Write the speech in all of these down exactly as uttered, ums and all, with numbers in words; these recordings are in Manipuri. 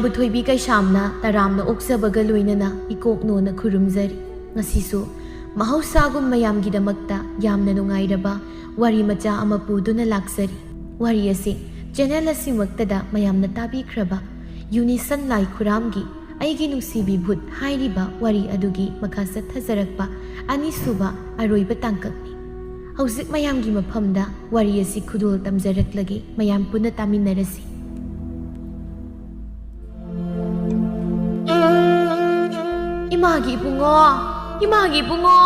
ꯕꯨꯊꯣꯏꯕꯤ ꯀꯩꯁꯥꯝꯅ ꯇꯔꯥꯝꯅ ꯑꯣꯛꯆꯕꯒ ꯂꯣꯏꯅꯅ ꯏꯀꯣꯛꯅꯣꯅ ꯈꯨꯔꯨꯝꯖꯔꯤ꯫ ꯉꯁꯤꯁꯨ ꯃꯍꯧꯁꯥꯒꯨꯝ ꯃꯌꯥꯝꯒꯤꯗꯃꯛꯇ ꯌꯥꯝꯅ ꯅꯨꯡꯉꯥꯏꯔꯕ ꯋꯥꯔꯤ ꯃꯆꯥ ꯑꯃ ꯄꯨꯗꯨꯅ ꯂꯥꯛꯆꯔꯤ꯫ ꯋꯥꯔꯤ ꯑꯁꯤ ꯆꯦꯅꯦꯜ ꯑꯁꯤꯃꯛꯇꯗ ꯃꯌꯥꯝꯅ ꯇꯥꯕꯤꯈ꯭ꯔꯕ ꯌꯨꯅꯤꯁꯟ ꯂꯥꯏ ꯈꯨꯔꯥꯝꯒꯤ ꯑꯩꯒꯤ ꯅꯨꯡꯁꯤꯕꯤ ꯚꯨꯠ ꯍꯥꯏꯔꯤꯕ ꯋꯥꯔꯤ ꯑꯗꯨꯒꯤ ꯃꯈꯥ ꯆꯠꯊꯖꯔꯛꯄ ꯑꯅꯤꯁꯨꯕ ꯑꯔꯣꯏꯕ ꯇꯥꯡꯀꯛꯅꯤ꯫ ꯍꯧꯖꯤꯛ ꯃꯌꯥꯝꯒꯤ ꯃꯐꯝꯗ ꯋꯥꯔꯤ ꯑꯁꯤ ꯈꯨꯗꯣꯜ ꯇꯝꯖꯔꯛꯂꯒꯦ, ꯃꯌꯥꯝ ꯄꯨꯟꯅ ꯇꯥꯃꯤꯟꯅꯔꯁꯤ꯫ ꯏꯃꯥꯒꯤ ꯏꯕꯨꯡꯉꯣ, ꯏꯃꯥꯒꯤ ꯏꯕꯨꯡꯉꯣ,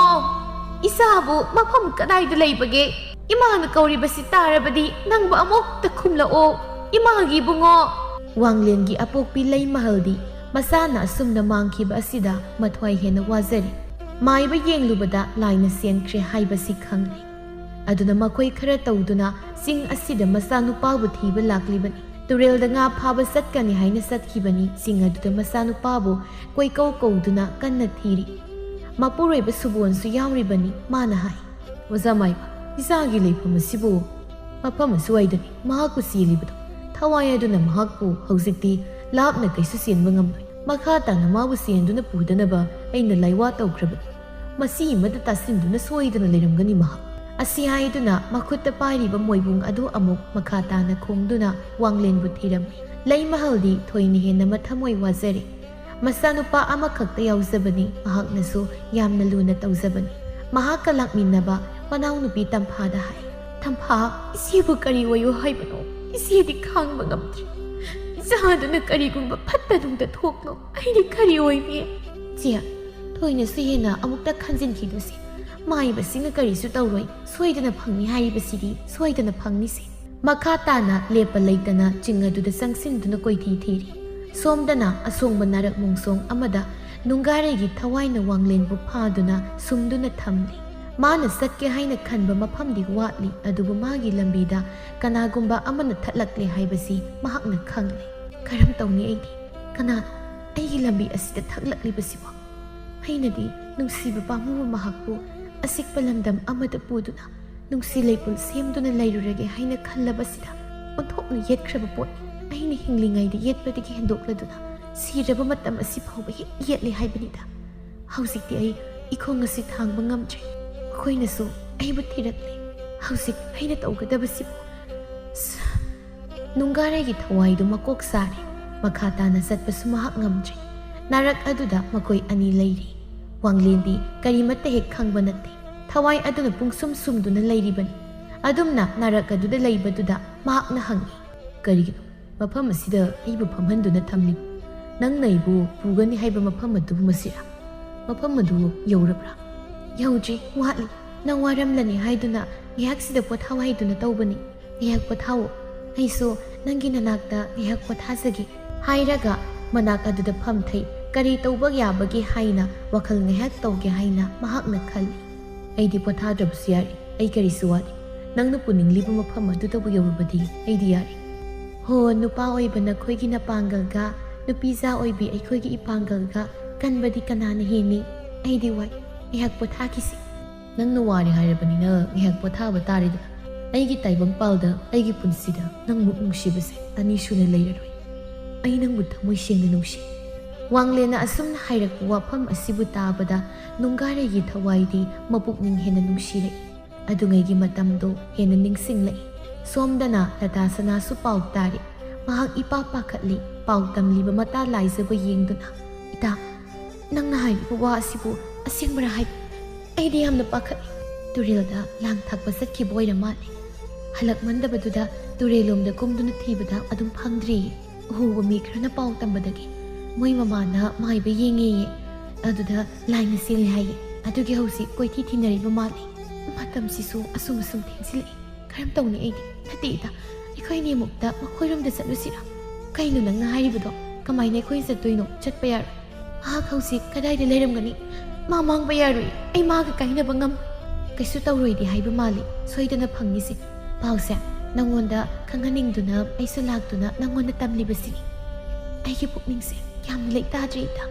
ꯏꯆꯥꯕꯨ ꯃꯐꯝ ꯀꯗꯥꯏꯗ ꯂꯩꯕꯒꯦ? ꯏꯃꯥꯅ ꯀꯧꯔꯤꯕꯁꯤ ꯇꯥꯔꯕꯗꯤ ꯅꯪꯕꯨ ꯑꯃꯨꯛꯇ ꯈꯨꯝꯂꯛꯑꯣ, ꯏꯃꯥꯒꯤ ꯏꯕꯨꯡꯉꯣ꯫ ꯋꯥꯡꯂꯦꯟꯒꯤ ꯑꯄꯣꯛꯄꯤ ꯂꯩꯃꯍꯜꯗꯤ ꯃꯆꯥꯅ ꯑꯁꯨꯝꯅ ꯃꯥꯡꯈꯤꯕ ꯑꯁꯤꯗ ꯃꯊ꯭ꯋꯥꯏ ꯍꯦꯟꯅ ꯋꯥꯖꯔꯤ꯫ ꯃꯥꯏꯕ ꯌꯦꯡꯂꯨꯕꯗ ꯂꯥꯏꯅ ꯆꯦꯟꯈ꯭ꯔꯦ ꯍꯥꯏꯕꯁꯤ ꯈꯪꯂꯦ꯫ ꯑꯗꯨꯅ ꯃꯈꯣꯏ ꯈꯔ ꯇꯧꯗꯨꯅ ꯆꯤꯡ ꯑꯁꯤꯗ ꯃꯆꯥꯅꯨꯄꯥꯕꯨ ꯊꯤꯕ ꯂꯥꯛꯂꯤꯕꯅꯤ꯫ ꯇꯨꯔꯦꯜꯗ ꯉꯥ ꯐꯥꯕ ꯆꯠꯀꯅꯤ ꯍꯥꯏꯅ ꯆꯠꯈꯤꯕꯅꯤ꯫ ꯆꯤꯡ ꯑꯗꯨꯗ ꯃꯆꯥꯅꯨꯄꯥꯕꯨ ꯀꯣꯏꯀꯧ ꯀꯧꯗꯨꯅ ꯀꯟꯅ ꯊꯤꯔꯤ꯫ ꯃꯄꯨꯔꯣꯏꯕ ꯁꯨꯕꯣꯟꯁꯨ ꯌꯥꯎꯔꯤꯕꯅꯤ꯫ ꯃꯥꯅ ꯍꯥꯏ, "ꯑꯣꯖꯥ ꯃꯥꯏꯕ, ꯏꯆꯥꯒꯤ ꯂꯩꯐꯝ ꯑꯁꯤꯕꯨ ꯃꯐꯝ ꯑꯁꯨꯋꯥꯏꯗꯅꯤ ꯃꯍꯥꯛꯄꯨ ꯆꯦꯜꯂꯤꯕꯗꯣ꯫ ꯊꯋꯥꯏ ꯑꯗꯨꯅ ꯃꯍꯥꯛꯄꯨ ꯍꯧꯖꯤꯛꯇꯤ ꯂꯥꯞꯅ ꯀꯩꯁꯨ ꯆꯦꯟꯕ ꯉꯝꯂꯣꯏ꯫ ꯃꯈꯥ ꯇꯥꯅ ꯃꯥꯕꯨ ꯆꯦꯟꯗꯨꯅ ꯄꯨꯗꯅꯕ ꯑꯩꯅ ꯂꯥꯏꯋꯥ ꯇꯧꯈ꯭ꯔꯕꯅꯤ꯫ ꯃꯁꯤ ꯑꯃꯗ ꯇꯥꯁꯤꯟꯗꯨꯅ ꯁꯣꯏꯗꯅ ꯂꯩꯔꯝꯒꯅꯤ ꯃꯍꯥꯛ"꯫ ꯑꯁꯤ ꯍꯥꯏꯗꯨꯅ ꯃꯈꯨꯠꯇ ꯄꯥꯏꯔꯤꯕ ꯃꯣꯏꯕꯨꯡ ꯑꯗꯨ ꯑꯃꯨꯛ ꯃꯈꯥ ꯇꯥꯅ ꯈꯣꯡꯗꯨꯅ ꯋꯥꯡꯂꯦꯟꯕꯨ ꯊꯤꯔꯝꯃꯤ꯫ ꯂꯩꯃꯍꯜꯗꯤ ꯊꯣꯏꯅ ꯍꯦꯟꯅ ꯃꯊꯃꯣꯏ ꯋꯥꯖꯔꯦ꯫ ꯃꯆꯥꯅꯨꯄꯥ ꯑꯃꯈꯛꯇ ꯌꯥꯎꯖꯕꯅꯤ, ꯃꯍꯥꯛꯅꯁꯨ ꯌꯥꯝꯅ ꯂꯨꯅ ꯇꯧꯖꯕꯅꯤ꯫ ꯃꯍꯥꯛꯀ ꯂꯥꯛꯃꯤꯟꯅꯕ ꯃꯅꯥꯎꯅꯨꯄꯤ ꯇꯝꯐꯥꯗ ꯍꯥꯏ, "ꯇꯝꯐꯥ, ꯏꯆꯦꯕꯨ ꯀꯔꯤ ꯑꯣꯏꯌꯨ ꯍꯥꯏꯕꯅꯣ? ꯏꯆꯦꯗꯤ ꯈꯥꯡꯕ ꯉꯝꯗ꯭ꯔꯦ꯫ ꯏꯆꯥꯗꯨꯅ ꯀꯔꯤꯒꯨꯝꯕ ꯐꯠꯇ ꯅꯨꯡꯗ ꯊꯣꯛꯂꯣ, ꯑꯩꯗꯤ ꯀꯔꯤ ꯑꯣꯏꯅꯤ?" "ꯆꯦ, ꯊꯣꯏꯅꯁꯨ ꯍꯦꯟꯅ ꯑꯃꯨꯛꯇ ꯈꯟꯖꯤꯟꯈꯤꯅꯨꯁꯦ꯫ ꯃꯥꯏꯕꯁꯤꯡꯅ ꯀꯔꯤꯁꯨ ꯇꯧꯔꯣꯏ, ꯁꯣꯏꯗꯅ ꯐꯪꯅꯤ ꯍꯥꯏꯔꯤꯕꯁꯤꯗꯤ ꯁꯣꯏꯗꯅ ꯐꯪꯅꯤꯁꯦ"꯫ ꯃꯈꯥ ꯇꯥꯅ ꯂꯦꯞꯄ ꯂꯩꯇꯅ ꯆꯤꯡ ꯑꯗꯨꯗ ꯆꯪꯁꯤꯟꯗꯨꯅ ꯀꯣꯏꯊꯤ ꯊꯤꯔꯤ꯫ ꯁꯣꯝꯗꯅ ꯑꯁꯣꯡꯕ ꯅꯥꯔꯛ ꯃꯣꯡꯁꯣꯡ ꯑꯃꯗ ꯅꯨꯡꯒꯥꯔꯩꯒꯤ ꯊꯋꯥꯏꯅ ꯋꯥꯡꯂꯦꯟꯕꯨ ꯐꯥꯗꯨꯅ ꯁꯨꯝꯗꯨꯅ ꯊꯝꯂꯤ꯫ ꯃꯥꯅ ꯆꯠꯀꯦ ꯍꯥꯏꯅ ꯈꯟꯕ ꯃꯐꯝꯗꯤ ꯋꯥꯠꯂꯤ, ꯑꯗꯨꯕꯨ ꯃꯥꯒꯤ ꯂꯝꯕꯤꯗ ꯀꯅꯥꯒꯨꯝꯕ ꯑꯃꯅ ꯊꯠꯂꯛꯂꯦ ꯍꯥꯏꯕꯁꯤ ꯃꯍꯥꯛꯅ ꯈꯪꯂꯦ꯫ "ꯀꯔꯝ ꯇꯧꯅꯤ ꯑꯩꯗꯤ? ꯀꯅꯥꯅꯣ ꯑꯩꯒꯤ ꯂꯝꯕꯤ ꯑꯁꯤꯗ ꯊꯛꯂꯛꯂꯤꯕꯁꯤꯕꯣ?" ꯑꯩꯅꯗꯤ ꯅꯨꯡꯁꯤꯕ ꯄꯥꯝꯃꯨꯕ ꯃꯍꯥꯛꯄꯨ ꯑꯆꯤꯛꯄ ꯂꯝꯗꯝ ꯑꯃꯗ ꯄꯨꯗꯨꯅ ꯅꯨꯡꯁꯤ ꯂꯩꯄꯨꯟ ꯁꯦꯝꯗꯨꯅ ꯂꯩꯔꯨꯔꯒꯦ ꯍꯥꯏꯅ ꯈꯜꯂꯕꯁꯤꯗ ꯑꯣꯟꯊꯣꯛꯅ ꯌꯦꯠꯈ꯭ꯔꯕ ꯄꯣꯠꯅꯤ꯫ ꯑꯩꯅ ꯍꯤꯡꯂꯤꯉꯩꯗ ꯌꯦꯠꯄꯗꯒꯤ ꯍꯦꯟꯗꯣꯛꯂꯗꯨꯅ ꯁꯤꯔꯕ ꯃꯇꯝ ꯑꯁꯤ ꯐꯥꯎꯕ ꯍꯦꯛ ꯌꯦꯠꯂꯦ ꯍꯥꯏꯕꯅꯤꯗ꯫ ꯍꯧꯖꯤꯛꯇꯤ ꯑꯩ ꯏꯈꯣꯡ ꯑꯁꯤ ꯊꯥꯡꯕ ꯉꯝꯗ꯭ꯔꯦ꯫ ꯃꯈꯣꯏꯅꯁꯨ ꯑꯩꯕꯨ ꯊꯤꯔꯛꯂꯦ꯫ ꯍꯧꯖꯤꯛ ꯑꯩꯅ ꯇꯧꯒꯗꯕꯁꯤꯕꯨ? ꯁ-, ꯅꯨꯡꯒꯥꯔꯩꯒꯤ ꯊꯋꯥꯏꯗꯨ ꯃꯀꯣꯛ ꯁꯥꯔꯦ꯫ ꯃꯈꯥ ꯇꯥꯅ ꯆꯠꯄꯁꯨ ꯃꯍꯥꯛ ꯉꯝꯗ꯭ꯔꯦ꯫ ꯅꯥꯔꯛ ꯑꯗꯨꯗ ꯃꯈꯣꯏ ꯑꯅꯤ ꯂꯩꯔꯤ꯫ ꯋꯥꯡꯂꯦꯟꯗꯤ ꯀꯔꯤꯃꯠꯇ ꯍꯦꯛ ꯈꯪꯕ ꯅꯠꯇꯦ꯫ ꯊꯋꯥꯏ ꯑꯗꯨꯅ ꯄꯨꯡꯁꯨꯝ ꯁꯨꯝꯗꯨꯅ ꯂꯩꯔꯤꯕꯅꯤ꯫ ꯑꯗꯨꯝꯅ ꯅꯥꯔꯛ ꯑꯗꯨꯗ ꯂꯩꯕꯗꯨꯗ ꯃꯍꯥꯛꯅ ꯍꯪꯉꯤ, "ꯀꯔꯤꯒꯤꯅꯣ ꯃꯐꯝ ꯑꯁꯤꯗ ꯑꯩꯕꯨ ꯐꯝꯍꯟꯗꯨꯅ ꯊꯝꯂꯤꯕ? ꯅꯪꯅ ꯑꯩꯕꯨ ꯄꯨꯒꯅꯤ ꯍꯥꯏꯕ ꯃꯐꯝ ꯑꯗꯨꯕꯨ ꯃꯁꯤꯔꯥ? ꯃꯐꯝ ꯑꯗꯨ ꯌꯧꯔꯕ꯭ꯔꯥ?" "ꯌꯧꯗ꯭ꯔꯤ, ꯋꯥꯠꯂꯤ꯫ ꯅꯪ ꯋꯥꯔꯝꯂꯅꯤ ꯍꯥꯏꯗꯨꯅ ꯉꯥꯏꯍꯥꯛꯁꯤꯗ ꯄꯣꯊꯥꯎ ꯍꯥꯏꯗꯨꯅ ꯇꯧꯕꯅꯤ꯫ ꯉꯥꯏꯍꯥꯛ ꯄꯣꯊꯥꯎ꯫ ꯑꯩꯁꯨ ꯅꯪꯒꯤ ꯅꯅꯥꯛꯇ ꯉꯥꯏꯍꯥꯛ ꯄꯣꯊꯥꯖꯒꯦ," ꯍꯥꯏꯔꯒ ꯃꯅꯥꯛ ꯑꯗꯨꯗ ꯐꯝꯊꯩ꯫ ꯀꯔꯤ ꯇꯧꯕ ꯌꯥꯕꯒꯦ ꯍꯥꯏꯅ ꯋꯥꯈꯜ ꯉꯥꯏꯍꯥꯛ ꯇꯧꯒꯦ ꯍꯥꯏꯅ ꯃꯍꯥꯛꯅ ꯈꯜꯂꯤ꯫ "ꯑꯩꯗꯤ ꯄꯣꯊꯥꯗ꯭ꯔꯕꯁꯨ ꯌꯥꯔꯦ꯫ ꯑꯩ ꯀꯔꯤꯁꯨ ꯋꯥꯠꯂꯤ꯫ ꯅꯪꯅ ꯄꯨꯅꯤꯡꯂꯤꯕ ꯃꯐꯝ ꯑꯗꯨꯗꯕꯨ ꯌꯧꯔꯕꯗꯤ ꯑꯩꯗꯤ ꯌꯥꯔꯦ꯫ ꯍꯣ, ꯅꯨꯄꯥ ꯑꯣꯏꯕ ꯅꯈꯣꯏꯒꯤ ꯅꯄꯥꯡꯒꯜꯒ ꯅꯨꯄꯤꯖꯥ ꯑꯣꯏꯕꯤ ꯑꯩꯈꯣꯏꯒꯤ ꯏꯄꯥꯡꯒꯜꯒ ꯀꯟꯕꯗꯤ ꯀꯅꯥꯅ ꯍꯦꯟꯅꯤ? ꯑꯩꯗꯤ ꯋꯥꯏ꯫ ꯉꯥꯏꯍꯥꯛ ꯄꯣꯊꯥꯈꯤꯁꯤ꯫ ꯅꯪꯅ ꯋꯥꯔꯦ ꯍꯥꯏꯔꯕꯅꯤꯅ ꯉꯥꯏꯍꯥꯛ ꯄꯣꯊꯥꯕ ꯇꯥꯔꯦꯗꯅ꯫ ꯑꯩꯒꯤ ꯇꯥꯏꯕꯪꯄꯥꯜꯗ ꯑꯩꯒꯤ ꯄꯨꯟꯁꯤꯗ ꯅꯪꯃꯨꯛ ꯅꯨꯡꯁꯤꯕꯁꯦ ꯑꯅꯤ ꯁꯨꯅ ꯂꯩꯔꯔꯣꯏ꯫ ꯑꯩ ꯅꯪꯕꯨ ꯊꯃꯣꯏ ꯁꯦꯡꯅ ꯅꯨꯡꯁꯤ꯫" ꯋꯥꯡꯂꯦꯟꯅ ꯑꯁꯨꯝꯅ ꯍꯥꯏꯔꯛꯄ ꯋꯥꯐꯝ ꯑꯁꯤꯕꯨ ꯇꯥꯕꯗ ꯅꯨꯡꯒꯥꯔꯩꯒꯤ ꯊꯋꯥꯏꯗꯤ ꯃꯄꯨꯛꯅꯤꯡ ꯍꯦꯟꯅ ꯅꯨꯡꯁꯤꯔꯛꯏ꯫ ꯑꯗꯨꯉꯩꯒꯤ ꯃꯇꯝꯗꯣ ꯍꯦꯟꯅ ꯅꯤꯡꯁꯤꯡꯂꯛꯏ꯫ ꯁꯣꯝꯗꯅ ꯂꯇꯥ ꯁꯅꯥꯁꯨ ꯄꯥꯎ ꯇꯥꯔꯤ꯫ ꯃꯍꯥꯛ ꯏꯄꯥ ꯄꯥꯈꯠꯂꯤ꯫ ꯄꯥꯎ ꯇꯝꯂꯤꯕ ꯃꯇꯥ ꯂꯥꯏꯖꯕ ꯌꯦꯡꯗꯨꯅ, "ꯏꯇꯥ, ꯅꯪꯅ ꯍꯥꯏꯔꯤꯕ ꯋꯥ ꯑꯁꯤꯕꯨ ꯑꯁꯦꯡꯕꯔꯥ ꯍꯥꯏ? ꯑꯩꯗꯤ ꯌꯥꯝꯅ ꯄꯥꯈꯠꯂꯤ꯫ ꯇꯨꯔꯦꯜꯗ ꯂꯥꯡ ꯊꯥꯛꯄ ꯆꯠꯈꯤꯕ ꯑꯣꯏꯔ ꯃꯥꯜꯂꯦ꯫ ꯍꯜꯂꯛꯃꯟꯗꯕꯗꯨꯗ ꯇꯨꯔꯦꯜꯂꯣꯝꯗ ꯀꯨꯝꯗꯨꯅ ꯊꯤꯕꯗ ꯑꯗꯨꯝ ꯐꯪꯗ꯭ꯔꯦꯌꯦ꯫ ꯎꯍꯧꯕ ꯃꯤ ꯈꯔꯅ ꯄꯥꯎ ꯇꯝꯕꯗꯒꯤ ꯃꯣꯏ ꯃꯃꯥꯅ ꯃꯥꯏꯕ ꯌꯦꯡꯉꯦꯌꯦ꯫ ꯑꯗꯨꯗ ꯂꯥꯏꯅ ꯆꯦꯜꯂꯦ ꯍꯥꯏꯌꯦ꯫ ꯑꯗꯨꯒꯤ ꯍꯧꯖꯤꯛ ꯀꯣꯏꯊꯤ ꯊꯤꯅꯔꯤꯕ ꯃꯥꯜꯂꯦ꯫ ꯃꯇꯝꯁꯤꯁꯨ ꯑꯁꯨꯝ ꯑꯁꯨꯝ ꯊꯦꯡꯖꯤꯜꯂꯛꯏ꯫ ꯀꯔꯝ ꯇꯧꯅꯤ ꯑꯩꯗꯤ? ꯅꯠꯇꯦ ꯏꯇꯥ, ꯑꯩꯈꯣꯏ ꯑꯅꯤꯃꯨꯛꯇ ꯃꯈꯣꯏꯔꯣꯝꯗ ꯆꯠꯂꯨꯁꯤꯔꯥ?" "ꯀꯩꯅꯣ ꯅꯪꯅ ꯍꯥꯏꯔꯤꯕꯗꯣ? ꯀꯃꯥꯏꯅ ꯑꯩꯈꯣꯏ ꯆꯠꯇꯣꯏꯅꯣ? ꯆꯠꯄ ꯌꯥꯔꯣꯏ꯫ ꯃꯍꯥꯛ ꯍꯧꯖꯤꯛ ꯀꯗꯥꯏꯗ ꯂꯩꯔꯝꯒꯅꯤ? ꯃꯥ ꯃꯥꯡꯕ ꯌꯥꯔꯣꯏ꯫ ꯑꯩ ꯃꯥꯒ ꯀꯥꯏꯅꯕ ꯉꯝ-" "ꯀꯩꯁꯨ ꯇꯧꯔꯣꯏꯗꯤ ꯍꯥꯏꯕ ꯃꯥꯜꯂꯤ꯫ ꯁꯣꯏꯗꯅ ꯐꯪꯅꯤꯁꯦ꯫ ꯄꯥꯎꯁꯦ ꯅꯪꯉꯣꯟꯗ ꯈꯪꯍꯟꯅꯤꯡꯗꯨꯅ ꯑꯩꯁꯨ ꯂꯥꯛꯇꯨꯅ ꯅꯪꯉꯣꯟꯗ ꯇꯝꯂꯤꯕꯁꯤꯅꯤ꯫ ꯑꯩꯒꯤ ꯄꯨꯛꯅꯤꯡꯁꯦ ꯌꯥꯝꯅ ꯂꯩꯇꯥꯗ꯭ꯔꯦ ꯏꯇꯥ꯫"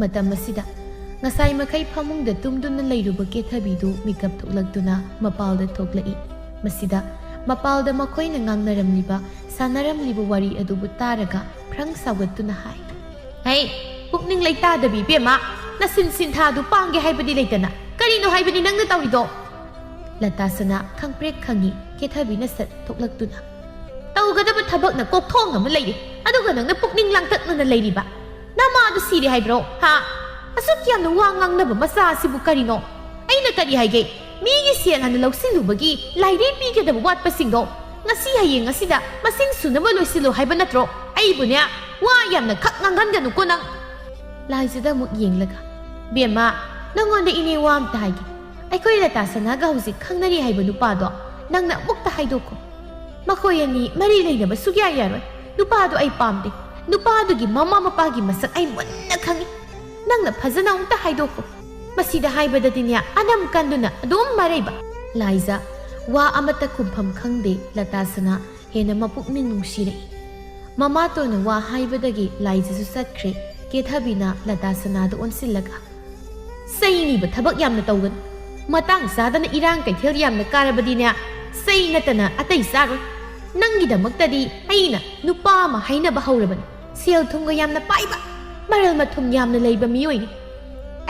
ꯃꯇꯝ ꯑꯁꯤꯗ ꯉꯁꯥꯏ ꯃꯈꯩ ꯐꯃꯨꯡꯗ ꯇꯨꯝꯗꯨꯅ ꯂꯩꯔꯨꯕ ꯀꯦꯊꯕꯤꯗꯨ ꯃꯤꯀꯞ ꯊꯣꯛꯂꯛꯇꯨꯅ ꯃꯄꯥꯜꯗ ꯊꯣꯛꯂꯛꯏ꯫ ꯃꯁꯤꯗ ꯃꯄꯥꯜꯗ ꯃꯈꯣꯏꯅ ꯉꯥꯡꯅꯔꯝꯂꯤꯕ, ꯁꯥꯟꯅꯔꯝꯂꯤꯕ ꯋꯥꯔꯤ ꯑꯗꯨꯕꯨ ꯇꯥꯔꯒ ꯐ꯭ꯔꯪ ꯁꯥꯎꯒꯠꯇꯨꯅ ꯍꯥꯏ, "ꯍꯩ, ꯄꯨꯛꯅꯤꯡ ꯂꯩꯇꯥꯗꯕꯤ ꯏꯕꯦꯝꯃ, ꯅꯁꯤꯟ ꯁꯤꯟꯊꯥꯗꯨ ꯄꯥꯡꯒꯦ ꯍꯥꯏꯕꯗꯤ ꯂꯩꯇꯅ ꯀꯔꯤꯅꯣ ꯍꯥꯏꯕꯅꯤ ꯅꯪꯅ ꯇꯧꯔꯤꯗꯣ?" ꯂꯇꯥ ꯁꯅꯥ ꯈꯪꯄ꯭ꯔꯦꯛ ꯈꯪꯉꯤ ꯀꯦꯊꯕꯤꯅ ꯁꯠ ꯊꯣꯛꯂꯛꯇꯨꯅ꯫ "ꯇꯧꯒꯗꯕ ꯊꯕꯛꯅ ꯀꯣꯛꯊꯣꯡ ꯑꯃ ꯂꯩꯔꯤ, ꯑꯗꯨꯒ ꯅꯪꯅ ꯄꯨꯛꯅꯤꯡ ꯂꯥꯡꯇꯛꯅꯅ ꯂꯩꯔꯤꯕ? ꯅꯃꯥꯗꯨ ꯁꯤꯔꯦ ꯍꯥꯏꯕ꯭ꯔꯣ? ꯍꯥ? ꯑꯁꯨꯛ ꯌꯥꯝꯅ ꯋꯥ ꯉꯥꯡꯅꯕ ꯃꯆꯥ ꯑꯁꯤꯕꯨ ꯀꯔꯤꯅꯣ? ꯑꯩꯅ ꯀꯔꯤ ꯍꯥꯏꯒꯦ? ꯃꯤꯒꯤ ꯁꯦꯜ ꯍꯥꯟꯅ ꯂꯧꯁꯤꯜꯂꯨꯕꯒꯤ ꯂꯥꯏꯔꯤ ꯄꯤꯒꯗꯕ ꯋꯥꯠꯄꯁꯤꯡꯗꯣ ꯉꯁꯤ ꯍꯌꯦꯡ ꯑꯁꯤꯗ ꯃꯁꯤꯡ ꯁꯨꯅꯕ ꯂꯣꯏꯁꯤꯜꯂꯨ ꯍꯥꯏꯕ ꯅꯠꯇ꯭ꯔꯣ? ꯑꯩꯕꯨꯅꯦ, ꯋꯥ ꯌꯥꯝꯅ ꯈꯛ ꯉꯥꯡꯍꯟꯒꯅꯨꯀꯣ ꯅꯪ!" ꯂꯥꯏꯖꯗ ꯑꯃꯨꯛ ꯌꯦꯡꯂꯒ, "ꯕꯦꯝꯃ, ꯅꯪꯉꯣꯟꯗ ꯏꯅꯦ ꯋꯥ ꯑꯝꯇ ꯍꯥꯏꯒꯦ꯫ ꯑꯩꯈꯣꯏ ꯂꯇꯥ ꯁꯅꯥꯒ ꯍꯧꯖꯤꯛ ꯈꯪꯅꯔꯤ ꯍꯥꯏꯕ ꯅꯨꯄꯥꯗꯣ ꯅꯪꯅ ꯑꯃꯨꯛꯇ ꯍꯥꯏꯗꯣꯛꯈꯣ꯫ ꯃꯈꯣꯏ ꯑꯅꯤ ꯃꯔꯤ ꯂꯩꯅꯕ ꯁꯨꯛꯌꯥ ꯌꯥꯔꯣꯏ꯫ ꯅꯨꯄꯥꯗꯣ ꯑꯩ ꯄꯥꯝꯗꯦ꯫ ꯅꯨꯄꯥꯗꯨꯒꯤ ꯃꯃꯥ ꯃꯄꯥꯒꯤ ꯃꯁꯛ ꯑꯩ ꯃꯨꯟꯅ ꯈꯪꯏ꯫ ꯅꯪꯅ ꯐꯖꯅ ꯑꯃꯨꯛꯇ ꯍꯥꯏꯗꯣꯛꯈꯣ꯫" ꯃꯁꯤꯗ ꯍꯥꯏꯕꯗꯗꯤꯅꯦ, ꯑꯅꯝ ꯀꯟꯗꯨꯅ ꯑꯗꯨꯝ ꯃꯔꯩꯕ꯫ ꯂꯥꯏꯖ ꯋꯥ ꯑꯃꯠꯇ ꯈꯨꯝꯐꯝ ꯈꯪꯗꯦ ꯂꯇꯥ ꯁꯅꯥ꯫ ꯍꯦꯟꯅ ꯃꯄꯨꯛꯅꯤꯡ ꯅꯨꯡꯁꯤꯔꯛꯏ꯫ ꯃꯃꯥꯇꯣꯟꯅ ꯋꯥ ꯍꯥꯏꯕꯗꯒꯤ ꯂꯥꯏꯖꯁꯨ ꯆꯠꯈ꯭ꯔꯦ꯫ ꯀꯦꯊꯕꯤꯅ ꯂꯇꯥ ꯁꯅꯥꯗ ꯑꯣꯟꯁꯤꯜꯂꯒ, "ꯆꯩꯅꯤꯕ ꯊꯕꯛ ꯌꯥꯝꯅ ꯇꯧꯒꯅꯨ꯫ ꯃꯇꯥꯡ ꯆꯥꯗꯅ ꯏꯔꯥꯡ ꯀꯩꯊꯦꯜ ꯌꯥꯝꯅ ꯀꯥꯔꯕꯗꯤꯅꯦ, ꯆꯩ ꯅꯠꯇꯅ ꯑꯇꯩ ꯆꯥꯔꯣꯏ꯫ ꯅꯪꯒꯤꯗꯃꯛꯇꯗꯤ ꯑꯩꯅ ꯅꯨꯄꯥ ꯑꯃ ꯍꯥꯏꯅꯕ ꯍꯧꯔꯕꯅꯤ꯫ ꯁꯦꯜ ꯊꯨꯝꯒ ꯌꯥꯝꯅ ꯄꯥꯏꯕ, ꯃꯔꯜ ꯃꯊꯨꯝ ꯌꯥꯝꯅ ꯂꯩꯕ ꯃꯤꯑꯣꯏꯅꯤ꯫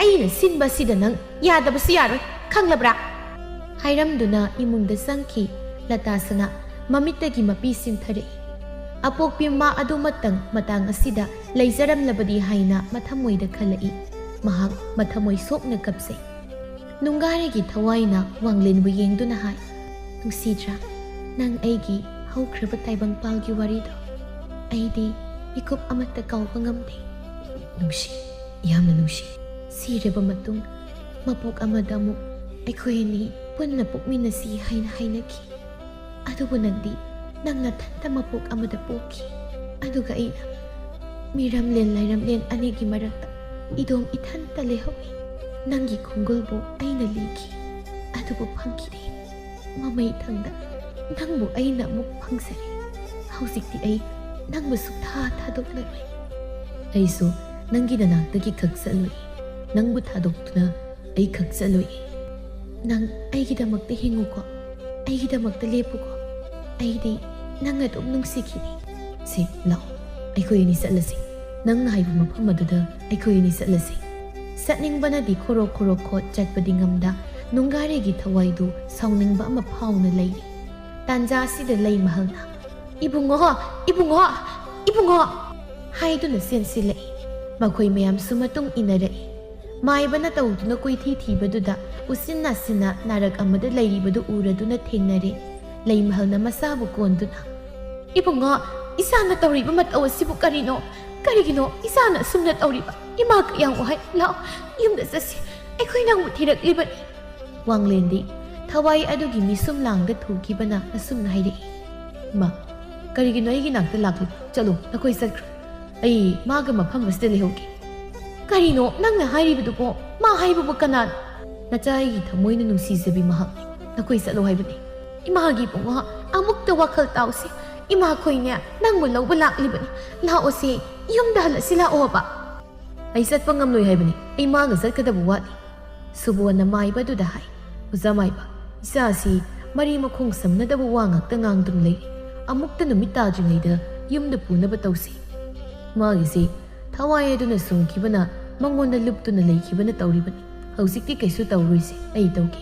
ꯑꯩꯅ ꯁꯤꯟꯕ ꯑꯁꯤꯗ ꯅꯪ ꯌꯥꯗꯕꯁꯨ ꯌꯥꯔꯣꯏ, ꯈꯪꯂꯕ꯭ꯔꯥ?" ꯍꯥꯏꯔꯝꯗꯨꯅ ꯏꯃꯨꯡꯗ ꯆꯪꯈꯤ ꯂꯇꯥ ꯁꯅꯥ꯫ ꯃꯃꯤꯠꯇꯒꯤ ꯃꯄꯤ ꯁꯤꯟꯊꯔꯛꯏ꯫ ꯑꯄꯣꯛꯄꯤ ꯃꯃꯥ ꯑꯗꯨꯃꯛꯇꯪ ꯃꯇꯥꯡ ꯑꯁꯤꯗ ꯂꯩꯖꯔꯝꯂꯕꯗꯤ ꯍꯥꯏꯅ ꯃꯊꯃꯣꯏꯗ ꯈꯜꯂꯛꯏ꯫ ꯃꯍꯥꯛ ꯃꯊꯃꯣꯏ ꯁꯣꯛꯅ ꯀꯞꯆꯩ꯫ ꯅꯨꯡꯒꯥꯔꯤꯒꯤ ꯊꯋꯥꯏꯅ ꯋꯥꯡꯂꯦꯟꯕꯨ ꯌꯦꯡꯗꯨꯅ ꯍꯥꯏ, "ꯅꯨꯡꯁꯤꯗ꯭ꯔꯥ, ꯅꯪ ꯑꯩꯒꯤ ꯍꯧꯈ꯭ꯔꯕ ꯇꯥꯏꯕꯪꯄꯥꯜꯒꯤ ꯋꯥꯔꯤꯗꯣ? ꯑꯩꯗꯤ ꯃꯤꯀꯨꯞ ꯑꯃꯠꯇ ꯀꯥꯎꯕ ꯉꯝꯗꯦ꯫" "ꯅꯨꯡꯁꯤ, ꯌꯥꯝꯅ ꯅꯨꯡꯁꯤ꯫ ꯁꯤꯔꯕ ꯃꯇꯨꯡ ꯃꯄꯣꯛ ꯑꯃꯗ ꯑꯃꯨꯛ ꯑꯩꯈꯣꯏ ꯑꯅꯤ ꯄꯨꯟꯅ ꯄꯣꯛꯃꯤꯟꯅꯁꯤ ꯍꯥꯏꯅ ꯍꯥꯏꯅꯈꯤ꯫ ꯑꯗꯨꯕꯨ ꯅꯪꯗꯤ ꯅꯪ ꯅꯊꯟꯇ ꯃꯄꯣꯛ ꯑꯃꯗ ꯄꯣꯛꯈꯤ꯫ ꯑꯗꯨꯒ ꯑꯩꯅ ꯃꯤꯔꯝꯂꯦꯟ ꯂꯥꯏꯔꯝꯂꯦꯟ ꯑꯅꯤꯒꯤ ꯃꯔꯛꯇ ꯏꯗꯣꯝ ꯏꯊꯟꯇ ꯂꯩꯍꯧꯏ꯫ ꯅꯪꯒꯤ ꯈꯣꯡꯒꯨꯜꯕꯨ ꯑꯩꯅ ꯂꯤꯈꯤ, ꯑꯗꯨꯕꯨ ꯐꯪꯈꯤꯗꯦ꯫ ꯃꯃꯩ ꯊꯪꯗ ꯅꯪꯕꯨ ꯑꯩꯅ ꯑꯃꯨꯛ ꯐꯪꯖꯔꯦ꯫ ꯍꯧꯖꯤꯛꯇꯤ ꯑꯩ ꯅꯪꯕꯨ ꯁꯨꯛꯊꯥ ꯊꯥꯗꯣꯛꯂꯔꯣꯏ꯫" "ꯑꯩꯁꯨ ꯅꯪꯒꯤ ꯅꯅꯥꯛꯇꯒꯤ ꯈꯛ ꯆꯠꯂꯣꯏ꯫ ꯅꯪꯕꯨ ꯊꯥꯗꯣꯛꯇꯨꯅ ꯑꯩ ꯈꯛ ꯆꯠꯂꯣꯏ꯫" "ꯅꯪ ꯑꯩꯒꯤꯗꯃꯛꯇ ꯍꯤꯡꯉꯨꯀꯣ, ꯑꯩꯒꯤꯗꯃꯛꯇ ꯂꯦꯞꯄꯨꯀꯣ꯫ ꯑꯩꯗꯤ ꯅꯪ ꯑꯗꯨꯝ ꯅꯨꯡꯁꯤꯈꯤꯅꯤ꯫ ꯁꯦ, ꯂꯥꯛꯑꯣ, ꯑꯩꯈꯣꯏ ꯑꯅꯤ ꯆꯠꯂꯁꯤ꯫ ꯅꯪꯅ ꯍꯥꯏꯕ ꯃꯐꯝ ꯑꯗꯨꯗ ꯑꯩꯈꯣꯏ ꯑꯅꯤ ꯆꯠꯂꯁꯤ꯫ ꯆꯠꯅꯤꯡꯕꯅꯗꯤ ꯈꯣꯔꯣꯛ ꯈꯣꯔꯣꯛ ꯈꯣꯠ ꯆꯠꯄꯗꯤ ꯉꯝꯗ, ꯅꯨꯡꯒꯥꯔꯩꯒꯤ ꯊꯋꯥꯏꯗꯨ ꯁꯥꯎꯅꯤꯡꯕ ꯑꯃ ꯐꯥꯎꯅ ꯂꯩꯔꯤ꯫ ꯇꯥꯟꯖꯥ ꯑꯁꯤꯗ ꯂꯩꯃꯍꯜꯅ, "ꯏꯕꯨꯡꯉꯣ, ꯏꯕꯨꯡꯉꯣ, ꯏꯕꯨꯡꯉꯣ!" ꯍꯥꯏꯗꯨꯅ ꯆꯦꯟꯁꯤꯜꯂꯛꯏ꯫ ꯃꯈꯣꯏ ꯃꯌꯥꯝꯁꯨ ꯃꯇꯨꯡ ꯏꯟꯅꯔꯛꯏ꯫ ꯃꯥꯏꯕꯅ ꯇꯧꯗꯨꯅ ꯀꯣꯏꯊꯤ ꯊꯤꯕꯗꯨꯗ ꯎꯆꯤꯟ ꯅꯥꯆꯤꯟꯅ ꯅꯥꯔꯛ ꯑꯃꯗ ꯂꯩꯔꯤꯕꯗꯨ ꯎꯔꯗꯨꯅ ꯊꯦꯡꯅꯔꯦ꯫ ꯂꯩꯃꯍꯜꯅ ꯃꯁꯥꯕꯨ ꯀꯣꯟꯗꯨꯅ, "ꯏꯕꯨꯡꯉꯣ, ꯏꯆꯥꯅ ꯇꯧꯔꯤꯕ ꯃꯇꯧ ꯑꯁꯤꯕꯨ ꯀꯔꯤꯅꯣ? ꯀꯔꯤꯒꯤꯅꯣ ꯏꯆꯥꯅ ꯑꯁꯨꯝꯅ ꯇꯧꯔꯤꯕ? ꯏꯃꯥ ꯀꯌꯥꯝ ꯋꯥꯍꯩ꯫ ꯂꯥꯛꯑꯣ, ꯌꯨꯝꯗ ꯆꯠꯁꯤ꯫ ꯑꯩꯈꯣꯏ ꯅꯪꯕꯨ ꯊꯤꯔꯛꯂꯤꯕꯅꯤ꯫" ꯋꯥꯡꯂꯦꯟꯗꯤ ꯊꯋꯥꯏ ꯑꯗꯨꯒꯤ ꯃꯤꯁꯨꯝ ꯂꯥꯡꯗ ꯊꯨꯈꯤꯕꯅ ꯑꯁꯨꯝꯅ ꯍꯥꯏꯔꯛꯏ, "ꯏꯃꯥ, ꯀꯔꯤꯒꯤꯅꯣ ꯑꯩꯒꯤ ꯅꯥꯛꯇ ꯂꯥꯛꯂꯤꯕ? ꯆꯠꯂꯣ, ꯅꯈꯣꯏ ꯆꯠꯈ꯭ꯔꯣ꯫ ꯑꯩ ꯃꯥꯒ ꯃꯐꯝ ꯑꯁꯤꯗ ꯂꯩꯍꯧꯒꯦ꯫" "ꯀꯔꯤꯅꯣ ꯅꯪꯅ ꯍꯥꯏꯔꯤꯕꯗꯨꯕꯣ? ꯃꯥ ꯍꯥꯏꯕꯕꯨ ꯀꯅꯥꯅꯣ?" "ꯅꯆꯥ ꯑꯩꯒꯤ ꯊꯃꯣꯏꯅ ꯅꯨꯡꯁꯤꯖꯕꯤ ꯃꯍꯥꯛꯅꯤ꯫ ꯅꯈꯣꯏ ꯆꯠꯂꯣ ꯍꯥꯏꯕꯅꯤ꯫" "ꯏꯃꯥꯒꯤ ꯏꯕꯨꯡꯉꯣ, ꯑꯃꯨꯛꯇ ꯋꯥꯈꯜ ꯇꯥꯎꯁꯤ꯫ ꯏꯃꯥꯈꯣꯏꯅꯦ ꯅꯪꯕꯨ ꯂꯧꯕ ꯂꯥꯛꯂꯤꯕꯅꯤ꯫ ꯂꯥꯛꯑꯣꯁꯦ, ꯌꯨꯝꯗ ꯍꯜꯂꯁꯤ ꯂꯥꯛꯑꯣꯕ꯫" "ꯑꯩ ꯆꯠꯄ ꯉꯝꯂꯣꯏ ꯍꯥꯏꯕꯅꯤ꯫ ꯑꯩ ꯃꯥꯒ ꯆꯠꯀꯗꯕ ꯋꯥꯠꯂꯤ꯫" ꯁꯨꯕꯣꯟꯅ ꯃꯥꯏꯕꯗꯨꯗ ꯍꯥꯏ, "ꯑꯣꯖꯥ ꯃꯥꯏꯕ, ꯏꯆꯥ ꯑꯁꯤ ꯃꯔꯤ ꯃꯈꯣꯡ ꯁꯝꯅꯗꯕ ꯋꯥ ꯉꯥꯛꯇ ꯉꯥꯡꯗꯨꯅ ꯂꯩꯔꯤ꯫ ꯑꯃꯨꯛꯇ ꯅꯨꯃꯤꯠ ꯇꯥꯗ꯭ꯔꯤꯉꯩꯗ ꯌꯨꯝꯗ ꯄꯨꯅꯕ ꯇꯧꯁꯤ꯫" ꯃꯥꯒꯤꯁꯤ ꯊꯋꯥꯏ ꯑꯗꯨꯅ ꯁꯨꯝꯈꯤꯕꯅ ꯃꯉꯣꯟꯗ ꯂꯨꯞꯇꯨꯅ ꯂꯩꯈꯤꯕꯅ ꯇꯧꯔꯤꯕꯅꯤ꯫ "ꯍꯧꯖꯤꯛꯇꯤ ꯀꯩꯁꯨ ꯇꯧꯔꯣꯏꯁꯦ, ꯑꯩ ꯇꯧꯒꯦ꯫"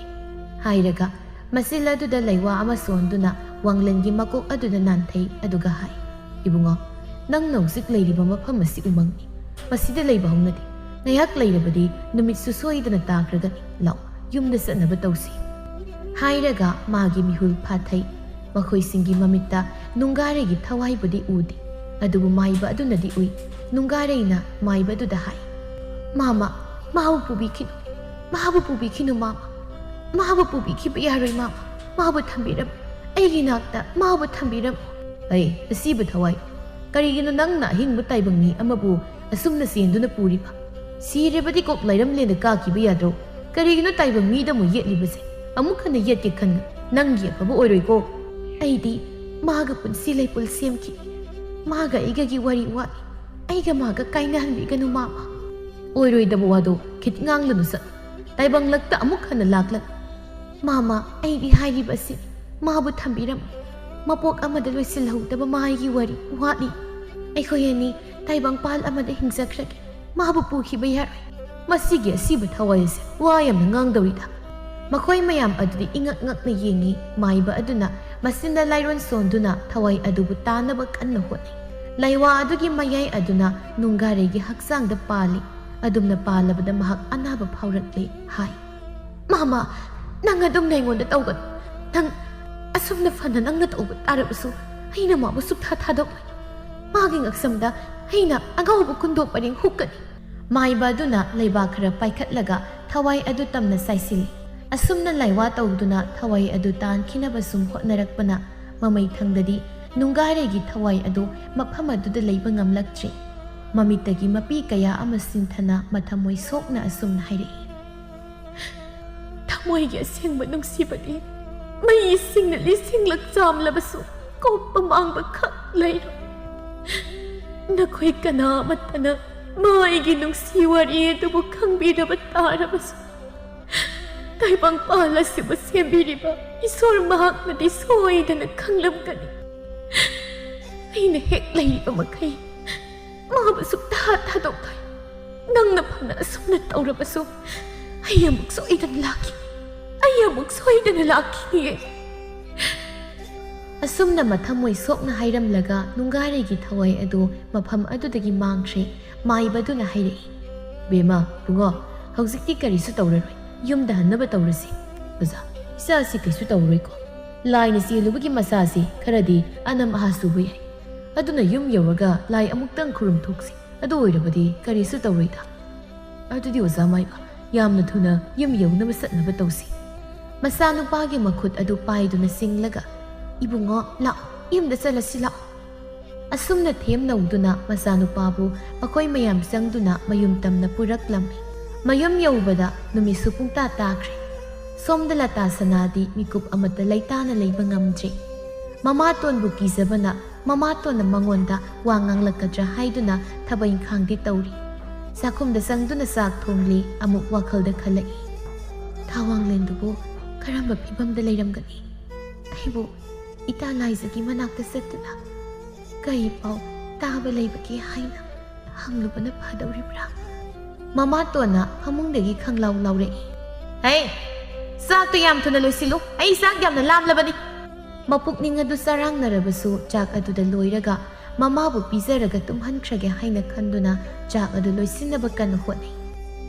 ꯍꯥꯏꯔꯒ ꯃꯆꯤꯜ ꯑꯗꯨꯗ ꯂꯩꯋꯥ ꯑꯃ ꯁꯣꯟꯗꯨꯅ ꯋꯥꯡꯂꯦꯟꯒꯤ ꯃꯀꯣꯛ ꯑꯗꯨꯗ ꯅꯥꯟꯊꯩ, ꯑꯗꯨꯒ ꯍꯥꯏ, "ꯏꯕꯨꯡꯉꯣ, ꯅꯪꯅ ꯍꯧꯖꯤꯛ ꯂꯩꯔꯤꯕ ꯃꯐꯝ ꯑꯁꯤ ꯎꯃꯪꯅꯤ꯫ ꯃꯁꯤꯗ ꯂꯩꯕ ꯍꯧꯅꯗꯦ꯫ ꯉꯥꯏꯍꯥꯛ ꯂꯩꯔꯕꯗꯤ ꯅꯨꯃꯤꯠꯁꯨ ꯁꯣꯏꯗꯅ ꯇꯥꯈ꯭ꯔꯒꯅꯤ꯫ ꯂꯥꯛꯑꯣ, ꯌꯨꯝꯗ ꯆꯠꯅꯕ ꯇꯧꯁꯤ꯫" ꯍꯥꯏꯔꯒ ꯃꯥꯒꯤ ꯃꯤꯍꯨꯜ ꯐꯥꯊꯩ꯫ ꯃꯈꯣꯏꯁꯤꯡꯒꯤ ꯃꯃꯤꯠꯇ ꯅꯨꯡꯒꯥꯔꯩꯒꯤ ꯊꯋꯥꯏꯕꯨꯗꯤ ꯎꯗꯦ, ꯑꯗꯨꯕꯨ ꯃꯥꯏꯕ ꯑꯗꯨꯅꯗꯤ ꯎꯏ꯫ ꯅꯨꯡꯒꯥꯔꯩꯅ ꯃꯥꯏꯕ ꯑꯗꯨꯗ ꯍꯥꯏ, "ꯃꯥꯃ, ꯃꯥꯕꯨ ꯄꯨꯕꯤꯈꯤꯅꯨ꯫ ꯃꯥꯕꯨ ꯄꯨꯕꯤꯈꯤꯅꯨ, ꯃꯥꯃ꯫ ꯃꯥꯕꯨ ꯄꯨꯕꯤꯈꯤꯕ ꯌꯥꯔꯣꯏ, ꯃꯥꯃ꯫ ꯃꯥꯕꯨ ꯊꯝꯕꯤꯔꯝꯃꯨ꯫ ꯑꯩꯒꯤ ꯅꯥꯛꯇ ꯃꯥꯕꯨ ꯊꯝꯕꯤꯔꯝꯃꯨ꯫" "ꯑꯩ, ꯑꯁꯤꯕ ꯊꯋꯥꯏ, ꯀꯔꯤꯒꯤꯅꯣ ꯅꯪꯅ ꯑꯍꯤꯡꯕ ꯇꯥꯏꯕꯪ ꯃꯤ ꯑꯃꯕꯨ ꯑꯁꯨꯝꯅ ꯆꯦꯟꯗꯨꯅ ꯄꯨꯔꯤꯕ? ꯁꯤꯔꯕꯗꯤ ꯀꯣꯛ ꯂꯩꯔꯝꯂꯦꯟꯗ ꯀꯥꯈꯤꯕ ꯌꯥꯗ꯭ꯔꯣ? ꯀꯔꯤꯒꯤꯅꯣ ꯇꯥꯏꯕꯪ ꯃꯤꯗ ꯑꯃꯨꯛ ꯌꯦꯠꯂꯤꯕꯁꯦ? ꯑꯃꯨꯛ ꯍꯟꯅ ꯌꯦꯠꯀꯦ ꯈꯟꯒꯅꯨ꯫ ꯅꯪꯒꯤ ꯑꯐꯕ ꯑꯣꯏꯔꯣꯏꯀꯣ꯫" "ꯑꯩꯗꯤ ꯃꯥꯒ ꯄꯨꯟꯁꯤ ꯂꯩꯄꯨꯟ ꯁꯦꯝꯈꯤ꯫ ꯃꯥꯒ ꯑꯩꯒꯒꯤ ꯋꯥꯔꯤ ꯋꯥꯠꯂꯤ꯫ ꯑꯩꯒ ꯃꯥꯒ ꯀꯥꯏꯅꯍꯟꯕꯤꯒꯅꯨ, ꯃꯥꯃ꯫" "ꯑꯣꯏꯔꯣꯏꯗꯕ ꯋꯥꯗꯣ ꯈꯤꯠ ꯉꯥꯡꯂꯅꯨ, ꯆꯠꯂꯨ꯫ ꯇꯥꯏꯕꯪꯂꯛꯇ ꯑꯃꯨꯛ ꯍꯟꯅ ꯂꯥꯛꯂꯅꯨ꯫" "ꯃꯥꯃ, ꯑꯩꯗꯤ ꯍꯥꯏꯔꯤꯕ ꯑꯁꯤꯅꯤ, ꯃꯥꯕꯨ ꯊꯝꯕꯤꯔꯝꯃꯨ꯫" ꯃꯄꯣꯛ ꯑꯃꯗ ꯂꯣꯏꯁꯤꯜꯍꯧꯗꯕ ꯃꯥꯏꯒꯤ ꯋꯥꯔꯤ ꯋꯥꯠꯂꯤ꯫ ꯑꯩꯈꯣꯏ ꯑꯅꯤ ꯇꯥꯏꯕꯪꯄꯥꯜ ꯑꯃꯗ ꯍꯤꯡꯖꯈ꯭ꯔꯒꯦ꯫ ꯃꯥꯕꯨ ꯄꯨꯈꯤꯕ ꯌꯥꯔꯣꯏ꯫ ꯃꯁꯤꯒꯤ ꯑꯁꯤꯕ ꯊꯋꯥꯏ ꯑꯁꯦ ꯋꯥ ꯌꯥꯝꯅ ꯉꯥꯡꯗꯧꯔꯤꯗ꯫ ꯃꯈꯣꯏ ꯃꯌꯥꯝ ꯑꯗꯨꯗꯤ ꯏꯉꯛ ꯉꯛꯅ ꯌꯦꯡꯉꯤ꯫ ꯃꯥꯏꯕ ꯑꯗꯨꯅ ꯃꯆꯤꯟꯗ ꯂꯥꯏꯔꯣꯟ ꯁꯣꯟꯗꯨꯅ ꯊꯋꯥꯏ ꯑꯗꯨꯕꯨ ꯇꯥꯅꯕ ꯀꯟꯅ ꯍꯣꯠꯅꯩ꯫ ꯂꯩꯋꯥ ꯑꯗꯨꯒꯤ ꯃꯌꯥꯏ ꯑꯗꯨꯅ ꯅꯨꯡꯒꯥꯔꯩꯒꯤ ꯍꯛꯆꯥꯡꯗ ꯄꯥꯜꯂꯤ꯫ ꯑꯗꯨꯝꯅ ꯄꯥꯜꯂꯕꯗ ꯃꯍꯥꯛ ꯑꯅꯥꯕ ꯐꯥꯎꯔꯛꯂꯦ ꯍꯥꯏ꯫ "ꯃꯥꯃ, ꯅꯪ ꯑꯗꯨꯝꯅ ꯑꯩꯉꯣꯟꯗ ꯇꯧꯒꯅꯨ꯫ ꯅꯪ ꯑꯁꯨꯝꯅ ꯐꯅ ꯅꯪꯅ ꯇꯧꯕ ꯇꯥꯔꯕꯁꯨ ꯑꯩꯅ ꯃꯥꯕꯨ ꯁꯨꯛꯊꯥ ꯊꯥꯗꯣꯛꯂꯣꯏ꯫ ꯃꯥꯒꯤ ꯉꯛꯁꯝꯗ ꯑꯩꯅ ꯑꯉꯧꯕ ꯀꯨꯟꯗꯣꯛ ꯄꯔꯦꯡ ꯍꯨꯛꯀꯅꯤ꯫" ꯃꯥꯏꯕ ꯑꯗꯨꯅ ꯂꯩꯕꯥꯛ ꯈꯔ ꯄꯥꯏꯈꯠꯂꯒ ꯊꯋꯥꯏ ꯑꯗꯨ ꯇꯝꯅ ꯆꯥꯏꯁꯤꯜꯂꯤ꯫ ꯑꯁꯨꯝꯅ ꯂꯥꯏꯋꯥ ꯇꯧꯗꯨꯅ ꯊꯋꯥꯏ ꯑꯗꯨ ꯇꯥꯟꯈꯤꯅꯕ ꯁꯨꯝ ꯍꯣꯠꯅꯔꯛꯄꯅ ꯃꯃꯩꯊꯪꯗꯗꯤ ꯅꯨꯡꯒꯥꯔꯩꯒꯤ ꯊꯋꯥꯏ ꯑꯗꯨ ꯃꯐꯝ ꯑꯗꯨꯗ ꯂꯩꯕ ꯉꯝꯂꯛꯇ꯭ꯔꯦ꯫ ꯃꯃꯤꯠꯇꯒꯤ ꯃꯄꯤ ꯀꯌꯥ ꯑꯃ ꯁꯤꯟꯊꯅ ꯃꯊꯃꯣꯏ ꯁꯣꯛꯅ ꯑꯁꯨꯝꯅ ꯍꯥꯏꯔꯛꯏ꯫ "ꯊꯃꯣꯏꯒꯤ ꯑꯁꯦꯡꯕ ꯅꯨꯡꯁꯤꯕꯗꯤ ꯃꯩ ꯏꯁꯤꯡꯅ ꯂꯤꯁꯤꯡꯂꯛ ꯆꯥꯝꯂꯕꯁꯨ ꯀꯣꯛꯄ ꯃꯥꯡꯕ ꯈꯛ ꯂꯩꯔꯣꯏ꯫ ꯅꯈꯣꯏ ꯀꯅꯥ ꯑꯃꯠꯇꯅ ꯃꯥꯏꯒꯤ ꯅꯨꯡꯁꯤ ꯋꯥꯔꯤ ꯑꯗꯨꯕꯨ ꯈꯪꯕꯤꯗꯕ ꯇꯥꯔꯕꯁꯨ, ꯇꯥꯏꯕꯪꯄꯥꯜ ꯑꯁꯤꯕꯨ ꯁꯦꯝꯕꯤꯔꯤꯕ ꯏꯁꯣꯔ ꯃꯍꯥꯛꯅꯗꯤ ꯁꯣꯏꯗꯅ ꯈꯪꯂꯝꯒꯅꯤ꯫ ꯑꯩꯅ ꯍꯦꯛ ꯂꯩꯔꯤꯕ ꯃꯈꯩ ꯃꯥꯕꯨ ꯁꯨꯛꯊꯥ ꯊꯥꯗꯣꯛꯂꯣꯏ꯫ ꯅꯪꯅ ꯐꯅ ꯑꯁꯨꯝꯅ ꯇꯧꯔꯕꯁꯨ ꯑꯩ ꯑꯃꯨꯛ ꯁꯣꯏꯗꯅ ꯂꯥꯛꯈꯤꯅꯤ꯫ ꯑꯩ ꯑꯃꯨꯛ ꯁꯣꯏꯗꯅ ꯂꯥꯛꯈꯤꯅꯤꯌꯦ꯫" ꯑꯁꯨꯝꯅ ꯃꯊꯃꯣꯏ ꯁꯣꯛꯅ ꯍꯥꯏꯔꯝꯂꯒ ꯅꯨꯡꯒꯥꯔꯩꯒꯤ ꯊꯋꯥꯏ ꯑꯗꯨ ꯃꯐꯝ ꯑꯗꯨꯗꯒꯤ ꯃꯥꯡꯈ꯭ꯔꯦ꯫ ꯃꯥꯏꯕꯗꯨꯅ ꯍꯥꯏꯔꯛꯏ, "ꯕꯦꯝꯃ, ꯕꯨꯡꯉꯣ, ꯍꯧꯖꯤꯛꯇꯤ ꯀꯔꯤꯁꯨ ꯇꯧꯔꯔꯣꯏ꯫ ꯌꯨꯝꯗ ꯍꯟꯅꯕ ꯇꯧꯔꯁꯤ꯫ ꯑꯣꯖꯥ, ꯏꯆꯥ ꯑꯁꯤ ꯀꯩꯁꯨ ꯇꯧꯔꯣꯏꯀꯣ? ꯂꯥꯏꯅ ꯆꯦꯜꯂꯨꯕꯒꯤ ꯃꯆꯥꯁꯤ ꯈꯔꯗꯤ ꯑꯅꯝ ꯑꯍꯥ ꯆꯨꯕ ꯌꯥꯏ꯫ ꯑꯗꯨꯅ ꯌꯨꯝ ꯌꯧꯔꯒ ꯂꯥꯏ ꯑꯃꯨꯛꯇꯪ ꯈꯨꯔꯨꯝ ꯊꯣꯛꯁꯤ꯫ ꯑꯗꯨ ꯑꯣꯏꯔꯕꯗꯤ ꯀꯔꯤꯁꯨ ꯇꯧꯔꯣꯏꯗ꯫" "ꯑꯗꯨꯗꯤ ꯑꯣꯖꯥ ꯃꯥꯏꯕ, ꯌꯥꯝꯅ ꯊꯨꯅ ꯌꯨꯝ ꯌꯧꯅꯕ ꯆꯠꯅꯕ ꯇꯧꯁꯤ꯫" ꯃꯆꯥꯅꯨꯄꯥꯒꯤ ꯃꯈꯨꯠ ꯑꯗꯨ ꯄꯥꯏꯗꯨꯅ ꯆꯤꯡꯂꯒ, "ꯏꯕꯨꯡꯉꯣ, ꯂꯥꯛꯑꯣ, ꯌꯨꯝꯗ ꯆꯠꯂꯁꯤ ꯂꯥꯛꯑꯣ꯫" ꯑꯁꯨꯝꯅ ꯊꯦꯝ ꯅꯧꯗꯨꯅ ꯃꯆꯥꯅꯨꯄꯥꯕꯨ ꯃꯈꯣꯏ ꯃꯌꯥꯝ ꯆꯪꯗꯨꯅ ꯃꯌꯨꯝ ꯇꯝꯅ ꯄꯨꯔꯛꯂꯝꯃꯤ꯫ ꯃꯌꯨꯝ ꯌꯧꯕꯗ ꯅꯨꯃꯤꯠꯁꯨ ꯄꯨꯡꯇꯥ ꯇꯥꯈ꯭ꯔꯦ꯫ ꯁꯣꯝꯗ ꯂꯇꯥ ꯁꯅꯥꯗꯤ ꯃꯤꯀꯨꯞ ꯑꯃꯠꯇ ꯂꯩꯇꯥꯅ ꯂꯩꯕ ꯉꯝꯗ꯭ꯔꯦ꯫ ꯃꯃꯥꯇꯣꯟꯕꯨ ꯀꯤꯖꯕꯅ ꯃꯃꯥꯇꯣꯟꯅ ꯃꯉꯣꯟꯗ ꯋꯥ ꯉꯥꯡꯂꯛꯀꯗ꯭ꯔꯥ ꯍꯥꯏꯗꯨꯅ ꯊꯕꯛ ꯏꯪꯈꯥꯡꯗꯤ ꯇꯧꯔꯤ꯫ ꯆꯥꯛꯈꯨꯝꯗ ꯆꯪꯗꯨꯅ ꯆꯥꯛ ꯊꯣꯡꯂꯤ꯫ ꯑꯃꯨꯛ ꯋꯥꯈꯜꯗ ꯈꯜꯂꯛꯏ, "ꯊꯥꯋꯥꯡꯂꯦꯟꯗꯨꯕꯨ ꯀꯔꯝꯕ ꯐꯤꯕꯝꯗ ꯂꯩꯔꯝꯒꯅꯤ? ꯑꯩꯕꯨ ꯏꯇꯥ ꯂꯥꯏꯖꯒꯤ ꯃꯅꯥꯛꯇ ꯆꯠꯇꯨꯅ ꯀꯔꯤ ꯄꯥꯎ ꯇꯥꯕ ꯂꯩꯕꯒꯦ ꯍꯥꯏꯅ ꯍꯪꯂꯨꯕꯅ ꯐꯗꯧꯔꯤꯕ꯭ꯔꯥ? ꯃꯃꯥꯇꯣꯟꯅ ꯐꯃꯨꯡꯗꯒꯤ ꯈꯪꯂꯥꯎ ꯂꯥꯎꯔꯛꯏ꯫ "ꯍꯩ, ꯆꯥꯛꯇꯣ ꯌꯥꯝ ꯊꯨꯅ ꯂꯣꯏꯁꯤꯜꯂꯨ, ꯑꯩ ꯆꯥꯛ ꯌꯥꯝꯅ ꯂꯥꯝꯂꯕꯅꯤ꯫" ꯃꯄꯨꯛꯅꯤꯡ ꯑꯗꯨ ꯆꯔꯥꯡꯅꯔꯕꯁꯨ ꯆꯥꯛ ꯑꯗꯨꯗ ꯂꯣꯏꯔꯒ ꯃꯃꯥꯕꯨ ꯄꯤꯖꯔꯒ ꯇꯨꯝꯍꯟꯈ꯭ꯔꯒꯦ ꯍꯥꯏꯅ ꯈꯟꯗꯨꯅ ꯆꯥꯛ ꯑꯗꯨ ꯂꯣꯏꯁꯤꯟꯅꯕ ꯀꯟꯅ ꯍꯣꯠꯅꯩ꯫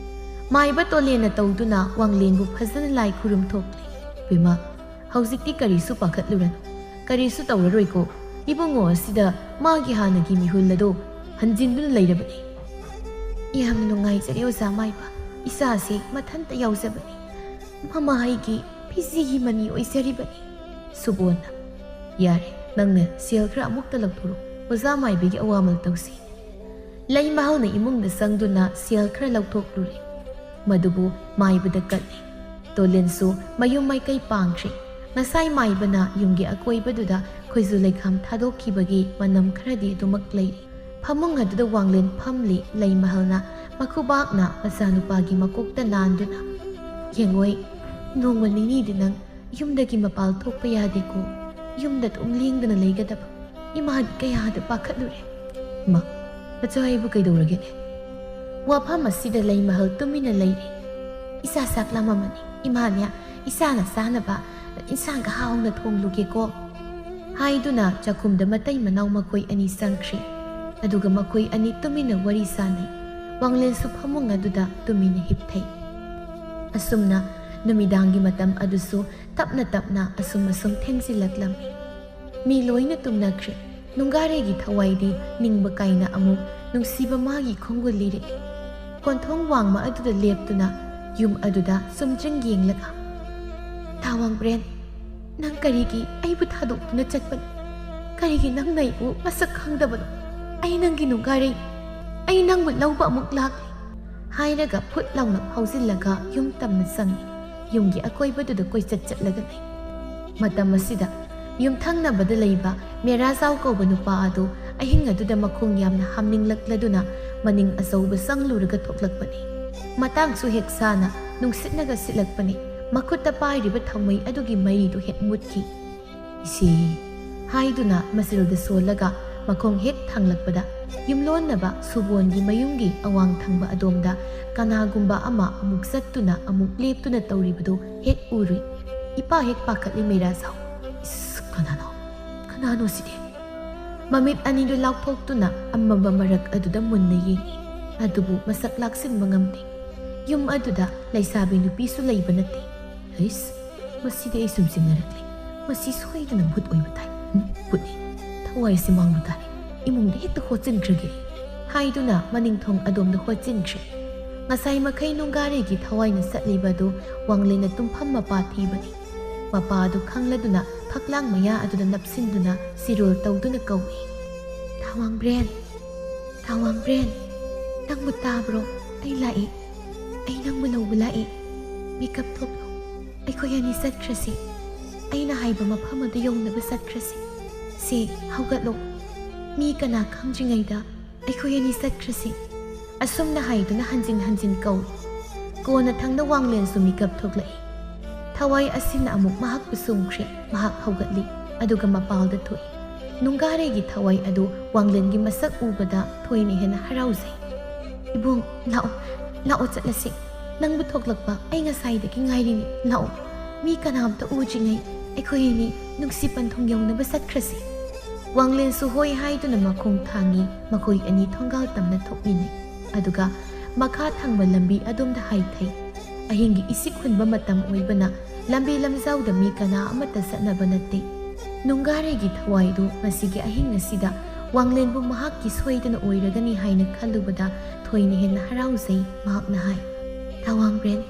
ꯃꯥꯏꯕ ꯇꯣꯂꯦꯟꯅ ꯇꯧꯗꯨꯅ ꯋꯥꯡꯂꯦꯟꯕꯨ ꯐꯖꯅ ꯂꯥꯏ ꯈꯨꯔꯨꯝ ꯊꯣꯛꯂꯦ꯫ "ꯕꯦꯝꯃ, ꯍꯧꯖꯤꯛꯇꯤ ꯀꯔꯤꯁꯨ ꯄꯥꯈꯠꯂꯨꯔꯅꯨ, ꯀꯔꯤꯁꯨ ꯇꯧꯔꯔꯣꯏꯀꯣ꯫ ꯏꯕꯨꯡꯉꯣ ꯑꯁꯤꯗ ꯃꯥꯒꯤ ꯍꯥꯟꯅꯒꯤ ꯃꯤꯍꯨꯜ ꯑꯗꯨ ꯍꯟꯖꯤꯟꯗꯨꯅ ꯂꯩꯔꯕꯅꯤ꯫" "ꯌꯥꯝꯅ ꯅꯨꯡꯉꯥꯏꯖꯔꯦ ꯑꯣꯖꯥ ꯃꯥꯏꯕ, ꯏꯆꯥꯁꯤ ꯃꯊꯟꯇ ꯌꯥꯎꯖꯕꯅꯤ, ꯃꯃꯥ ꯑꯩꯒꯤ ꯐꯤꯖꯤꯒꯤ ꯃꯅꯤ ꯑꯣꯏꯖꯔꯤꯕꯅꯤ꯫" ꯁꯨꯕꯣꯟꯅ, "ꯌꯥꯔꯦ, ꯅꯪꯅ ꯁꯦꯜ ꯈꯔ ꯑꯃꯨꯛꯇ ꯂꯧꯊꯣꯔꯛꯎ, ꯑꯣꯖꯥ ꯃꯥꯏꯕꯤꯒꯤ ꯑꯋꯥꯃꯜ ꯇꯧꯁꯤ꯫" ꯂꯩꯃꯍꯜꯅ ꯏꯃꯨꯡꯗ ꯆꯪꯗꯨꯅ ꯁꯦꯜ ꯈꯔ ꯂꯧꯊꯣꯛꯂꯨꯔꯦ꯫ ꯃꯗꯨꯕꯨ ꯃꯥꯏꯕꯗ ꯀꯠꯂꯦ꯫ ꯇꯣꯂꯦꯟꯁꯨ ꯃꯌꯨꯝ ꯃꯥꯏꯀꯩ ꯄꯥꯡꯈ꯭ꯔꯦ꯫ ꯉꯁꯥꯏ ꯃꯥꯏꯕꯅ ꯌꯨꯝꯒꯤ ꯑꯀꯣꯏꯕꯗꯨꯗ ꯈꯣꯏꯖꯨ ꯂꯩꯈꯥꯝ ꯊꯥꯗꯣꯛꯈꯤꯕꯒꯤ ꯃꯅꯝ ꯈꯔꯗꯤ ꯑꯗꯨꯃꯛ ꯂꯩꯔꯤ꯫ ꯐꯃꯨꯡ ꯑꯗꯨꯗ ꯋꯥꯡꯂꯦꯟ ꯐꯝꯂꯤ ꯂꯩꯃꯍꯜꯅ ꯃꯈꯨꯕꯥꯛꯅ ꯃꯆꯥꯅꯨꯄꯥꯒꯤ ꯃꯀꯣꯛꯇ ꯅꯥꯟꯗꯨꯅ, "ꯌꯦꯡꯉꯣꯏ, ꯅꯣꯡꯃ ꯅꯤꯅꯤꯗꯤ ꯅꯪ ꯌꯨꯝꯗꯒꯤ ꯃꯄꯥꯜ ꯊꯣꯛꯄ ꯌꯥꯗꯦꯀꯣ꯫ ꯌꯨꯝꯗ ꯑꯗꯨꯝ ꯂꯦꯡꯗꯅ ꯂꯩꯒꯗꯕ꯫ ꯏꯃꯥꯗꯤ ꯀꯌꯥꯗ ꯄꯥꯈꯠꯂꯨꯔꯦ꯫" "ꯏꯃꯥ, ꯃꯆꯥ ꯑꯩꯕꯨ ꯀꯩꯗꯧꯔꯒꯦꯅꯦ?" ꯋꯥꯐꯝ ꯑꯁꯤꯗ ꯂꯩꯃꯍꯜ ꯇꯨꯃꯤꯟꯅ ꯂꯩꯔꯦ꯫ "ꯏꯆꯥ ꯆꯥꯛ ꯂꯥꯝꯃꯝꯃꯅꯤ꯫ ꯏꯃꯥꯅꯦ, ꯏꯆꯥꯅ ꯆꯥꯅꯕ ꯏꯟꯁꯥꯡꯒ ꯍꯥꯎꯅ ꯊꯣꯡꯂꯨꯒꯦꯀꯣ" ꯍꯥꯏꯗꯨꯅ ꯆꯥꯛꯈꯨꯝꯗ ꯃꯇꯩ ꯃꯅꯥꯎ ꯃꯈꯣꯏ ꯑꯅꯤ ꯆꯪꯈ꯭ꯔꯦ꯫ ꯑꯗꯨꯒ ꯃꯈꯣꯏ ꯑꯅꯤ ꯇꯨꯃꯤꯟꯅ ꯋꯥꯔꯤ ꯁꯥꯅꯩ꯫ ꯋꯥꯡꯂꯦꯟꯁꯨ ꯐꯃꯨꯡ ꯑꯗꯨꯗ ꯇꯨꯃꯤꯟꯅ ꯍꯤꯞꯊꯩ꯫ ꯑꯁꯨꯝꯅ ꯅꯨꯃꯤꯗꯥꯡꯒꯤ ꯃꯇꯝ ꯑꯗꯨꯁꯨ ꯇꯞꯅ ꯇꯞꯅ ꯑꯁꯨꯝ ꯑꯁꯨꯝ ꯊꯦꯡꯖꯤꯜꯂꯛꯂꯝꯃꯤ꯫ ꯃꯤ ꯂꯣꯏꯅ ꯇꯨꯝꯅꯈ꯭ꯔꯦ꯫ ꯅꯨꯡꯒꯥꯔꯩꯒꯤ ꯊꯋꯥꯏꯗꯤ ꯅꯤꯡꯕ ꯀꯥꯏꯅ ꯑꯃꯨꯛ ꯅꯨꯡꯁꯤꯕ ꯃꯥꯒꯤ ꯈꯣꯡꯒꯨꯜ ꯂꯤꯔꯛꯏ꯫ ꯀꯣꯟꯊꯣꯡ ꯋꯥꯡꯃ ꯑꯗꯨꯗ ꯂꯦꯞꯇꯨꯅ ꯌꯨꯝ ꯑꯗꯨꯗ ꯆꯨꯝꯗ꯭ꯔꯤꯡ ꯌꯦꯡꯂꯒ, "ꯊꯥꯋꯥꯡꯕ꯭ꯔꯦꯟ, ꯅꯪ ꯀꯔꯤꯒꯤ ꯑꯩꯕꯨ ꯊꯥꯗꯣꯛꯇꯨꯅ ꯆꯠꯄꯅꯣ? ꯀꯔꯤꯒꯤ ꯅꯪꯅ ꯑꯩꯕꯨ ꯃꯁꯛ ꯈꯪꯗꯕꯅꯣ? ꯑꯩ ꯅꯪꯒꯤ ꯅꯨꯡꯒꯥꯔꯩ, ꯑꯩ ꯅꯪꯕꯨ ꯂꯧꯕ ꯑꯃꯨꯛ ꯂꯥꯛꯂꯤ" ꯍꯥꯏꯔꯒ ꯐꯨꯠ ꯂꯥꯎꯅ ꯐꯥꯎꯖꯤꯜꯂꯒ ꯌꯨꯝ ꯇꯝꯅ ꯆꯪꯉꯤ꯫ ꯌꯨꯝꯒꯤ ꯑꯀꯣꯏꯕꯗꯨꯗ ꯀꯣꯏꯆꯠ ꯆꯠꯂꯒ ꯂꯩ꯫ ꯃꯇꯝ ꯑꯁꯤꯗ ꯌꯨꯝꯊꯪꯅꯕꯗ ꯂꯩꯕ ꯃꯦꯔꯥꯖꯥꯎ ꯀꯧꯕ ꯅꯨꯄꯥ ꯑꯗꯨ ꯑꯍꯤꯡ ꯑꯗꯨꯗ ꯃꯈꯣꯡ ꯌꯥꯝꯅ ꯍꯥꯝꯅꯤꯡꯂꯛꯂꯗꯨꯅ ꯃꯅꯤꯡ ꯑꯆꯧꯕ ꯆꯪꯂꯨꯔꯒ ꯊꯣꯛꯂꯛꯄꯅꯤ꯫ ꯃꯇꯥꯡꯁꯨ ꯍꯦꯛ ꯆꯥꯅ ꯅꯨꯡꯁꯤꯠꯅꯒ ꯁꯤꯠꯂꯛꯄꯅꯤ꯫ ꯃꯈꯨꯠꯇ ꯄꯥꯏꯔꯤꯕ ꯊꯥꯎꯃꯩ ꯑꯗꯨꯒꯤ ꯃꯩꯗꯨ ꯍꯦꯛ ꯃꯨꯠꯈꯤ꯫ "ꯏꯆꯦ" ꯍꯥꯏꯗꯨꯅ ꯃꯆꯤꯜꯗ ꯁꯣꯜꯂꯒ ꯃꯈꯣꯡ ꯍꯦꯛ ꯊꯥꯡꯂꯛꯄꯗ, ꯌꯨꯝꯂꯣꯟꯅꯕ ꯁꯨꯕꯣꯟꯒꯤ ꯃꯌꯨꯝꯒꯤ ꯑꯋꯥꯡ ꯊꯪꯕ ꯑꯗꯣꯝꯗ ꯀꯅꯥꯒꯨꯝꯕ ꯑꯃ ꯑꯃꯨꯛ ꯆꯠꯇꯨꯅ ꯑꯃꯨꯛ ꯂꯦꯞꯇꯨꯅ ꯇꯧꯔꯤꯕꯗꯨ ꯍꯦꯛ ꯎꯔꯨꯏ꯫ ꯏꯄꯥ ꯍꯦꯛ ꯄꯥꯈꯠꯂꯤ ꯃꯩꯔꯥꯖꯥꯎ꯫ "ꯏꯁ, ꯀꯅꯥꯅꯣ? ꯀꯅꯥꯅꯣ ꯁꯤꯗꯤ?" ꯃꯃꯤꯠ ꯑꯅꯤꯗꯨ ꯂꯥꯎꯊꯣꯛꯇꯨꯅ ꯑꯃꯝꯕ ꯃꯔꯛ ꯑꯗꯨꯗ ꯃꯨꯟꯅ ꯌꯦꯡꯏ꯫ ꯑꯗꯨꯕꯨ ꯃꯁꯛ ꯂꯥꯛꯁꯤꯟꯕ ꯉꯝꯗꯦ꯫ ꯌꯨꯝ ꯑꯗꯨꯗ ꯂꯩꯁꯥꯕꯤ ꯅꯨꯄꯤꯁꯨ ꯂꯩꯕ ꯅꯠꯇꯦ꯫ "ꯍꯩꯁ, ꯃꯁꯤꯗꯤ ꯑꯩ ꯁꯨꯝ ꯆꯤꯡꯅꯔꯛꯂꯦ꯫ ꯃꯁꯤ ꯁꯣꯏꯗꯅ ꯚꯨꯠ ꯑꯣꯏꯕ ꯇꯥꯏ꯫ ꯎꯝ, ꯚꯨꯠꯅꯤ꯫ ꯊꯋꯥꯏꯁꯤ ꯃꯥꯡꯂꯨ ꯇꯥꯔꯦ꯫ ꯏꯃꯨꯡꯗ ꯍꯦꯛꯇ ꯍꯣꯠꯆꯤꯟꯈ꯭ꯔꯒꯦ" ꯍꯥꯏꯗꯨꯅ ꯃꯅꯤꯡꯊꯣꯡ ꯑꯗꯣꯝꯗ ꯍꯣꯠꯆꯤꯟꯈ꯭ꯔꯦ꯫ ꯉꯁꯥꯏ ꯃꯈꯩ ꯅꯨꯡꯒꯥꯔꯩꯒꯤ ꯊꯋꯥꯏꯅ ꯆꯠꯂꯤꯕ ꯑꯗꯨ ꯋꯥꯡꯂꯦꯟꯅ ꯇꯨꯝꯐꯝ ꯃꯄꯥ ꯊꯤꯕꯅꯤ꯫ ꯃꯄꯥ ꯑꯗꯨ ꯈꯪꯂꯗꯨꯅ ꯐꯛꯂꯥꯡ ꯃꯌꯥ ꯑꯗꯨꯗ ꯅꯞꯁꯤꯟꯗꯨꯅ ꯆꯤꯔꯣꯜ ꯇꯧꯗꯨꯅ ꯀꯧꯏ, "ꯊꯥꯋꯥꯡꯕ꯭ꯔꯦꯟ, ꯊꯥꯋꯥꯡꯕ꯭ꯔꯦꯟ, ꯅꯪꯕꯨ ꯇꯥꯕ꯭ꯔꯣ? ꯑꯩ ꯂꯥꯛꯏ꯫ ꯑꯩ ꯅꯪꯕꯨ ꯂꯧꯕ ꯂꯥꯛꯏ꯫ ꯃꯤꯀꯞ ꯊꯣꯛꯂꯣ꯫ ꯑꯩꯈꯣꯏ ꯑꯅꯤ ꯆꯠꯈ꯭ꯔꯁꯤ꯫ ꯑꯩꯅ ꯍꯥꯏꯕ ꯃꯐꯝ ꯑꯗꯨ ꯌꯧꯅꯕ ꯆꯠꯈ꯭ꯔꯁꯤ꯫ ꯁꯦ, ꯍꯧꯒꯠꯂꯣ꯫ ꯃꯤ ꯀꯅꯥ ꯈꯪꯗ꯭ꯔꯤꯉꯩꯗ ꯑꯩꯈꯣꯏ ꯑꯅꯤ ꯆꯠꯈ꯭ꯔꯁꯤ꯫" ꯑꯁꯨꯝꯅ ꯍꯥꯏꯗꯨꯅ ꯍꯟꯖꯤꯟ ꯍꯟꯖꯤꯟ ꯀꯧꯏ꯫ ꯀꯣꯟꯅ ꯊꯪꯗ ꯋꯥꯡꯂꯦꯟꯁꯨ ꯃꯤꯀꯞ ꯊꯣꯛꯂꯛꯏ꯫ ꯊꯋꯥꯏ ꯑꯁꯤꯅ ꯑꯃꯨꯛ ꯃꯍꯥꯛꯄꯨ ꯁꯨꯝꯈ꯭ꯔꯦ꯫ ꯃꯍꯥꯛ ꯍꯧꯒꯠꯂꯤ, ꯑꯗꯨꯒ ꯃꯄꯥꯜꯗ ꯊꯣꯛꯏ꯫ ꯅꯨꯡꯒꯥꯔꯩꯒꯤ ꯊꯋꯥꯏ ꯑꯗꯨ ꯋꯥꯡꯂꯦꯟꯒꯤ ꯃꯁꯛ ꯎꯕꯗ ꯊꯣꯏꯅ ꯍꯦꯟꯅ ꯍꯔꯥꯎꯖꯩ꯫ "ꯏꯕꯨꯡ, ꯂꯥꯛꯑꯣ, ꯂꯥꯛꯑꯣ ꯆꯠꯂꯁꯤ꯫ ꯅꯪꯕꯨ ꯊꯣꯛꯂꯛꯄ ꯑꯩ ꯉꯁꯥꯏꯗꯒꯤ ꯉꯥꯏꯔꯤꯅꯤ꯫ ꯂꯥꯛꯑꯣ꯫ ꯃꯤ ꯀꯅꯥꯝꯇ ꯎꯗ꯭ꯔꯤꯉꯩ ꯑꯩꯈꯣꯏ ꯑꯅꯤ ꯅꯨꯡꯁꯤ ꯄꯟꯊꯨꯡ ꯌꯧꯅꯕ ꯆꯠꯈ꯭ꯔꯁꯤ꯫" ꯋꯥꯡꯂꯦꯟꯁꯨ ꯍꯣꯏ ꯍꯥꯏꯗꯨꯅ ꯃꯈꯣꯡ ꯊꯥꯡꯉꯤ꯫ ꯃꯈꯣꯏ ꯑꯅꯤ ꯊꯣꯡꯒꯥꯜ ꯇꯝꯅ ꯊꯣꯛꯃꯤꯟꯅꯩ꯫ ꯑꯗꯨꯒ ꯃꯈꯥ ꯊꯪꯕ ꯂꯝꯕꯤ ꯑꯗꯣꯝꯗ ꯍꯥꯏꯊꯩ꯫ ꯑꯍꯤꯡꯒꯤ ꯏꯁꯤꯛ ꯍꯨꯟꯕ ꯃꯇꯝ ꯑꯣꯏꯕꯅ ꯂꯝꯕꯤ ꯂꯝꯖꯥꯎꯗ ꯃꯤ ꯀꯅꯥ ꯑꯃꯠꯇ ꯆꯠꯅꯕ ꯅꯠꯇꯦ꯫ ꯅꯨꯡꯒꯥꯔꯩꯒꯤ ꯊꯋꯥꯏꯗꯨ ꯉꯁꯤꯒꯤ ꯑꯍꯤꯡ ꯑꯁꯤꯗ ꯋꯥꯡꯂꯦꯟꯕꯨ ꯃꯍꯥꯛꯀꯤ ꯁꯣꯏꯗꯅ ꯑꯣꯏꯔꯒꯅꯤ ꯍꯥꯏꯅ ꯈꯜꯂꯨꯕꯗ ꯊꯣꯏꯅ ꯍꯦꯟꯅ ꯍꯔꯥꯎꯖꯩ꯫ ꯃꯍꯥꯛꯅ ꯍꯥꯏ, "ꯊꯥꯋꯥꯡꯕ꯭ꯔꯦꯟ,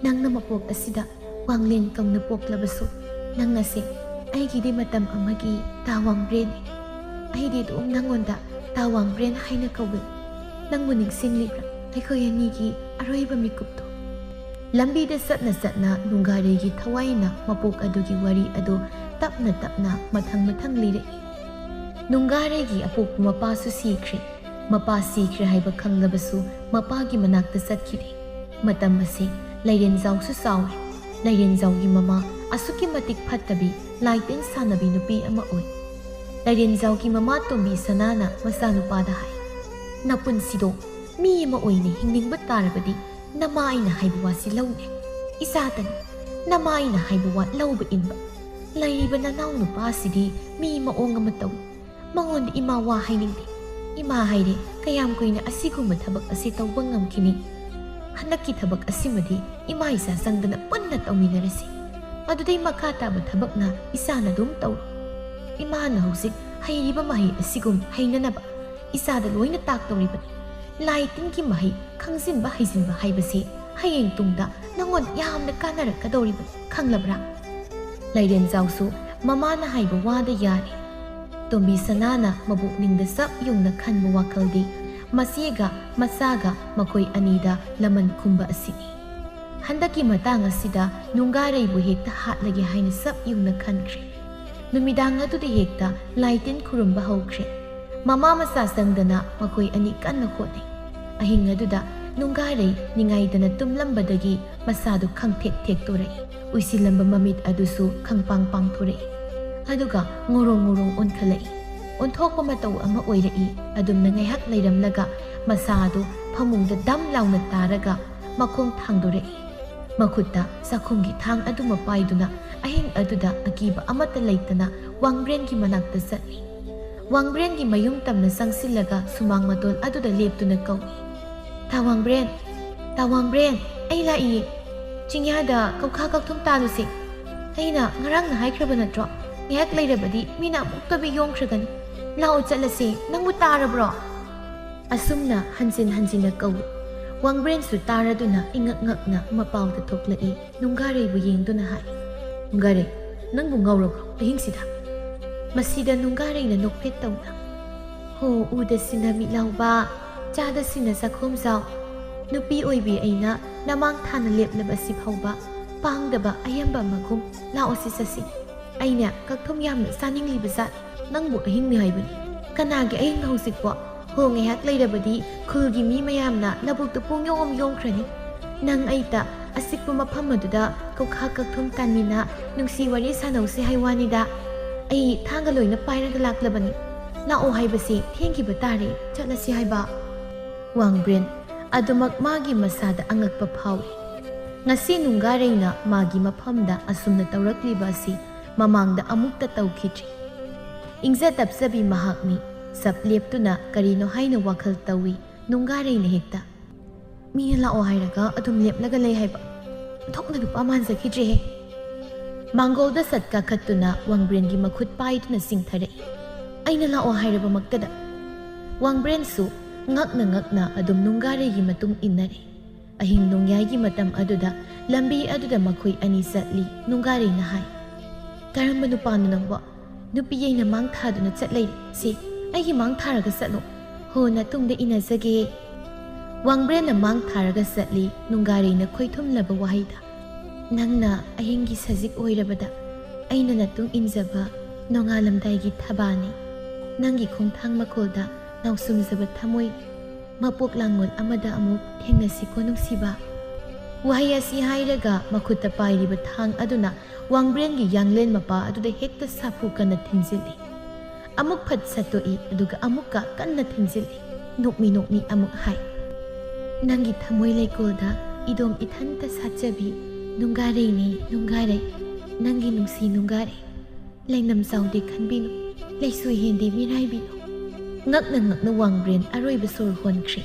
ꯅꯪꯅ ꯃꯄꯣꯛ ꯑꯁꯤꯗ ꯋꯥꯡꯂꯦꯟ ꯀꯧꯅ ꯄꯣꯛꯂꯕꯁꯨ, ꯅꯪ ꯑꯁꯤ ꯑꯩꯒꯤꯗꯤ ꯃꯇꯝ ꯑꯃꯒꯤ ꯊꯥꯋꯥꯡꯕ꯭ꯔꯦꯟꯅꯤ꯫ ꯑꯩꯗꯤ ꯑꯗꯨꯝ ꯅꯪꯉꯣꯟꯗ ꯊꯥꯋꯥꯡꯕ꯭ꯔꯦꯟ ꯍꯥꯏꯅ ꯀꯧꯏ꯫ ꯅꯪꯕꯨ ꯅꯤꯡꯁꯤꯡꯂꯤꯕ꯭ꯔꯥ? ꯑꯩꯈꯣꯏ ꯑꯅꯤꯒꯤ ꯑꯔꯣꯏꯕ ꯃꯤꯀꯨꯞꯇꯣ꯫" ꯂꯝꯕꯤꯗ ꯆꯠꯅ ꯆꯠꯅ ꯅꯨꯡꯒꯥꯔꯩꯒꯤ ꯊꯋꯥꯏꯅ ꯃꯄꯣꯛ ꯑꯗꯨꯒꯤ ꯋꯥꯔꯤ ꯑꯗꯨ ꯇꯞꯅ ꯇꯞꯅ ꯃꯊꯪ ꯃꯊꯪ ꯂꯤꯔꯛꯏ꯫ ꯅꯨꯡꯒꯥꯔꯩꯒꯤ ꯑꯄꯣꯛꯄ ꯃꯄꯥꯁꯨ ꯁꯤꯈ꯭ꯔꯦ꯫ ꯃꯄꯥ ꯁꯤꯈ꯭ꯔꯦ ꯍꯥꯏꯕ ꯈꯪꯂꯕꯁꯨ ꯃꯄꯥꯒꯤ ꯃꯅꯥꯛꯇ ꯆꯠꯈꯤꯔꯦ꯫ ꯃꯇꯝ ꯑꯁꯤ ꯂꯩꯔꯦꯟꯖꯥꯎꯁꯨ ꯆꯥꯎꯔꯦ꯫ ꯂꯩꯔꯦꯟꯖꯥꯎꯒꯤ ꯃꯃꯥ ꯑꯁꯨꯛꯀꯤ ꯃꯇꯤꯛ ꯐꯠꯇꯕꯤ, ꯂꯥꯏꯇꯤꯟ ꯁꯥꯟꯅꯕꯤ ꯅꯨꯄꯤ ꯑꯃ ꯑꯣꯏ꯫ ꯂꯥꯏꯔꯦꯟꯖꯥꯎꯒꯤ ꯃꯃꯥ ꯇꯣꯝꯕꯤ ꯁꯅꯥꯅ ꯃꯆꯥꯅꯨꯄꯥꯗ ꯍꯥꯏ, "ꯅꯄꯨꯟꯁꯤꯗꯣ ꯃꯤ ꯑꯃ ꯑꯣꯏꯅ ꯍꯤꯡꯅꯤꯡꯕ ꯇꯥꯔꯕꯗꯤ ꯅꯃꯥ ꯑꯩꯅ ꯍꯥꯏꯕ ꯋꯥꯁꯤ ꯂꯧꯅꯦ꯫ ꯏꯆꯥꯇꯅꯤ, ꯅꯃꯥ ꯑꯩꯅ ꯍꯥꯏꯕ ꯋꯥ ꯂꯧꯕ ꯏꯟꯕ꯫ ꯂꯩꯔꯤꯕ ꯅꯅꯥꯎ ꯅꯨꯄꯥꯁꯤꯗꯤ ꯃꯤ ꯃꯑꯣꯡ ꯑꯃ ꯇꯧꯏ꯫ ꯃꯉꯣꯟꯗ ꯏꯃꯥ ꯋꯥ ꯍꯥꯏꯅꯤꯡꯗꯦ꯫ ꯏꯃꯥ ꯍꯥꯏꯔꯦ, ꯀꯌꯥꯝ ꯀꯨꯏꯅ ꯑꯁꯤꯒꯨꯝꯕ ꯊꯕꯛ ꯑꯁꯤ ꯇꯧꯕ ꯉꯝꯈꯤꯅꯤ? ꯍꯟꯗꯛꯀꯤ ꯊꯕꯛ ꯑꯁꯤꯃꯗꯤ ꯏꯃꯥ ꯏꯆꯥ ꯆꯪꯗꯅ ꯄꯨꯟꯅ ꯇꯧꯃꯤꯟꯅꯔꯁꯤ꯫ ꯑꯗꯨꯗꯩ ꯃꯈꯥ ꯇꯥꯕ ꯊꯕꯛꯅ ꯏꯆꯥꯅ ꯑꯗꯨꯝ ꯇꯧꯔꯣ꯫ ꯏꯃꯥꯅ ꯍꯧꯖꯤꯛ ꯍꯩꯔꯤꯕ ꯃꯍꯩ ꯑꯁꯤꯒꯨꯝ ꯍꯩꯅꯅꯕ ꯏꯆꯥꯗ ꯂꯣꯏꯅ ꯇꯥꯛꯇꯧꯔꯤꯕꯅꯤ꯫ ꯂꯥꯏ ꯇꯤꯟꯒꯤ ꯃꯍꯩ ꯈꯪꯖꯤꯟꯕ ꯍꯩꯖꯤꯟꯕ ꯍꯥꯏꯕꯁꯤ ꯍꯌꯦꯡ ꯇꯨꯡꯗ ꯅꯉꯣꯟ ꯌꯥꯝꯅ ꯀꯥꯟꯅꯔꯛꯀꯗꯧꯔꯤꯕꯅꯤ, ꯈꯪꯂꯕ꯭ꯔꯥ?" ꯂꯥꯏꯔꯦꯟꯖꯥꯎꯁꯨ ꯃꯃꯥꯅ ꯍꯥꯏꯕ ꯋꯥꯗ ꯌꯥꯔꯦ꯫ ꯇꯣꯝꯕꯤ ꯁꯅꯥꯅ ꯃꯕꯣꯛꯅꯤꯡꯗ ꯆꯞ ꯌꯨꯡꯅ ꯈꯟꯕ ꯋꯥꯈꯜꯗꯤ ꯃꯆꯦꯒ ꯃꯆꯥꯒ ꯃꯈꯣꯏ ꯑꯅꯤꯗ ꯂꯃꯟ ꯈꯨꯝꯕ ꯑꯁꯤꯅꯤ꯫ ꯍꯟꯗꯛꯀꯤ ꯃꯇꯥꯡ ꯑꯁꯤꯗ ꯅꯨꯡꯒꯥꯔꯩꯕꯨ ꯍꯦꯛꯇ ꯍꯥꯠꯂꯒꯦ ꯍꯥꯏꯅ ꯆꯞ ꯌꯨꯡꯅ ꯈꯟꯈ꯭ꯔꯦ꯫ ꯅꯨꯃꯤꯗꯥꯡ ꯑꯗꯨꯗ ꯍꯦꯛꯇ ꯂꯥꯏ ꯇꯤꯟ ꯈꯨꯔꯨꯝꯕ ꯍꯧꯈ꯭ꯔꯦ꯫ ꯃꯃꯥ ꯃꯆꯥ ꯆꯪꯗꯅ ꯃꯈꯣꯏ ꯑꯅꯤ ꯀꯟꯅ ꯍꯣꯠꯅꯩ꯫ ꯑꯍꯤꯡ ꯑꯗꯨꯗ ꯅꯨꯡꯒꯥꯔꯩ ꯅꯤꯡꯉꯥꯏꯗꯅ ꯇꯨꯝꯂꯝꯕꯗꯒꯤ ꯃꯁꯥꯗꯨ ꯈꯪꯊꯦꯛ ꯊꯦꯛꯇꯣꯔꯛꯏ꯫ ꯎꯏꯁꯤꯜꯂꯝꯕ ꯃꯃꯤꯠ ꯑꯗꯨꯁꯨ ꯈꯪꯄꯥꯡ ꯄꯥꯡꯊꯣꯔꯛꯏ꯫ ꯑꯗꯨꯒ ꯉꯧꯔꯣꯡ ꯉꯧꯔꯣꯡ ꯑꯣꯟꯈꯠꯂꯛꯏ꯫ ꯑꯣꯟꯊꯣꯛꯄ ꯃꯇꯧ ꯑꯃ ꯑꯣꯏꯔꯛꯏ꯫ ꯑꯗꯨꯝꯅ ꯉꯥꯏꯍꯥꯛ ꯂꯩꯔꯝꯂꯒ ꯃꯁꯥ ꯑꯗꯨ ꯐꯃꯨꯡꯗ ꯗꯝ ꯂꯥꯎꯅ ꯇꯥꯔꯒ ꯃꯈꯣꯡ ꯊꯥꯡꯗꯣꯔꯛꯏ꯫ ꯃꯈꯨꯠꯇ ꯆꯥꯛꯈꯨꯝꯒꯤ ꯊꯥꯡ ꯑꯗꯨꯃ ꯄꯥꯏꯗꯨꯅ ꯑꯍꯤꯡ ꯑꯗꯨꯗ ꯑꯀꯤꯕ ꯑꯃꯠꯇ ꯂꯩꯇꯅ ꯋꯥꯡꯕ꯭ꯔꯦꯟꯒꯤ ꯃꯅꯥꯛꯇ ꯆꯠꯂꯤ꯫ ꯋꯥꯡꯕ꯭ꯔꯦꯟꯒꯤ ꯃꯌꯨꯝ ꯇꯝꯅ ꯆꯪꯁꯤꯜꯂꯒ ꯁꯨꯃꯥꯡ ꯃꯇꯣꯜ ꯑꯗꯨꯗ ꯂꯦꯞꯇꯨꯅ ꯀꯧꯏ, "ꯇꯥ ꯋꯥꯡꯕ꯭ꯔꯦꯟ, ꯇꯥ ꯋꯥꯡꯕ꯭ꯔꯦꯟ, ꯑꯩ ꯂꯥꯛꯏꯌꯦ꯫ ꯆꯤꯡꯌꯥꯗ ꯀꯧꯈꯥ ꯀꯛꯊꯨꯝ ꯇꯥꯜꯂꯨꯁꯦ꯫ ꯑꯩꯅ ꯉꯔꯥꯡꯅ ꯍꯥꯏꯈ꯭ꯔꯕ ꯅꯠꯇ꯭ꯔꯣ? ꯉꯥꯏꯍꯥꯛ ꯂꯩꯔꯕꯗꯤ ꯃꯤꯅ ꯑꯃꯨꯛꯇꯕ ꯌꯣꯡꯈ꯭ꯔꯒꯅꯤ꯫ ꯂꯥꯛꯑꯣ ꯆꯠꯂꯁꯦ, ꯅꯪꯕꯨ ꯇꯥꯔꯕ꯭ꯔꯣ?" ꯑꯁꯨꯝꯅ ꯍꯟꯖꯤꯟ ꯍꯟꯖꯤꯟꯅ ꯀꯧꯏ꯫ ꯋꯥꯡꯕ꯭ꯔꯦꯟꯁꯨ ꯇꯥꯔꯗꯨꯅ ꯏꯉꯛ ꯉꯛꯅ ꯃꯄꯥꯎꯗ ꯊꯣꯛꯂꯛꯏ꯫ ꯅꯨꯡꯒꯥꯔꯩꯕꯨ ꯌꯦꯡꯗꯨꯅ ꯍꯥꯏ, "ꯅꯨꯡꯒꯥꯔꯩ, ꯅꯪꯕꯨ ꯉꯥꯎꯔꯕ꯭ꯔꯣ ꯑꯍꯤꯡꯁꯤꯗ?" ꯃꯁꯤꯗ ꯅꯨꯡꯒꯥꯔꯩꯅ ꯅꯣꯛꯐꯦꯠ ꯇꯧꯅ, "ꯍꯣ, ꯎꯗ ꯁꯤꯅ ꯃꯤꯠ ꯂꯥꯎꯕ, ꯆꯥꯗ ꯁꯤꯅ ꯆꯥꯛꯈꯣꯝ ꯆꯥꯎ꯫ ꯅꯨꯄꯤ ꯑꯣꯏꯕꯤ ꯑꯩꯅ ꯅꯃꯥꯡ ꯊꯥꯅ ꯂꯦꯞꯂꯕ ꯑꯁꯤ ꯐꯥꯎꯕ ꯄꯥꯡꯗꯕ ꯑꯌꯥꯝꯕ ꯑꯃꯒꯨꯝ꯫ ꯂꯥꯛꯑꯣ ꯁꯤ ꯆꯠꯁꯤ꯫ ꯑꯩꯅ ꯀꯛꯊꯨꯝ ꯌꯥꯝꯅ ꯆꯥꯅꯤꯡꯂꯤꯕ ꯖꯥꯠꯅꯤ꯫ ꯅꯪꯕꯨ ꯑꯍꯤꯡꯅꯤ ꯍꯥꯏꯕꯅꯤ꯫ ꯀꯅꯥꯒꯤ ꯑꯍꯤꯡꯅꯣ ꯍꯧꯖꯤꯛꯄꯣ? ꯍꯣ, ꯉꯥꯏꯍꯥꯛ ꯂꯩꯔꯕꯗꯤ ꯈꯨꯜꯒꯤ ꯃꯤ ꯃꯌꯥꯝꯅ ꯂꯧꯕꯨꯛꯇ ꯄꯨꯡ ꯌꯣꯝ ꯌꯣꯝꯈ꯭ꯔꯅꯤ꯫ ꯅꯪ ꯑꯩꯇ ꯑꯁꯤꯛꯄ ꯃꯐꯝ ꯑꯗꯨꯗ ꯀꯧꯈꯥ ꯀꯛꯊꯨꯝ ꯇꯥꯟꯃꯤꯟꯅ ꯅꯨꯡꯁꯤ ꯋꯥꯔꯤ ꯁꯥꯟꯅꯧꯁꯦ ꯍꯥꯏ ꯋꯥꯅꯤꯗ꯫ ꯑꯩ ꯊꯥꯡꯒ ꯂꯣꯏꯅ ꯄꯥꯏꯔꯒ ꯂꯥꯛꯂꯕꯅꯤ꯫ ꯂꯥꯛꯑꯣ ꯍꯥꯏꯕꯁꯤ ꯊꯦꯡꯈꯤꯕ ꯇꯥꯔꯦ, ꯆꯠꯂꯁꯤ ꯍꯥꯏꯕ꯫ ꯋꯥꯡꯕ꯭ꯔꯦꯟ ꯑꯗꯨꯃꯛ ꯃꯥꯒꯤ ꯃꯁꯥꯗ ꯑꯉꯛꯄ ꯐꯥꯎꯏ꯫ ꯉꯁꯤ ꯅꯨꯡꯒꯥꯔꯩꯅ ꯃꯥꯒꯤ ꯃꯐꯝꯗ ꯑꯁꯨꯝꯅ ꯇꯧꯔꯛꯂꯤꯕ ꯑꯁꯤ ꯃꯃꯥꯡꯗ ꯑꯃꯨꯛꯇ ꯇꯧꯈꯤꯗ꯭ꯔꯤ꯫ ꯏꯪꯖ ꯇꯞꯆꯕꯤ ꯃꯍꯥꯛꯅꯤ꯫ ꯆꯞ ꯂꯦꯞꯇꯨꯅ ꯀꯔꯤꯅꯣ ꯍꯥꯏꯅ ꯋꯥꯈꯜ ꯇꯧꯏ ꯅꯨꯡꯒꯥꯔꯩꯅ ꯍꯦꯛꯇ꯫ ꯃꯤꯅ ꯂꯥꯛꯑꯣ ꯍꯥꯏꯔꯒ ꯑꯗꯨꯝ ꯂꯦꯞꯂꯒ ꯂꯩ ꯍꯥꯏꯕ꯫ ꯑꯣꯟꯊꯣꯛꯅ ꯅꯨꯄꯥ ꯃꯥꯟꯖꯈꯤꯗ꯭ꯔꯦꯍꯦ꯫ ꯃꯥꯡꯒꯣꯜꯗ ꯁꯠ ꯀꯥꯈꯠꯇꯨꯅ ꯋꯥꯡꯕ꯭ꯔꯦꯟꯒꯤ ꯃꯈꯨꯠ ꯄꯥꯏꯗꯨꯅ ꯆꯤꯡꯊꯔꯛꯏ꯫ ꯑꯩꯅ ꯂꯥꯛꯑꯣ ꯍꯥꯏꯔꯕꯃꯛꯇꯗ꯫ ꯋꯥꯡꯕ꯭ꯔꯦꯟꯁꯨ ꯉꯛꯅ ꯉꯛꯅ ꯑꯗꯨꯝ ꯅꯨꯡꯒꯥꯔꯩꯒꯤ ꯃꯇꯨꯡ ꯏꯟꯅꯔꯦ꯫ ꯑꯍꯤꯡ ꯅꯣꯡꯌꯥꯏꯒꯤ ꯃꯇꯝ ꯑꯗꯨꯗ ꯂꯝꯕꯤ ꯑꯗꯨꯗ ꯃꯈꯣꯏ ꯑꯅꯤ ꯆꯠꯂꯤ꯫ ꯅꯨꯡꯒꯥꯔꯩꯅ ꯍꯥꯏ, "ꯀꯔꯝꯕ ꯅꯨꯄꯥꯅꯣ ꯅꯪꯕꯣ? ꯅꯨꯄꯤ ꯑꯩꯅ ꯃꯥꯡ ꯊꯥꯗꯨꯅ ꯆꯠꯂꯩ꯫ ꯁꯤ ꯑꯩꯒꯤ ꯃꯥꯡ ꯊꯥꯔꯒ ꯆꯠꯂꯣ꯫ ꯍꯣ, ꯅꯇꯨꯡꯗ ꯏꯟꯅꯖꯒꯦ꯫" ꯋꯥꯡꯕ꯭ꯔꯦꯟꯅ ꯃꯥꯡ ꯊꯥꯔꯒ ꯆꯠꯂꯤ꯫ ꯅꯨꯡꯒꯥꯔꯩꯅ ꯈꯣꯏꯊꯨꯝꯂꯕ ꯋꯥꯍꯩꯗ, "ꯅꯪꯅ ꯑꯍꯤꯡꯒꯤ ꯁꯖꯤꯛ ꯑꯣꯏꯔꯕꯗ ꯑꯩꯅ ꯅꯇꯨꯡ ꯏꯟꯖꯕ ꯅꯣꯡꯉꯥꯜꯂꯝꯗꯥꯏꯒꯤ ꯊꯕꯥꯅꯤ꯫ ꯅꯪꯒꯤ ꯈꯣꯡꯊꯥꯡ ꯃꯈꯣꯜꯗ ꯅꯥꯎꯁꯨꯝꯖꯕ ꯊꯃꯣꯏ ꯃꯄꯣꯛ ꯂꯥꯡꯉꯣꯜ ꯑꯃꯗ ꯑꯃꯨꯛ ꯊꯦꯡꯅꯁꯤꯀꯣ ꯅꯨꯡꯁꯤꯕ꯫" ꯋꯥꯍꯩ ꯑꯁꯤ ꯍꯥꯏꯔꯒ ꯃꯈꯨꯠꯇ ꯄꯥꯏꯔꯤꯕ ꯊꯥꯡ ꯑꯗꯨꯅ ꯋꯥꯡꯕ꯭ꯔꯦꯟꯒꯤ ꯌꯥꯡꯂꯦꯟ ꯃꯄꯥ ꯑꯗꯨꯗ ꯍꯦꯛꯇ ꯁꯥꯐꯨ ꯀꯟꯅ ꯊꯤꯟꯖꯤꯜꯂꯤ꯫ ꯑꯃꯨꯛ ꯐꯠ ꯁꯠꯇꯣꯛꯏ, ꯑꯗꯨꯒ ꯑꯃꯨꯛꯀ ꯀꯟꯅ ꯊꯤꯟꯖꯤꯜꯂꯤ꯫ ꯅꯣꯛꯃꯤ ꯅꯣꯛꯃꯤ ꯑꯃꯨꯛ ꯍꯥꯏ, "ꯅꯪꯒꯤ ꯊꯃꯣꯏ ꯂꯩꯀꯣꯜꯗ ꯏꯗꯣꯝ ꯏꯊꯟꯇ ꯁꯥꯠꯆꯕꯤ ꯅꯨꯡꯒꯥꯔꯩꯅꯤ ꯅꯨꯡꯒꯥꯔꯩ, ꯅꯪꯒꯤ ꯅꯨꯡꯁꯤ ꯅꯨꯡꯒꯥꯔꯩ꯫ ꯂꯩꯅꯝ ꯆꯥꯎꯗꯦ ꯈꯟꯕꯤꯅꯨ, ꯂꯩꯁꯨ ꯍꯦꯟꯗꯦ ꯃꯤꯔꯥꯏꯕꯤꯅꯨ꯫" ꯉꯛꯅ ꯉꯛꯅ ꯋꯥꯡꯕ꯭ꯔꯦꯟ ꯑꯔꯣꯏꯕ ꯁꯣꯔ ꯍꯣꯟꯈ꯭ꯔꯦ꯫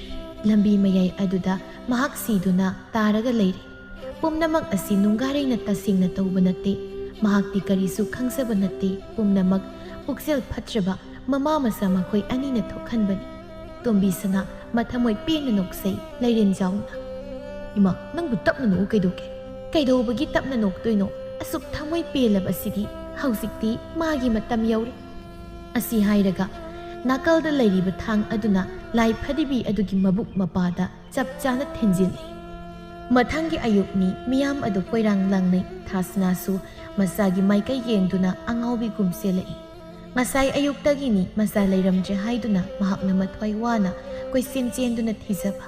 ꯂꯝꯕꯤ ꯃꯌꯥꯏ ꯑꯗꯨꯗ ꯃꯍꯥꯛ ꯁꯤꯗꯨꯅ ꯇꯥꯔꯒ ꯂꯩꯔꯦ꯫ ꯄꯨꯝꯅꯃꯛ ꯑꯁꯤ ꯅꯨꯡꯒꯥꯔꯩꯅ ꯇꯁꯦꯡꯅ ꯇꯧꯕ ꯅꯠꯇꯦ꯫ ꯃꯍꯥꯛꯇꯤ ꯀꯔꯤꯁꯨ ꯈꯪꯖꯕ ꯅꯠꯇꯦ꯫ ꯄꯨꯝꯅꯃꯛ ꯄꯨꯛꯆꯦꯜ ꯐꯠꯇ꯭ꯔꯕ ꯃꯃꯥ ꯃꯆꯥ ꯃꯈꯣꯏ ꯑꯅꯤꯅ ꯊꯣꯛꯍꯟꯕꯅꯤ꯫ ꯇꯣꯝꯕꯤ ꯁꯅꯥ ꯃꯊꯃꯣꯏ ꯄꯦꯟꯅ ꯅꯣꯛꯆꯩ ꯂꯩꯔꯦꯟꯖꯥꯎꯅ꯫ "ꯏꯃꯥ, ꯅꯪꯕꯨ ꯇꯞꯅ ꯅꯣꯛꯎ ꯀꯩꯗꯧꯒꯦ?" "ꯀꯩꯗꯧꯕꯒꯤ ꯇꯞꯅ ꯅꯣꯛꯇꯣꯏꯅꯣ? ꯑꯁꯨꯛ ꯊꯃꯣꯏ ꯄꯦꯜꯂꯕꯁꯤꯗꯤ ꯍꯧꯖꯤꯛꯇꯤ ꯃꯥꯒꯤ ꯃꯇꯝ ꯌꯧꯔꯦ꯫" ꯑꯁꯤ ꯍꯥꯏꯔꯒ ꯅꯥꯀꯜꯗ ꯂꯩꯔꯤꯕ ꯊꯥꯡ ꯑꯗꯨꯅ ꯂꯥꯏ ꯐꯗꯤꯕꯤ ꯑꯗꯨꯒꯤ ꯃꯕꯨꯛ ꯃꯄꯥꯗ ꯆꯞ ꯆꯥꯅ ꯊꯤꯟꯖꯤꯜꯂꯤ꯫ ꯃꯊꯪꯒꯤ ꯑꯌꯨꯛꯅꯤ, ꯃꯤꯌꯥꯝ ꯑꯗꯨ ꯀꯣꯏꯔꯥꯡ ꯂꯥꯡꯅꯩ꯫ ꯊꯥꯁꯅꯥꯁꯨ ꯃꯆꯥꯒꯤ ꯃꯥꯏꯀꯩ ꯌꯦꯡꯗꯨꯅ ꯑꯉꯥꯎꯕꯤꯒꯨꯝ ꯆꯦꯜꯂꯛꯏ꯫ ꯉꯁꯥꯏ ꯑꯌꯨꯛꯇꯒꯤꯅꯤ ꯃꯆꯥ ꯂꯩꯔꯝꯗ꯭ꯔꯦ ꯍꯥꯏꯗꯨꯅ ꯃꯍꯥꯛꯅ ꯃꯊ꯭ꯋꯥꯏ ꯋꯥꯅ ꯀꯣꯏꯆꯦꯟ ꯆꯦꯟꯗꯨꯅ ꯊꯤꯖꯕ꯫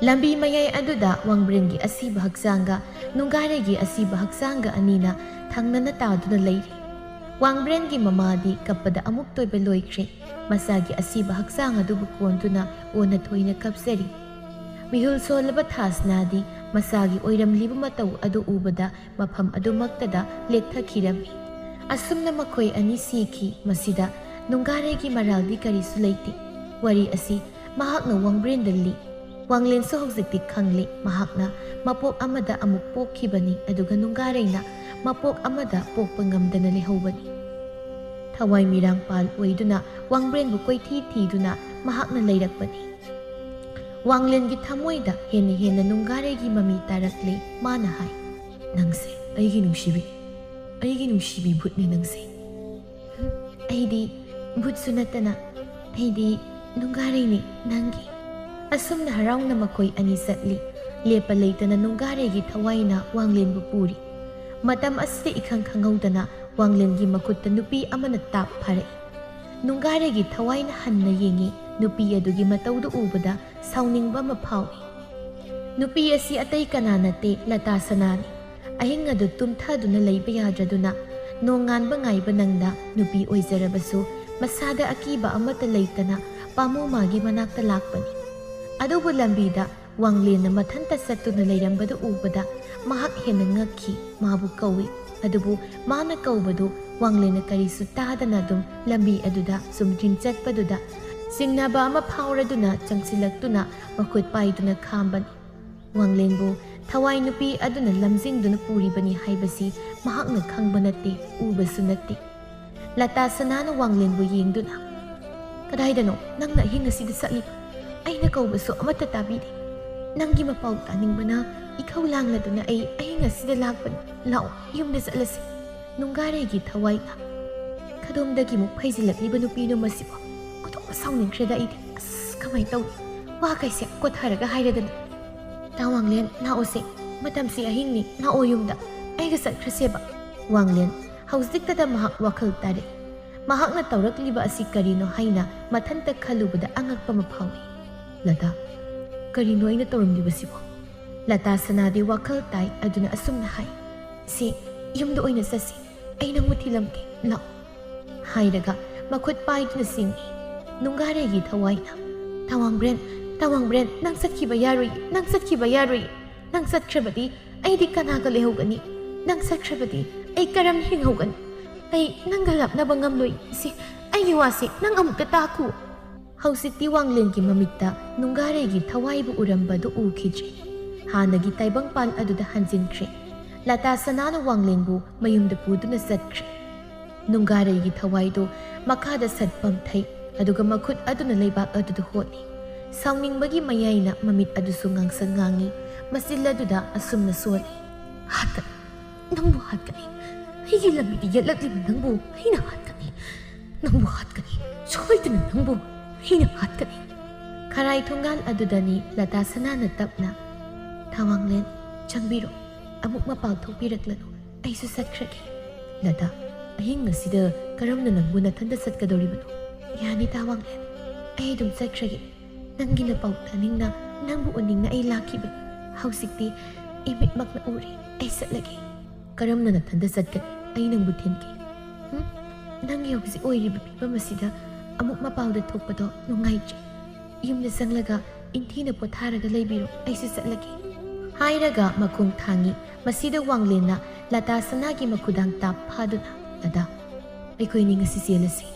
ꯂꯝꯕꯤ ꯃꯌꯥꯏ ꯑꯗꯨꯗ ꯋꯥꯡꯕ꯭ꯔꯦꯟꯒꯤ ꯑꯁꯤꯕ ꯍꯛꯆꯥꯡꯒ ꯅꯨꯡꯒꯥꯔꯩꯒꯤ ꯑꯁꯤꯕ ꯍꯛꯆꯥꯡꯒ ꯑꯅꯤꯅ ꯊꯪꯅꯅ ꯇꯥꯗꯨꯅ ꯂꯩꯔꯤ꯫ ꯋꯥꯡꯕ꯭ꯔꯦꯟꯒꯤ ꯃꯃꯥꯗꯤ ꯀꯞꯄꯗ ꯑꯃꯨꯛ ꯇꯣꯏꯕ ꯂꯣꯏꯈ꯭ꯔꯦ꯫ ꯃꯆꯥꯒꯤ ꯑꯁꯤꯕ ꯍꯛꯆꯥꯡ ꯑꯗꯨꯕꯨ ꯀꯣꯟꯗꯨꯅ ꯑꯣꯟꯅ ꯊꯣꯏꯅ ꯀꯞꯆꯔꯤ꯫ ꯃꯤꯍꯨꯜ ꯁꯣꯜꯂꯕ ꯊꯥꯁꯅꯥꯗꯤ ꯃꯆꯥꯒꯤ ꯑꯣꯏꯔꯝꯂꯤꯕ ꯃꯇꯧ ꯑꯗꯨ ꯎꯕꯗ ꯃꯐꯝ ꯑꯗꯨꯃꯛꯇꯗ ꯂꯦꯛꯊꯈꯤꯔꯝꯃꯤ꯫ ꯑꯁꯨꯝꯅ ꯃꯈꯣꯏ ꯑꯅꯤ ꯁꯤꯈꯤ꯫ ꯃꯁꯤꯗ ꯅꯨꯡꯒꯥꯔꯩꯒꯤ ꯃꯔꯥꯜꯗꯤ ꯀꯔꯤꯁꯨ ꯂꯩꯇꯦ꯫ ꯋꯥꯔꯤ ꯑꯁꯤ ꯃꯍꯥꯛꯅ ꯋꯥꯡꯕ꯭ꯔꯦꯟꯗ ꯂꯤ꯫ ꯋꯥꯡꯂꯦꯟꯁꯨ ꯍꯧꯖꯤꯛꯇꯤ ꯈꯪꯂꯦ꯫ ꯃꯍꯥꯛꯅ ꯃꯄꯣꯛ ꯑꯃꯗ ꯑꯃꯨꯛ ꯄꯣꯛꯈꯤꯕꯅꯤ, ꯑꯗꯨꯒ ꯅꯨꯡꯒꯥꯔꯩꯅ ꯃꯄꯣꯛ ꯑꯃꯗ ꯄꯣꯛꯄ ꯉꯝꯗꯅ ꯂꯩꯍꯧꯕꯅꯤ꯫ ꯊꯋꯥꯏ ꯃꯤꯔꯥꯡꯄꯥꯜ ꯑꯣꯏꯗꯨꯅ ꯋꯥꯡꯕ꯭ꯔꯦꯟꯕꯨ ꯀꯣꯏꯊꯤ ꯊꯤꯗꯨꯅ ꯃꯍꯥꯛꯅ ꯂꯩꯔꯛꯄꯅꯤ꯫ ꯋꯥꯡꯂꯦꯟꯒꯤ ꯊꯃꯣꯏꯗ ꯍꯦꯟꯅ ꯍꯦꯟꯅ ꯅꯨꯡꯒꯥꯔꯩꯒꯤ ꯃꯃꯤ ꯇꯥꯔꯛꯂꯦ꯫ ꯃꯥꯅ ꯍꯥꯏ, "ꯅꯪꯁꯦ ꯑꯩꯒꯤ ꯅꯨꯡꯁꯤꯕꯤ, ꯑꯩꯒꯤ ꯅꯨꯡꯁꯤꯕꯤ ꯚꯨꯠꯅꯤ ꯅꯪꯁꯦ꯫" "ꯑꯩꯗꯤ ꯚꯨꯠꯁꯨ ꯅꯠꯇꯅ, ꯑꯩꯗꯤ ꯅꯨꯡꯒꯥꯔꯩꯅꯤ ꯅꯪꯒꯤ꯫" ꯑꯁꯨꯝꯅ ꯍꯔꯥꯎꯅ ꯃꯈꯣꯏ ꯑꯅꯤ ꯆꯠꯂꯤ꯫ ꯂꯦꯞꯄ ꯂꯩꯇꯅ ꯅꯨꯡꯒꯥꯔꯩꯒꯤ ꯊꯋꯥꯏꯅ ꯋꯥꯡꯂꯦꯟꯕꯨ ꯄꯨꯔꯤ꯫ ꯃꯇꯝ ꯑꯁꯤꯗ ꯏꯈꯪ ꯈꯪꯍꯧꯗꯅ ꯋꯥꯡꯂꯦꯟꯒꯤ ꯃꯈꯨꯠꯇ ꯅꯨꯄꯤ ꯑꯃꯅ ꯇꯥꯞ ꯐꯥꯔꯛꯏ꯫ ꯅꯨꯡꯒꯥꯔꯩꯒꯤ ꯊꯋꯥꯏꯅ ꯍꯟꯅ ꯌꯦꯡꯉꯤ꯫ ꯅꯨꯄꯤ ꯑꯗꯨꯒꯤ ꯃꯇꯧꯗꯨ ꯎꯕꯗ ꯁꯥꯎꯅꯤꯡꯕ ꯑꯃ ꯐꯥꯎꯏ꯫ ꯅꯨꯄꯤ ꯑꯁꯤ ꯑꯇꯩ ꯀꯅꯥ ꯅꯠꯇꯦ, ꯂꯇꯥ ꯁꯅꯥꯅꯤ꯫ ꯑꯍꯤꯡ ꯑꯗꯨ ꯇꯨꯝꯊꯗꯨꯅ ꯂꯩꯕ ꯌꯥꯗ꯭ꯔꯗꯨꯅ ꯅꯣꯡꯉꯥꯟꯕ ꯉꯥꯏꯕ ꯅꯪꯗ ꯅꯨꯄꯤ ꯑꯣꯏꯖꯔꯕꯁꯨ ꯃꯁꯥꯗ ꯑꯀꯤꯕ ꯑꯃꯠꯇ ꯂꯩꯇꯅ ꯄꯥꯃꯨꯃꯥꯒꯤ ꯃꯅꯥꯛꯇ ꯂꯥꯛꯄꯅꯤ꯫ ꯑꯗꯨꯕꯨ ꯂꯝꯕꯤꯗ ꯋꯥꯡꯂꯦꯟꯅ ꯃꯊꯟꯇ ꯆꯠꯇꯨꯅ ꯂꯩꯔꯝꯕꯗꯨ ꯎꯕꯗ ꯃꯍꯥꯛ ꯍꯦꯟꯅ ꯉꯛꯈꯤ꯫ ꯃꯥꯕꯨ ꯀꯧꯏ꯫ ꯑꯗꯨꯕꯨ ꯃꯥꯅ ꯀꯧꯕꯗꯨ ꯋꯥꯡꯂꯦꯟꯅ ꯀꯔꯤꯁꯨ ꯇꯥꯗꯅ ꯑꯗꯨꯝ ꯂꯝꯕꯤ ꯑꯗꯨꯗ ꯆꯨꯝꯗ꯭ꯔꯤꯡ ꯆꯠꯄꯗꯨꯗ ꯆꯤꯡꯅꯕ ꯑꯃ ꯐꯥꯎꯔꯗꯨꯅ ꯆꯪꯁꯤꯜꯂꯛꯇꯨꯅ ꯃꯈꯨꯠ ꯄꯥꯏꯗꯨꯅ ꯈꯥꯝꯕꯅꯤ꯫ ꯋꯥꯡꯂꯦꯟꯕꯨ ꯊꯋꯥꯏ ꯅꯨꯄꯤ ꯑꯗꯨꯅ ꯂꯝꯖꯤꯡꯗꯨꯅ ꯄꯨꯔꯤꯕꯅꯤ ꯍꯥꯏꯕꯁꯤ ꯃꯍꯥꯛꯅ ꯈꯪꯕ ꯅꯠꯇꯦ, ꯎꯕꯁꯨ ꯅꯠꯇꯦ꯫ ꯂꯇꯥ ꯁꯅꯥꯅ ꯋꯥꯡꯂꯦꯟꯕꯨ ꯌꯦꯡꯗꯨꯅ, "ꯀꯗꯥꯏꯗꯅꯣ ꯅꯪꯅ ꯑꯍꯤꯡ ꯑꯁꯤꯗ ꯆꯠꯂꯤꯕ? ꯑꯩꯅ ꯀꯧꯕꯁꯨ ꯑꯃꯠꯇ ꯇꯥꯕꯤꯗꯦ꯫ ꯅꯪꯒꯤ ꯃꯄꯥꯎ ꯇꯥꯅꯤꯡꯕꯅ ꯏꯈꯧ ꯂꯥꯡꯂꯗꯨꯅ ꯑꯩ ꯑꯍꯤꯡ ꯑꯁꯤꯗ ꯂꯥꯛꯄꯅꯤ꯫ ꯂꯥꯛꯑꯣ, ꯌꯨꯝꯗ ꯆꯠꯂꯁꯤ꯫" ꯅꯨꯡꯒꯥꯔꯩꯒꯤ ꯊꯋꯥꯏꯅ, "ꯀꯗꯣꯝꯗꯒꯤ ꯑꯃꯨꯛ ꯐꯩꯖꯤꯜꯂꯛꯂꯤꯕ ꯅꯨꯄꯤꯅꯣ ꯃꯁꯤꯕꯣ? ꯑꯣꯟꯊꯣꯛꯅ ꯁꯥꯎꯅꯤꯡꯈ꯭ꯔꯦꯗ ꯑꯩꯗꯤ꯫ ꯑꯁ, ꯀꯃꯥꯏ ꯇꯧꯅꯤ? ꯋꯥꯈꯩꯁꯦ ꯀꯣꯊꯔꯒ ꯍꯥꯏꯔꯗꯅ꯫ ꯇꯥ ꯋꯥꯡꯂꯦꯟ, ꯂꯥꯛꯑꯣꯁꯦ꯫ ꯃꯇꯝꯁꯤ ꯑꯍꯤꯡꯅꯤ꯫ ꯂꯥꯛꯑꯣ ꯌꯨꯝꯗ꯫ ꯑꯩꯒ ꯆꯠꯈ꯭ꯔꯁꯦꯕ꯫" ꯋꯥꯡꯂꯦꯟ, ꯍꯧꯖꯤꯛꯇꯗ ꯃꯍꯥꯛ ꯋꯥꯈꯜ ꯇꯥꯔꯦ꯫ ꯃꯍꯥꯛꯅ ꯇꯧꯔꯛꯂꯤꯕ ꯑꯁꯤ ꯀꯔꯤꯅꯣ ꯍꯥꯏꯅ ꯃꯊꯟꯇ ꯈꯜꯂꯨꯕꯗ ꯑꯉꯛꯄ ꯑꯃ ꯐꯥꯎꯏ꯫ "ꯂꯇꯥ, "ꯀꯔꯤꯅꯣ ꯑꯩꯅ ꯇꯧꯔꯝꯂꯤꯕꯁꯤꯕꯣ?" ꯂꯇꯥ ꯁꯅꯥꯗꯤ ꯋꯥꯈꯜ ꯇꯥꯏ, ꯑꯗꯨꯅ ꯑꯁꯨꯝꯅ ꯍꯥꯏ, "ꯁꯤ, ꯌꯨꯝꯗ ꯑꯣꯏꯅ ꯆꯠꯁꯤ, ꯑꯩ ꯅꯪꯕꯨ ꯊꯤꯜꯂꯝꯒꯦ, ꯂꯥꯛꯑꯣ" ꯍꯥꯏꯔꯒ ꯃꯈꯨꯠ ꯄꯥꯏꯗꯨꯅ ꯆꯤꯡꯏ꯫ ꯅꯨꯡꯒꯥꯔꯩꯒꯤ ꯊꯋꯥꯏꯅ, "ꯇꯥꯋꯥꯡꯕ꯭ꯔꯦꯟ, ꯇꯥꯋꯥꯡꯕ꯭ꯔꯦꯟ, ꯅꯪ ꯆꯠꯈꯤꯕ ꯌꯥꯔꯣꯏ, ꯅꯪ ꯆꯠꯈꯤꯕ ꯌꯥꯔꯣꯏ꯫ ꯅꯪ ꯆꯠꯈ꯭ꯔꯕꯗꯤ ꯑꯩꯗꯤ ꯀꯅꯥꯒ ꯂꯩꯍꯧꯒꯅꯤ? ꯅꯪ ꯆꯠꯈ꯭ꯔꯕꯗꯤ ꯑꯩ ꯀꯔꯝ ꯍꯤꯡꯍꯧꯒꯅꯤ? ꯑꯩ ꯅꯪꯒ ꯂꯥꯞꯅꯕ ꯉꯝꯂꯣꯏ꯫ ꯁꯤ, ꯑꯩꯒꯤ ꯋꯥꯁꯤ ꯅꯪ ꯑꯃꯨꯛꯇ ꯇꯥꯈꯨ"꯫ ꯍꯧꯖꯤꯛꯇꯤ ꯋꯥꯡꯂꯦꯟꯒꯤ ꯃꯃꯤꯠꯇ ꯅꯨꯡꯒꯥꯔꯩꯒꯤ ꯊꯋꯥꯏꯕꯨ ꯎꯔꯝꯕꯗꯨ ꯎꯈꯤꯗ꯭ꯔꯦ꯫ ꯍꯥꯟꯅꯒꯤ ꯇꯥꯏꯕꯪꯄꯥꯜ ꯑꯗꯨꯗ ꯍꯟꯖꯤꯟꯈ꯭ꯔꯦ꯫ ꯂꯇꯥ ꯁꯅꯥꯅ ꯋꯥꯡꯂꯦꯟꯕꯨ ꯃꯌꯨꯝꯗ ꯄꯨꯗꯨꯅ ꯆꯠꯈ꯭ꯔꯦ꯫ ꯅꯨꯡꯒꯥꯔꯩꯒꯤ ꯊꯋꯥꯏꯗꯨ ꯃꯈꯥꯗ ꯁꯠ ꯄꯝꯊꯩ, ꯑꯗꯨꯒ ꯃꯈꯨꯠ ꯑꯗꯨꯅ ꯂꯩꯕꯥꯛ ꯑꯗꯨꯗ ꯍꯣꯠꯂꯤ꯫ ꯁꯥꯎꯅꯤꯡꯕꯒꯤ ꯃꯌꯥꯏꯅ ꯃꯃꯤꯠ ꯑꯗꯨꯁꯨ ꯉꯥꯡꯁꯪ ꯉꯥꯡꯏ꯫ ꯃꯆꯤꯜ ꯑꯗꯨꯗ ꯑꯁꯨꯝꯅ ꯁꯣꯜꯂꯤ, "ꯍꯥꯠꯀꯅꯤ, ꯅꯪꯕꯨ ꯍꯥꯠꯀꯅꯤ꯫ ꯑꯩꯒꯤ ꯂꯝꯕꯤꯗ ꯌꯦꯠꯂꯛꯂꯤꯕ ꯅꯪꯕꯨ ꯑꯩꯅ ꯍꯥꯠꯀꯅꯤ꯫ ꯅꯪꯕꯨ ꯍꯥꯠꯀꯅꯤ, ꯁꯣꯏꯗꯅ ꯅꯪꯕꯨ ꯑꯩꯅ ꯍꯥꯠꯀꯅꯤ"꯫ ꯈꯔꯥꯏ ꯊꯣꯡꯒꯥꯜ ꯑꯗꯨꯗꯅꯤ ꯂꯇꯥ ꯁꯅꯥꯅ ꯇꯞꯅ, "ꯊꯥꯋꯥꯡꯂꯦꯟ, ꯆꯪꯕꯤꯔꯣ꯫ ꯑꯃꯨꯛ ꯃꯄꯥꯜ ꯊꯣꯛꯄꯤꯔꯛꯂꯅꯨ꯫ ꯑꯩꯁꯨ ꯆꯠꯈ꯭ꯔꯒꯦ"꯫ "ꯂꯇꯥ, ꯑꯍꯤꯡ ꯑꯁꯤꯗ ꯀꯔꯝꯅ ꯅꯪꯕꯨ ꯅꯊꯟꯇ ꯆꯠꯀꯗꯧꯔꯤꯕꯅꯣ?" "ꯌꯥꯅꯤ ꯊꯥꯋꯥꯡꯂꯦꯟ, ꯑꯩ ꯑꯗꯨꯝ ꯆꯠꯈ꯭ꯔꯒꯦ꯫ ꯅꯪꯒꯤ ꯅꯄꯥꯎ ꯇꯥꯅꯤꯡꯅ, ꯅꯪꯕꯨ ꯎꯅꯤꯡꯅ ꯑꯩ ꯂꯥꯛꯈꯤꯕꯅꯤ꯫ ꯍꯧꯖꯤꯛꯇꯤ ꯏꯃꯤꯠꯃꯛꯅ ꯎꯔꯦ꯫ ꯑꯩ ꯆꯠꯂꯒꯦ"꯫ "ꯀꯔꯝꯅ ꯅꯊꯟꯇ ꯆꯠꯀꯅꯤ? ꯑꯩ ꯅꯪꯕꯨ ꯊꯤꯟꯒꯦ"꯫ "ꯍꯨꯝ? ꯅꯪꯒꯤ ꯍꯧꯖꯤꯛ ꯑꯣꯏꯔꯤꯕ ꯐꯤꯕꯝ ꯑꯁꯤꯗ ꯑꯃꯨꯛ ꯃꯄꯥꯜꯗ ꯊꯣꯛꯄꯗꯣ ꯅꯨꯡꯉꯥꯏꯇ꯭ꯔꯦ꯫ ꯌꯨꯝꯗ ꯆꯪꯂꯒ ꯏꯪꯊꯤꯅ ꯄꯣꯊꯥꯔꯒ ꯂꯩꯕꯤꯔꯣ, ꯑꯩꯁꯨ ꯆꯠꯂꯒꯦ"꯫ ꯍꯥꯏꯔꯒ ꯃꯈꯣꯡ ꯊꯥꯡꯉꯤ꯫ ꯃꯁꯤꯗ ꯋꯥꯡꯂꯦꯟꯅ ꯂꯇꯥ ꯁꯅꯥꯒꯤ ꯃꯈꯨꯗꯥꯡ ꯇꯥꯞ ꯐꯥꯗꯨꯅ, "ꯂꯇꯥ, ꯑꯩꯈꯣꯏꯅꯤ ꯉꯁꯤ ꯆꯦꯜꯂꯁꯤ"꯫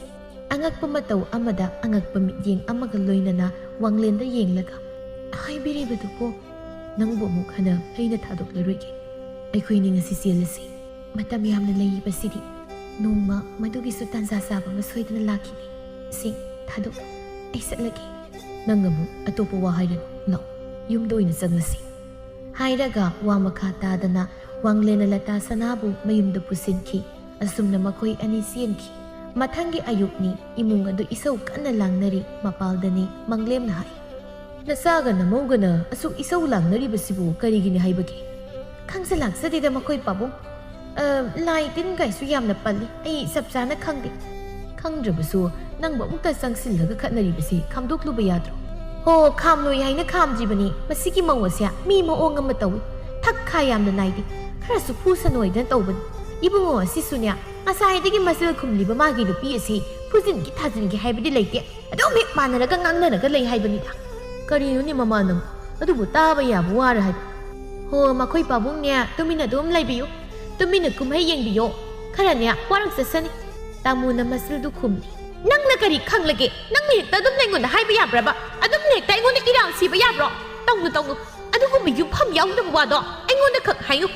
ꯑꯉꯛꯄ ꯃꯇꯧ ꯑꯃꯗ ꯑꯉꯛꯄ ꯃꯤꯠꯌꯦꯡ ꯑꯃꯒ ꯂꯣꯏꯅꯅ ꯋꯥꯡꯂꯦꯟꯗ ꯌꯦꯡꯂꯒ, "ꯍꯥꯏꯕꯤꯔꯤꯕꯗꯨꯕꯨ?" "ꯅꯪꯕꯨ ꯑꯃꯨꯛ ꯍꯟꯅ ꯑꯩꯅ ꯊꯥꯗꯣꯛꯂꯔꯣꯏꯒꯦ꯫ ꯑꯩꯈꯣꯏꯅꯤ ꯉꯁꯤ ꯆꯦꯜꯂꯁꯤ꯫ ꯃꯇꯝ ꯌꯥꯝꯅ ꯂꯩꯔꯤꯕꯁꯤꯗꯤ꯫ ꯅꯣꯡꯃ ꯃꯗꯨꯒꯤꯁꯨ ꯇꯥꯟꯖꯥ ꯆꯥꯕ ꯑꯃ ꯁꯣꯏꯗꯅ ꯂꯥꯛꯈꯤꯅꯤ꯫ ꯁꯤ, ꯊꯥꯗꯣꯛꯂꯣ꯫ ꯑꯩ ꯆꯠꯂꯒꯦ"꯫ "ꯅꯪ ꯑꯃꯨꯛ ꯑꯇꯣꯞꯄ ꯋꯥ ꯍꯥꯏꯔꯅꯨ꯫ ꯂꯥꯛꯑꯣ, ꯌꯨꯝꯗ ꯑꯣꯏꯅ ꯆꯪꯂꯁꯤ"꯫ ꯍꯥꯏꯔꯒ ꯋꯥ ꯃꯈꯥ ꯇꯥꯗꯅ ꯋꯥꯡꯂꯦꯟꯅ ꯂꯇꯥ ꯁꯅꯥꯕꯨ ꯃꯌꯨꯝꯗ ꯄꯨꯁꯤꯟꯈꯤ꯫ ꯑꯁꯨꯝꯅ ꯃꯈꯣꯏ ꯑꯅꯤ ꯆꯦꯟꯈꯤ꯫ ꯃꯊꯪꯒꯤ ꯑꯌꯨꯛꯅꯤ, ꯏꯃꯨꯡ ꯑꯗꯨ ꯏꯁꯧ ꯀꯟꯅ ꯂꯥꯡꯅꯔꯤ꯫ ꯃꯄꯥꯜꯗꯅꯤ, ꯃꯪꯂꯦꯝꯅ ꯍꯥꯏ, "ꯅꯆꯥꯒ ꯅꯃꯧꯒꯅ ꯑꯁꯨꯛ ꯏꯁꯧ ꯂꯥꯡꯅꯔꯤꯕꯁꯤꯕꯨ ꯀꯔꯤꯒꯤꯅꯤ ꯍꯥꯏꯕꯒꯦ?" "ꯈꯪꯖ ꯂꯥꯛꯆꯗꯦꯗ ꯃꯈꯣꯏ ꯄꯥꯕꯨꯡ꯫ ꯑ, ꯂꯥꯏ ꯇꯤꯟ ꯀꯥꯏꯁꯨ ꯌꯥꯝꯅ ꯄꯜꯂꯤ꯫ ꯑꯩ ꯆꯞ ꯆꯥꯅ ꯈꯪꯗꯦ"꯫ "ꯈꯪꯗ꯭ꯔꯕꯁꯨ ꯅꯪꯕꯨ ꯑꯃꯨꯛꯇ ꯆꯪꯁꯤꯜꯂꯒ ꯈꯠꯅꯔꯤꯕꯁꯤ ꯈꯪꯗꯣꯛꯂꯨꯕ ꯌꯥꯗ꯭ꯔꯣ?" ꯍꯣ, ꯈꯥꯝꯂꯣꯏ ꯍꯥꯏꯅ ꯈꯥꯝꯗ꯭ꯔꯤꯕꯅꯤ꯫ ꯃꯁꯤꯒꯤ ꯃꯧ ꯑꯁꯦ ꯃꯤ ꯃꯑꯣꯡ ꯑꯃ ꯇꯧꯏ꯫ ꯊꯛ ꯈꯥ ꯌꯥꯝꯅ ꯅꯥꯏꯗꯦ꯫ ꯈꯔꯁꯨ ꯐꯨꯁꯅꯣꯏꯗꯅ ꯇꯧꯕꯅꯤ꯫ ꯏꯕꯨꯡꯉꯣ ꯑꯁꯤꯁꯨꯅꯦ, ꯉꯁꯥꯏꯗꯒꯤ ꯃꯁꯤꯗ ꯈꯨꯝꯂꯤꯕ ꯃꯥꯒꯤ ꯅꯨꯄꯤ ꯑꯁꯤ ꯐꯨꯖꯤꯟꯒꯦ ꯊꯥꯖꯤꯟꯒꯦ ꯍꯥꯏꯕꯗꯤ ꯂꯩꯇꯦ꯫ ꯑꯗꯨꯝ ꯍꯦꯛ ꯃꯥꯟꯅꯔꯒ ꯉꯥꯡꯅꯔꯒ ꯂꯩ ꯍꯥꯏꯕꯅꯤꯗ꯫ ꯀꯔꯤꯅꯣꯅꯦ ꯃꯃꯥ ꯅꯪ? ꯑꯗꯨꯕꯨ ꯇꯥꯕ ꯌꯥꯕ ꯋꯥꯔ ꯍꯥꯏꯕ? ꯍꯣ, ꯃꯈꯣꯏ ꯄꯥꯕꯨꯡꯅꯦ, ꯇꯨꯃꯤꯟꯅ ꯑꯗꯨꯝ ꯂꯩꯕꯤꯌꯨ꯫ ꯇꯨꯃꯤꯟꯅ ꯀꯨꯝꯍꯩ ꯌꯦꯡꯕꯤꯌꯣ꯫ ꯈꯔꯅꯦ, ꯋꯥꯔꯛ ꯆꯠꯁꯅꯤ꯫ ꯇꯥꯃꯣꯅ ꯃꯁꯤꯜꯗꯨ ꯈꯨꯝꯂꯤ꯫ ꯅꯪꯅ ꯀꯔꯤ ꯈꯪꯂꯒꯦ? ꯅꯪꯅ ꯍꯦꯛꯇ ꯑꯗꯨꯝ ꯑꯩꯉꯣꯟꯗ ꯍꯥꯏꯕ ꯌꯥꯕ꯭ꯔꯕ? ꯑꯗꯨꯝ ꯍꯦꯛꯇ ꯑꯩꯉꯣꯟꯗ ꯏꯔꯥꯡ ꯁꯤꯕ ꯌꯥꯕ꯭ꯔꯣ? ꯇꯧꯅꯨ, ꯇꯧꯅꯨ꯫ ꯑꯗꯨꯒꯨꯝꯕ ꯌꯨꯝꯐꯝ ꯌꯥꯎꯗꯕ ꯋꯥꯗꯣ ꯑꯩꯉꯣꯟꯗ ꯈꯛ ꯍꯥꯏꯌꯨ꯫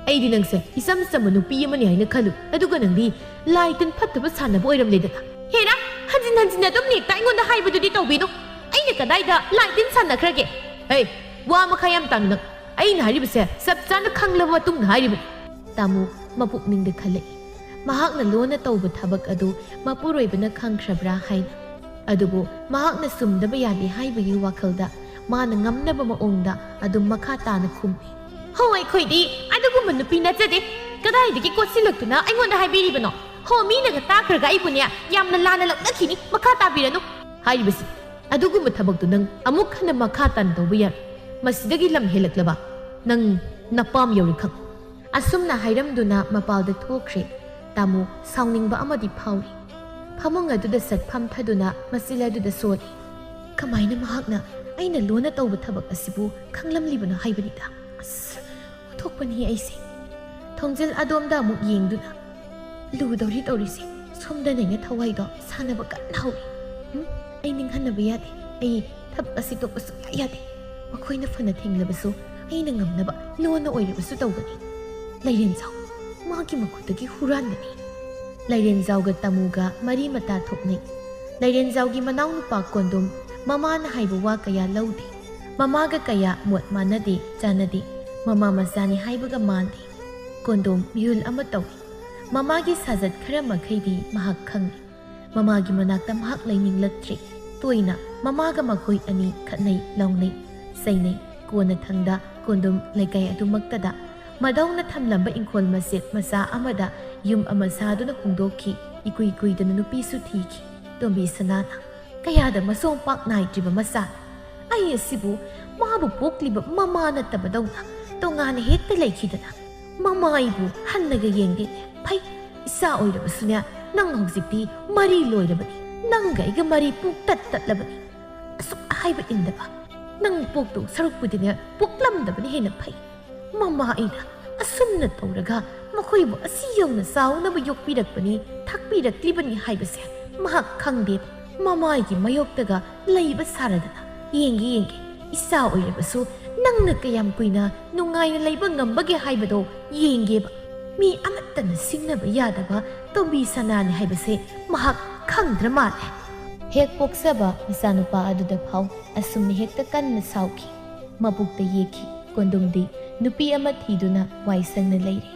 ꯑꯩꯗꯤ ꯅꯪꯁꯦ ꯏꯆꯝ ꯆꯝꯕ ꯅꯨꯄꯤ ꯑꯃꯅꯤ ꯍꯥꯏꯅ ꯈꯜꯂꯨ꯫ ꯑꯗꯨꯒ ꯅꯪꯗꯤ ꯂꯥꯏ ꯇꯤꯟ ꯐꯠꯇꯕ ꯁꯥꯟꯅꯕ ꯑꯣꯏꯔꯝꯂꯦꯗꯅ꯫ ꯍꯦꯔꯥ, ꯍꯟꯖꯤꯟ ꯍꯟꯖꯤꯟ ꯑꯗꯨꯝ ꯍꯦꯛꯇ ꯑꯩꯉꯣꯟꯗ ꯍꯥꯏꯕꯗꯨꯗꯤ ꯇꯧꯕꯤꯅꯨ꯫ ꯑꯩꯅ ꯀꯗꯥꯏꯗ ꯂꯥꯏ ꯇꯤꯟ ꯁꯥꯟꯅꯈ꯭ꯔꯒꯦ? ꯍꯦ, ꯋꯥ ꯃꯈꯥ ꯌꯥꯝ ꯇꯥꯅꯨ ꯅꯪ꯫ ꯑꯩꯅ ꯍꯥꯏꯔꯤꯕꯁꯦ ꯆꯞ ꯆꯥꯅ ꯈꯪꯂꯕ ꯃꯇꯨꯡꯗ ꯍꯥꯏꯔꯤꯕꯅꯤ꯫ ꯇꯥꯃꯣ ꯃꯄꯨꯛꯅꯤꯡꯗ ꯈꯜꯂꯛꯏ, ꯃꯍꯥꯛꯅ ꯂꯣꯟꯅ ꯇꯧꯕ ꯊꯕꯛ ꯑꯗꯨ ꯃꯄꯨꯔꯣꯏꯕꯅ ꯈꯪꯈ꯭ꯔꯕ꯭ꯔꯥ ꯍꯥꯏꯅ꯫ ꯑꯗꯨꯕꯨ ꯃꯍꯥꯛꯅ ꯆꯨꯝꯗꯕ ꯌꯥꯗꯦ ꯍꯥꯏꯕꯒꯤ ꯋꯥꯈꯜꯗ ꯃꯥꯅ ꯉꯝꯅꯕ ꯃꯑꯣꯡꯗ ꯑꯗꯨꯝ ꯃꯈꯥ ꯇꯥꯅ ꯈꯨꯝꯃꯤ꯫ ꯍꯣ, ꯑꯩꯈꯣꯏꯗꯤ ꯑꯗꯨꯒꯨꯝꯕ ꯅꯨꯄꯤ ꯅꯠꯆꯗꯦ꯫ ꯀꯗꯥꯏꯗꯒꯤ ꯀꯣꯠꯁꯤꯜꯂꯛꯇꯨꯅ ꯑꯩꯉꯣꯟꯗ ꯍꯥꯏꯕꯤꯔꯤꯕꯅꯣ? ꯍꯣ, ꯃꯤꯅꯒ ꯇꯥꯈ꯭ꯔꯒ ꯑꯩꯕꯨꯅꯦ ꯌꯥꯝꯅ ꯂꯥꯟꯅ ꯂꯧꯅꯈꯤꯅꯤ꯫ ꯃꯈꯥ ꯇꯥꯕꯤꯔꯅꯨ꯫ ꯍꯥꯏꯔꯤꯕꯁꯤ, ꯑꯗꯨꯒꯨꯝꯕ ꯊꯕꯛꯇꯨ ꯅꯪ ꯑꯃꯨꯛ ꯍꯟꯅ ꯃꯈꯥ ꯇꯥꯅ ꯇꯧꯕ ꯌꯥꯔꯣꯏ꯫ ꯃꯁꯤꯗꯒꯤ ꯂꯝ ꯍꯦꯜꯂꯛꯂꯕ ꯅꯪ ꯅꯄꯥꯝ ꯌꯧꯔꯦ ꯈꯪ꯫ ꯑꯁꯨꯝꯅ ꯍꯥꯏꯔꯝꯗꯨꯅ ꯃꯄꯥꯜꯗ ꯊꯣꯛꯈ꯭ꯔꯦ꯫ ꯇꯥꯃꯣ ꯁꯥꯎꯅꯤꯡꯕ ꯑꯃꯗꯤ ꯐꯥꯎꯔꯤ꯫ ꯐꯃꯨꯡ ꯑꯗꯨꯗ ꯁꯠ ꯐꯝꯊꯗꯨꯅ ꯃꯆꯤꯜ ꯑꯗꯨꯗ ꯁꯣꯜꯂꯤ꯫ ꯀꯃꯥꯏꯅ ꯃꯍꯥꯛꯅ ꯑꯩꯅ ꯂꯣꯟꯅ ꯇꯧꯕ ꯊꯕꯛ ꯑꯁꯤꯕꯨ ꯈꯪꯂꯝꯂꯤꯕꯅꯣ ꯍꯥꯏꯕꯅꯤꯗ꯫ ꯑꯁ, ꯑꯣꯟꯊꯣꯛꯄꯅꯤ ꯑꯩꯁꯦ꯫ ꯊꯣꯡꯖꯤꯜ ꯑꯗꯣꯝꯗ ꯑꯃꯨꯛ ꯌꯦꯡꯗꯨꯅ, ꯂꯨꯗꯧꯔꯤ ꯇꯧꯔꯤꯁꯦ꯫ ꯁꯣꯝꯗꯅ ꯑꯩꯅ ꯊꯋꯥꯏꯗꯣ ꯁꯥꯟꯅꯕ ꯀꯟꯅ ꯍꯧꯔꯤ꯫ ꯎꯝ, ꯑꯩ ꯅꯤꯡꯍꯟꯅꯕ ꯌꯥꯗꯦ꯫ ꯑꯩ ꯊꯕꯛ ꯑꯁꯤ ꯇꯣꯛꯄ ꯁꯨꯡꯌꯥ ꯌꯥꯗꯦ꯫ ꯃꯈꯣꯏꯅ ꯐꯅ ꯊꯦꯡꯂꯕꯁꯨ ꯑꯩꯅ ꯉꯝꯅꯕ ꯂꯣꯟꯅ ꯑꯣꯏꯔꯕꯁꯨ ꯇꯧꯒꯅꯤ꯫ ꯂꯩꯔꯦꯟꯖꯥꯎ, ꯃꯥꯒꯤ ꯃꯈꯨꯠꯇꯒꯤ ꯍꯨꯔꯥꯟꯒꯅꯤ꯫ ꯂꯩꯔꯦꯟꯖꯥꯎꯒ ꯇꯥꯃꯨꯒ ꯃꯔꯤ ꯃꯇꯥ ꯊꯣꯛꯅꯩ꯫ ꯂꯩꯔꯦꯟꯖꯥꯎꯒꯤ ꯃꯅꯥꯎꯅꯨꯄꯥ ꯀꯣꯟꯗꯨꯝ ꯃꯃꯥꯅ ꯍꯥꯏꯕ ꯋꯥ ꯀꯌꯥ ꯂꯧꯗꯦ꯫ ꯃꯃꯥꯒ ꯀꯌꯥ ꯃꯣꯠ ꯃꯥꯟꯅꯗꯦ, ꯆꯥꯟꯅꯗꯦ꯫ ꯃꯃꯥ ꯃꯆꯥꯅꯤ ꯍꯥꯏꯕꯒ ꯃꯥꯟꯗꯦ꯫ ꯀꯣꯟꯗꯣꯝ ꯃꯤꯍꯨꯜ ꯑꯃ ꯇꯧꯏ꯫ ꯃꯃꯥꯒꯤ ꯁꯥꯖꯠ ꯈꯔ ꯃꯈꯩꯗꯤ ꯃꯍꯥꯛ ꯈꯪꯏ꯫ ꯃꯃꯥꯒꯤ ꯃꯅꯥꯛꯇ ꯃꯍꯥꯛ ꯂꯩꯅꯤꯡꯂꯛꯇ꯭ꯔꯦ꯫ ꯇꯣꯏꯅ ꯃꯃꯥꯒ ꯃꯈꯣꯏ ꯑꯅꯤ ꯈꯠꯅꯩ, ꯂꯥꯎꯅꯩ, ꯆꯩꯅꯩ꯫ ꯀꯣꯟꯅꯊꯪꯗ ꯀꯣꯟꯗꯣꯝ ꯂꯩꯀꯥꯏ ꯑꯗꯨꯃꯛꯇꯗ ꯃꯙꯧꯅ ꯊꯝꯂꯝꯕ ꯏꯪꯈꯣꯜ ꯃꯆꯦꯠ ꯃꯆꯥ ꯑꯃꯗ ꯌꯨꯝ ꯑꯃ ꯁꯥꯗꯨꯅ ꯍꯣꯡꯗꯣꯛꯈꯤ꯫ ꯏꯀꯨꯏ ꯀꯨꯏꯗꯅ ꯅꯨꯄꯤꯁꯨ ꯊꯤꯈꯤ꯫ ꯇꯣꯝꯕꯤ ꯁꯅꯥꯅ ꯀꯌꯥꯗ ꯃꯁꯣꯝ ꯄꯥꯛ ꯅꯥꯏꯗ꯭ꯔꯤꯕ ꯃꯆꯥ꯫ ꯑꯩ ꯑꯁꯤꯕꯨ ꯃꯥꯕꯨ ꯄꯣꯛꯂꯤꯕ ꯃꯃꯥ ꯅꯠꯇꯕꯗꯧꯅ ꯇꯣꯉꯥꯟꯅ ꯍꯦꯛꯇ ꯂꯩꯈꯤꯗꯅ, ꯃꯃꯥ ꯑꯩꯕꯨ ꯍꯟꯅꯒ ꯌꯦꯡꯗꯦꯅꯦ꯫ ꯐꯩ, ꯏꯆꯥ ꯑꯣꯏꯔꯕꯁꯨꯅꯦ, ꯅꯪ ꯍꯧꯖꯤꯛꯇꯤ ꯃꯔꯤ ꯂꯣꯏꯔꯕꯅꯤ꯫ ꯅꯪꯒ ꯑꯩꯒ ꯃꯔꯤ ꯄꯨꯡꯇꯠ ꯇꯠꯂꯕꯅꯤ꯫ ꯑꯁꯨꯛ ꯍꯥꯏꯕ ꯏꯟꯗꯕ, ꯅꯪ ꯄꯣꯛꯇꯧ ꯁꯔꯨꯛꯄꯨꯗꯤꯅꯦ, ꯄꯣꯛꯂꯝꯗꯕꯅ ꯍꯦꯟꯅ ꯐꯩ꯫ ꯃꯃꯥ ꯑꯩꯅ ꯑꯁꯨꯝꯅ ꯇꯧꯔꯒ ꯃꯈꯣꯏꯕꯨ ꯑꯁꯤ ꯌꯧꯅ ꯆꯥꯎꯅꯕ ꯌꯣꯛꯄꯤꯔꯛꯄꯅꯤ, ꯊꯥꯛꯄꯤꯔꯛꯂꯤꯕꯅꯤ ꯍꯥꯏꯕꯁꯦ ꯃꯍꯥꯛ ꯈꯪꯗꯦꯕ꯫ ꯃꯃꯥꯒꯤ ꯃꯥꯌꯣꯛꯇꯒ ꯂꯩꯕ ꯁꯥꯔꯗꯅ, ꯌꯦꯡꯒꯦ, ꯌꯦꯡꯒꯦ, ꯏꯆꯥ ꯑꯣꯏꯔꯕꯁꯨ ꯅꯪꯅ ꯀꯌꯥꯝ ꯀꯨꯏꯅ ꯅꯨꯡꯉꯥꯏꯅ ꯂꯩꯕ ꯉꯝꯕꯒꯦ ꯍꯥꯏꯕꯗꯣ ꯌꯦꯡꯒꯦꯕ꯫ ꯃꯤ ꯑꯃꯠꯇꯅ ꯁꯤꯡꯅꯕ ꯌꯥꯗꯕ ꯇꯣꯝꯕꯤ ꯁꯅꯥꯅꯤ ꯍꯥꯏꯕꯁꯦ ꯃꯍꯥꯛ ꯈꯪꯗ꯭ꯔ ꯃꯥꯜꯂꯦ꯫ ꯍꯦꯛ ꯄꯣꯛꯆꯕ ꯃꯆꯥꯅꯨꯄꯥ ꯑꯗꯨꯗ ꯐꯥꯎ ꯑꯁꯨꯝꯅ ꯍꯦꯛꯇ ꯀꯟꯅ ꯁꯥꯎꯈꯤ꯫ ꯃꯕꯨꯛꯇ ꯌꯦꯛꯈꯤ꯫ ꯀꯣꯟꯗꯨꯝꯗꯤ ꯅꯨꯄꯤ ꯑꯃ ꯊꯤꯗꯨꯅ ꯋꯥꯏ ꯁꯪꯅ ꯂꯩꯔꯦ꯫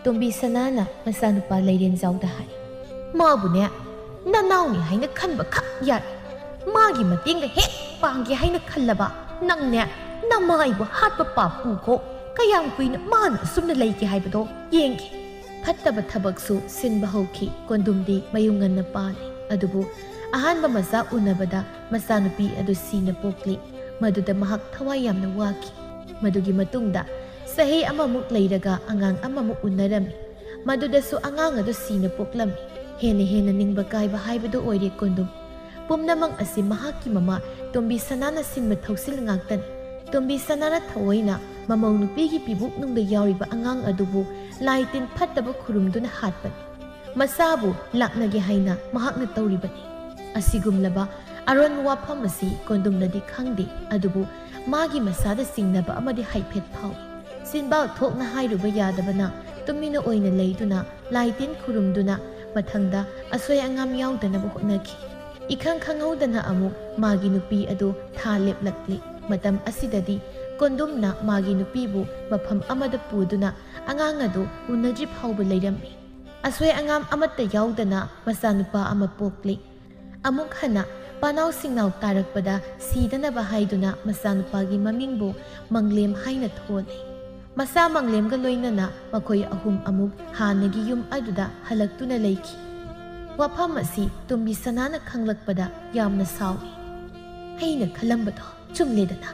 ꯇꯣꯝꯕꯤ ꯁꯅꯥꯅ ꯃꯆꯥꯅꯨꯄꯥ ꯂꯩꯔꯦꯟꯖꯥꯎꯗ ꯍꯥꯏ, "ꯃꯥꯕꯨꯅꯦ, ꯅꯅꯥꯎꯅꯤ ꯍꯥꯏꯅ ꯈꯟꯕ ꯈꯛ ꯌꯥꯔꯦ꯫ ꯃꯥꯒꯤ ꯃꯇꯦꯡꯗ ꯍꯦꯛ ꯄꯥꯡꯒꯦ ꯍꯥꯏꯅ ꯈꯜꯂꯕ ꯅꯪꯅꯦ, ꯅꯃꯥꯏꯕꯨ ꯍꯥꯠꯄ ꯄꯥꯞ ꯄꯨꯈꯣ꯫ ꯀꯌꯥꯝ ꯀꯨꯏꯅ ꯃꯥꯅ ꯑꯁꯨꯝꯅ ꯂꯩꯒꯦ ꯍꯥꯏꯕꯗꯣ ꯌꯦꯡꯒꯦ꯫" ꯐꯠꯇꯕ ꯊꯕꯛꯁꯨ ꯁꯤꯟꯕ ꯍꯧꯈꯤ꯫ ꯀꯣꯟꯗꯨꯝꯗꯤ ꯃꯌꯨꯝ ꯉꯟꯅ ꯄꯥꯜꯂꯤ꯫ ꯑꯗꯨꯕꯨ ꯑꯍꯥꯟꯕ ꯃꯆꯥ ꯎꯅꯕꯗ ꯃꯆꯥꯅꯨꯄꯤ ꯑꯗꯨ ꯁꯤꯅ ꯄꯣꯛꯂꯤ꯫ ꯃꯗꯨꯗ ꯃꯍꯥꯛ ꯊꯋꯥꯏ ꯌꯥꯝꯅ ꯋꯥꯈꯤ꯫ ꯃꯗꯨꯒꯤ ꯃꯇꯨꯡꯗ ꯆꯍꯤ ꯑꯃꯃꯨꯛ ꯂꯩꯔꯒ ꯑꯉꯥꯡ ꯑꯃꯃꯨꯛ ꯎꯅꯔꯝꯃꯤ꯫ ꯃꯗꯨꯗꯁꯨ ꯑꯉꯥꯡ ꯑꯗꯨ ꯁꯤꯅ ꯄꯣꯛꯂꯝꯃꯤ꯫ ꯍꯦꯟꯅ ꯍꯦꯟꯅ ꯅꯤꯡꯕ ꯀꯥꯏꯕ ꯍꯥꯏꯕꯗꯨ ꯑꯣꯏꯔꯦ ꯀꯣꯟꯗꯨꯝ꯫ ꯄꯨꯝꯅꯃꯛ ꯑꯁꯤ ꯃꯍꯥꯛꯀꯤ ꯃꯃꯥ ꯇꯣꯝꯕꯤ ꯁꯅꯥꯅ ꯁꯤꯟꯕ ꯊꯧꯁꯤꯜ ꯉꯥꯛꯇꯅꯤ꯫ ꯇꯣꯝꯕꯤ ꯁꯅꯥꯅ ꯊꯑꯣꯏꯅ ꯃꯃꯧ ꯅꯨꯄꯤꯒꯤ ꯄꯤꯕꯨꯛꯅꯨꯡꯗ ꯌꯥꯎꯔꯤꯕ ꯑꯉꯥꯡ ꯑꯗꯨꯕꯨ ꯂꯥꯏ ꯇꯤꯟ ꯐꯠꯇꯕ ꯈꯨꯔꯨꯝꯗꯨꯅ ꯍꯥꯠꯄꯅꯤ꯫ ꯃꯆꯥꯕꯨ ꯂꯥꯛꯅꯒꯦ ꯍꯥꯏꯅ ꯃꯍꯥꯛꯅ ꯇꯧꯔꯤꯕꯅꯤ꯫ ꯑꯁꯤꯒꯨꯝꯂꯕ ꯑꯔꯣꯟꯕ ꯋꯥꯐꯝ ꯑꯁꯤ ꯀꯣꯟꯗꯨꯝꯅꯗꯤ ꯈꯪꯗꯦ, ꯑꯗꯨꯕꯨ ꯃꯥꯒꯤ ꯃꯁꯥꯗ ꯆꯤꯡꯅꯕ ꯑꯃꯗꯤ ꯍꯥꯏꯐꯦꯠ ꯐꯥꯎꯏ꯫ ꯆꯤꯟꯕꯥꯛ ꯊꯣꯛꯅ ꯍꯥꯏꯔꯨꯕ ꯌꯥꯗꯕꯅ ꯇꯨꯃꯤꯟꯅ ꯑꯣꯏꯅ ꯂꯩꯗꯨꯅ ꯂꯥꯏ ꯇꯤꯟ ꯈꯨꯔꯨꯝꯗꯨꯅ ꯃꯊꯪꯗ ꯑꯁꯣꯏ ꯑꯉꯥꯝ ꯌꯥꯎꯗꯅꯕ ꯍꯣꯠꯅꯈꯤ꯫ ꯏꯈꯪ ꯈꯪꯍꯧꯗꯅ ꯑꯃꯨꯛ ꯃꯥꯒꯤ ꯅꯨꯄꯤ ꯑꯗꯨ ꯊꯥ ꯂꯦꯞꯂꯛꯂꯤ꯫ ꯃꯇꯝ ꯑꯁꯤꯗꯗꯤ ꯀꯣꯟꯗꯨꯝꯅ ꯃꯥꯒꯤ ꯅꯨꯄꯤꯕꯨ ꯃꯐꯝ ꯑꯃꯗ ꯄꯨꯗꯨꯅ ꯑꯉꯥꯡ ꯑꯗꯨ ꯎꯅꯗ꯭ꯔꯤ ꯐꯥꯎꯕ ꯂꯩꯔꯝꯃꯤ꯫ ꯑꯁꯣꯏ ꯑꯉꯥꯝ ꯑꯃꯠꯇ ꯌꯥꯎꯗꯅ ꯃꯆꯥꯅꯨꯄꯥ ꯑꯃ ꯄꯣꯛꯂꯤ꯫ ꯑꯃꯨꯛ ꯍꯟꯅ ꯄꯥꯅꯥꯎ ꯁꯤꯡꯅꯥꯎ ꯇꯥꯔꯛꯄꯗ ꯁꯤꯗꯅꯕ ꯍꯥꯏꯗꯨꯅ ꯃꯆꯥꯅꯨꯄꯥꯒꯤ ꯃꯃꯤꯡꯕꯨ ꯃꯪꯂꯦꯝ ꯍꯥꯏꯅ ꯊꯣꯜꯂꯤ꯫ ꯃꯆꯥ ꯃꯪꯂꯦꯝꯒ ꯂꯣꯏꯅꯅ ꯃꯈꯣꯏ ꯑꯍꯨꯝ ꯑꯃꯨꯛ ꯍꯥꯟꯅꯒꯤ ꯌꯨꯝ ꯑꯗꯨꯗ ꯍꯜꯂꯛꯇꯨꯅ ꯂꯩꯈꯤ꯫ ꯋꯥꯐꯝ ꯑꯁꯤ ꯇꯣꯝꯕꯤ ꯁꯅꯥꯅ ꯈꯪꯂꯛꯄꯗ ꯌꯥꯝꯅ ꯁꯥꯎꯏ꯫ "ꯑꯩꯅ ꯈꯜꯂꯝꯕꯗꯣ ꯆꯨꯝꯂꯦꯗꯅ,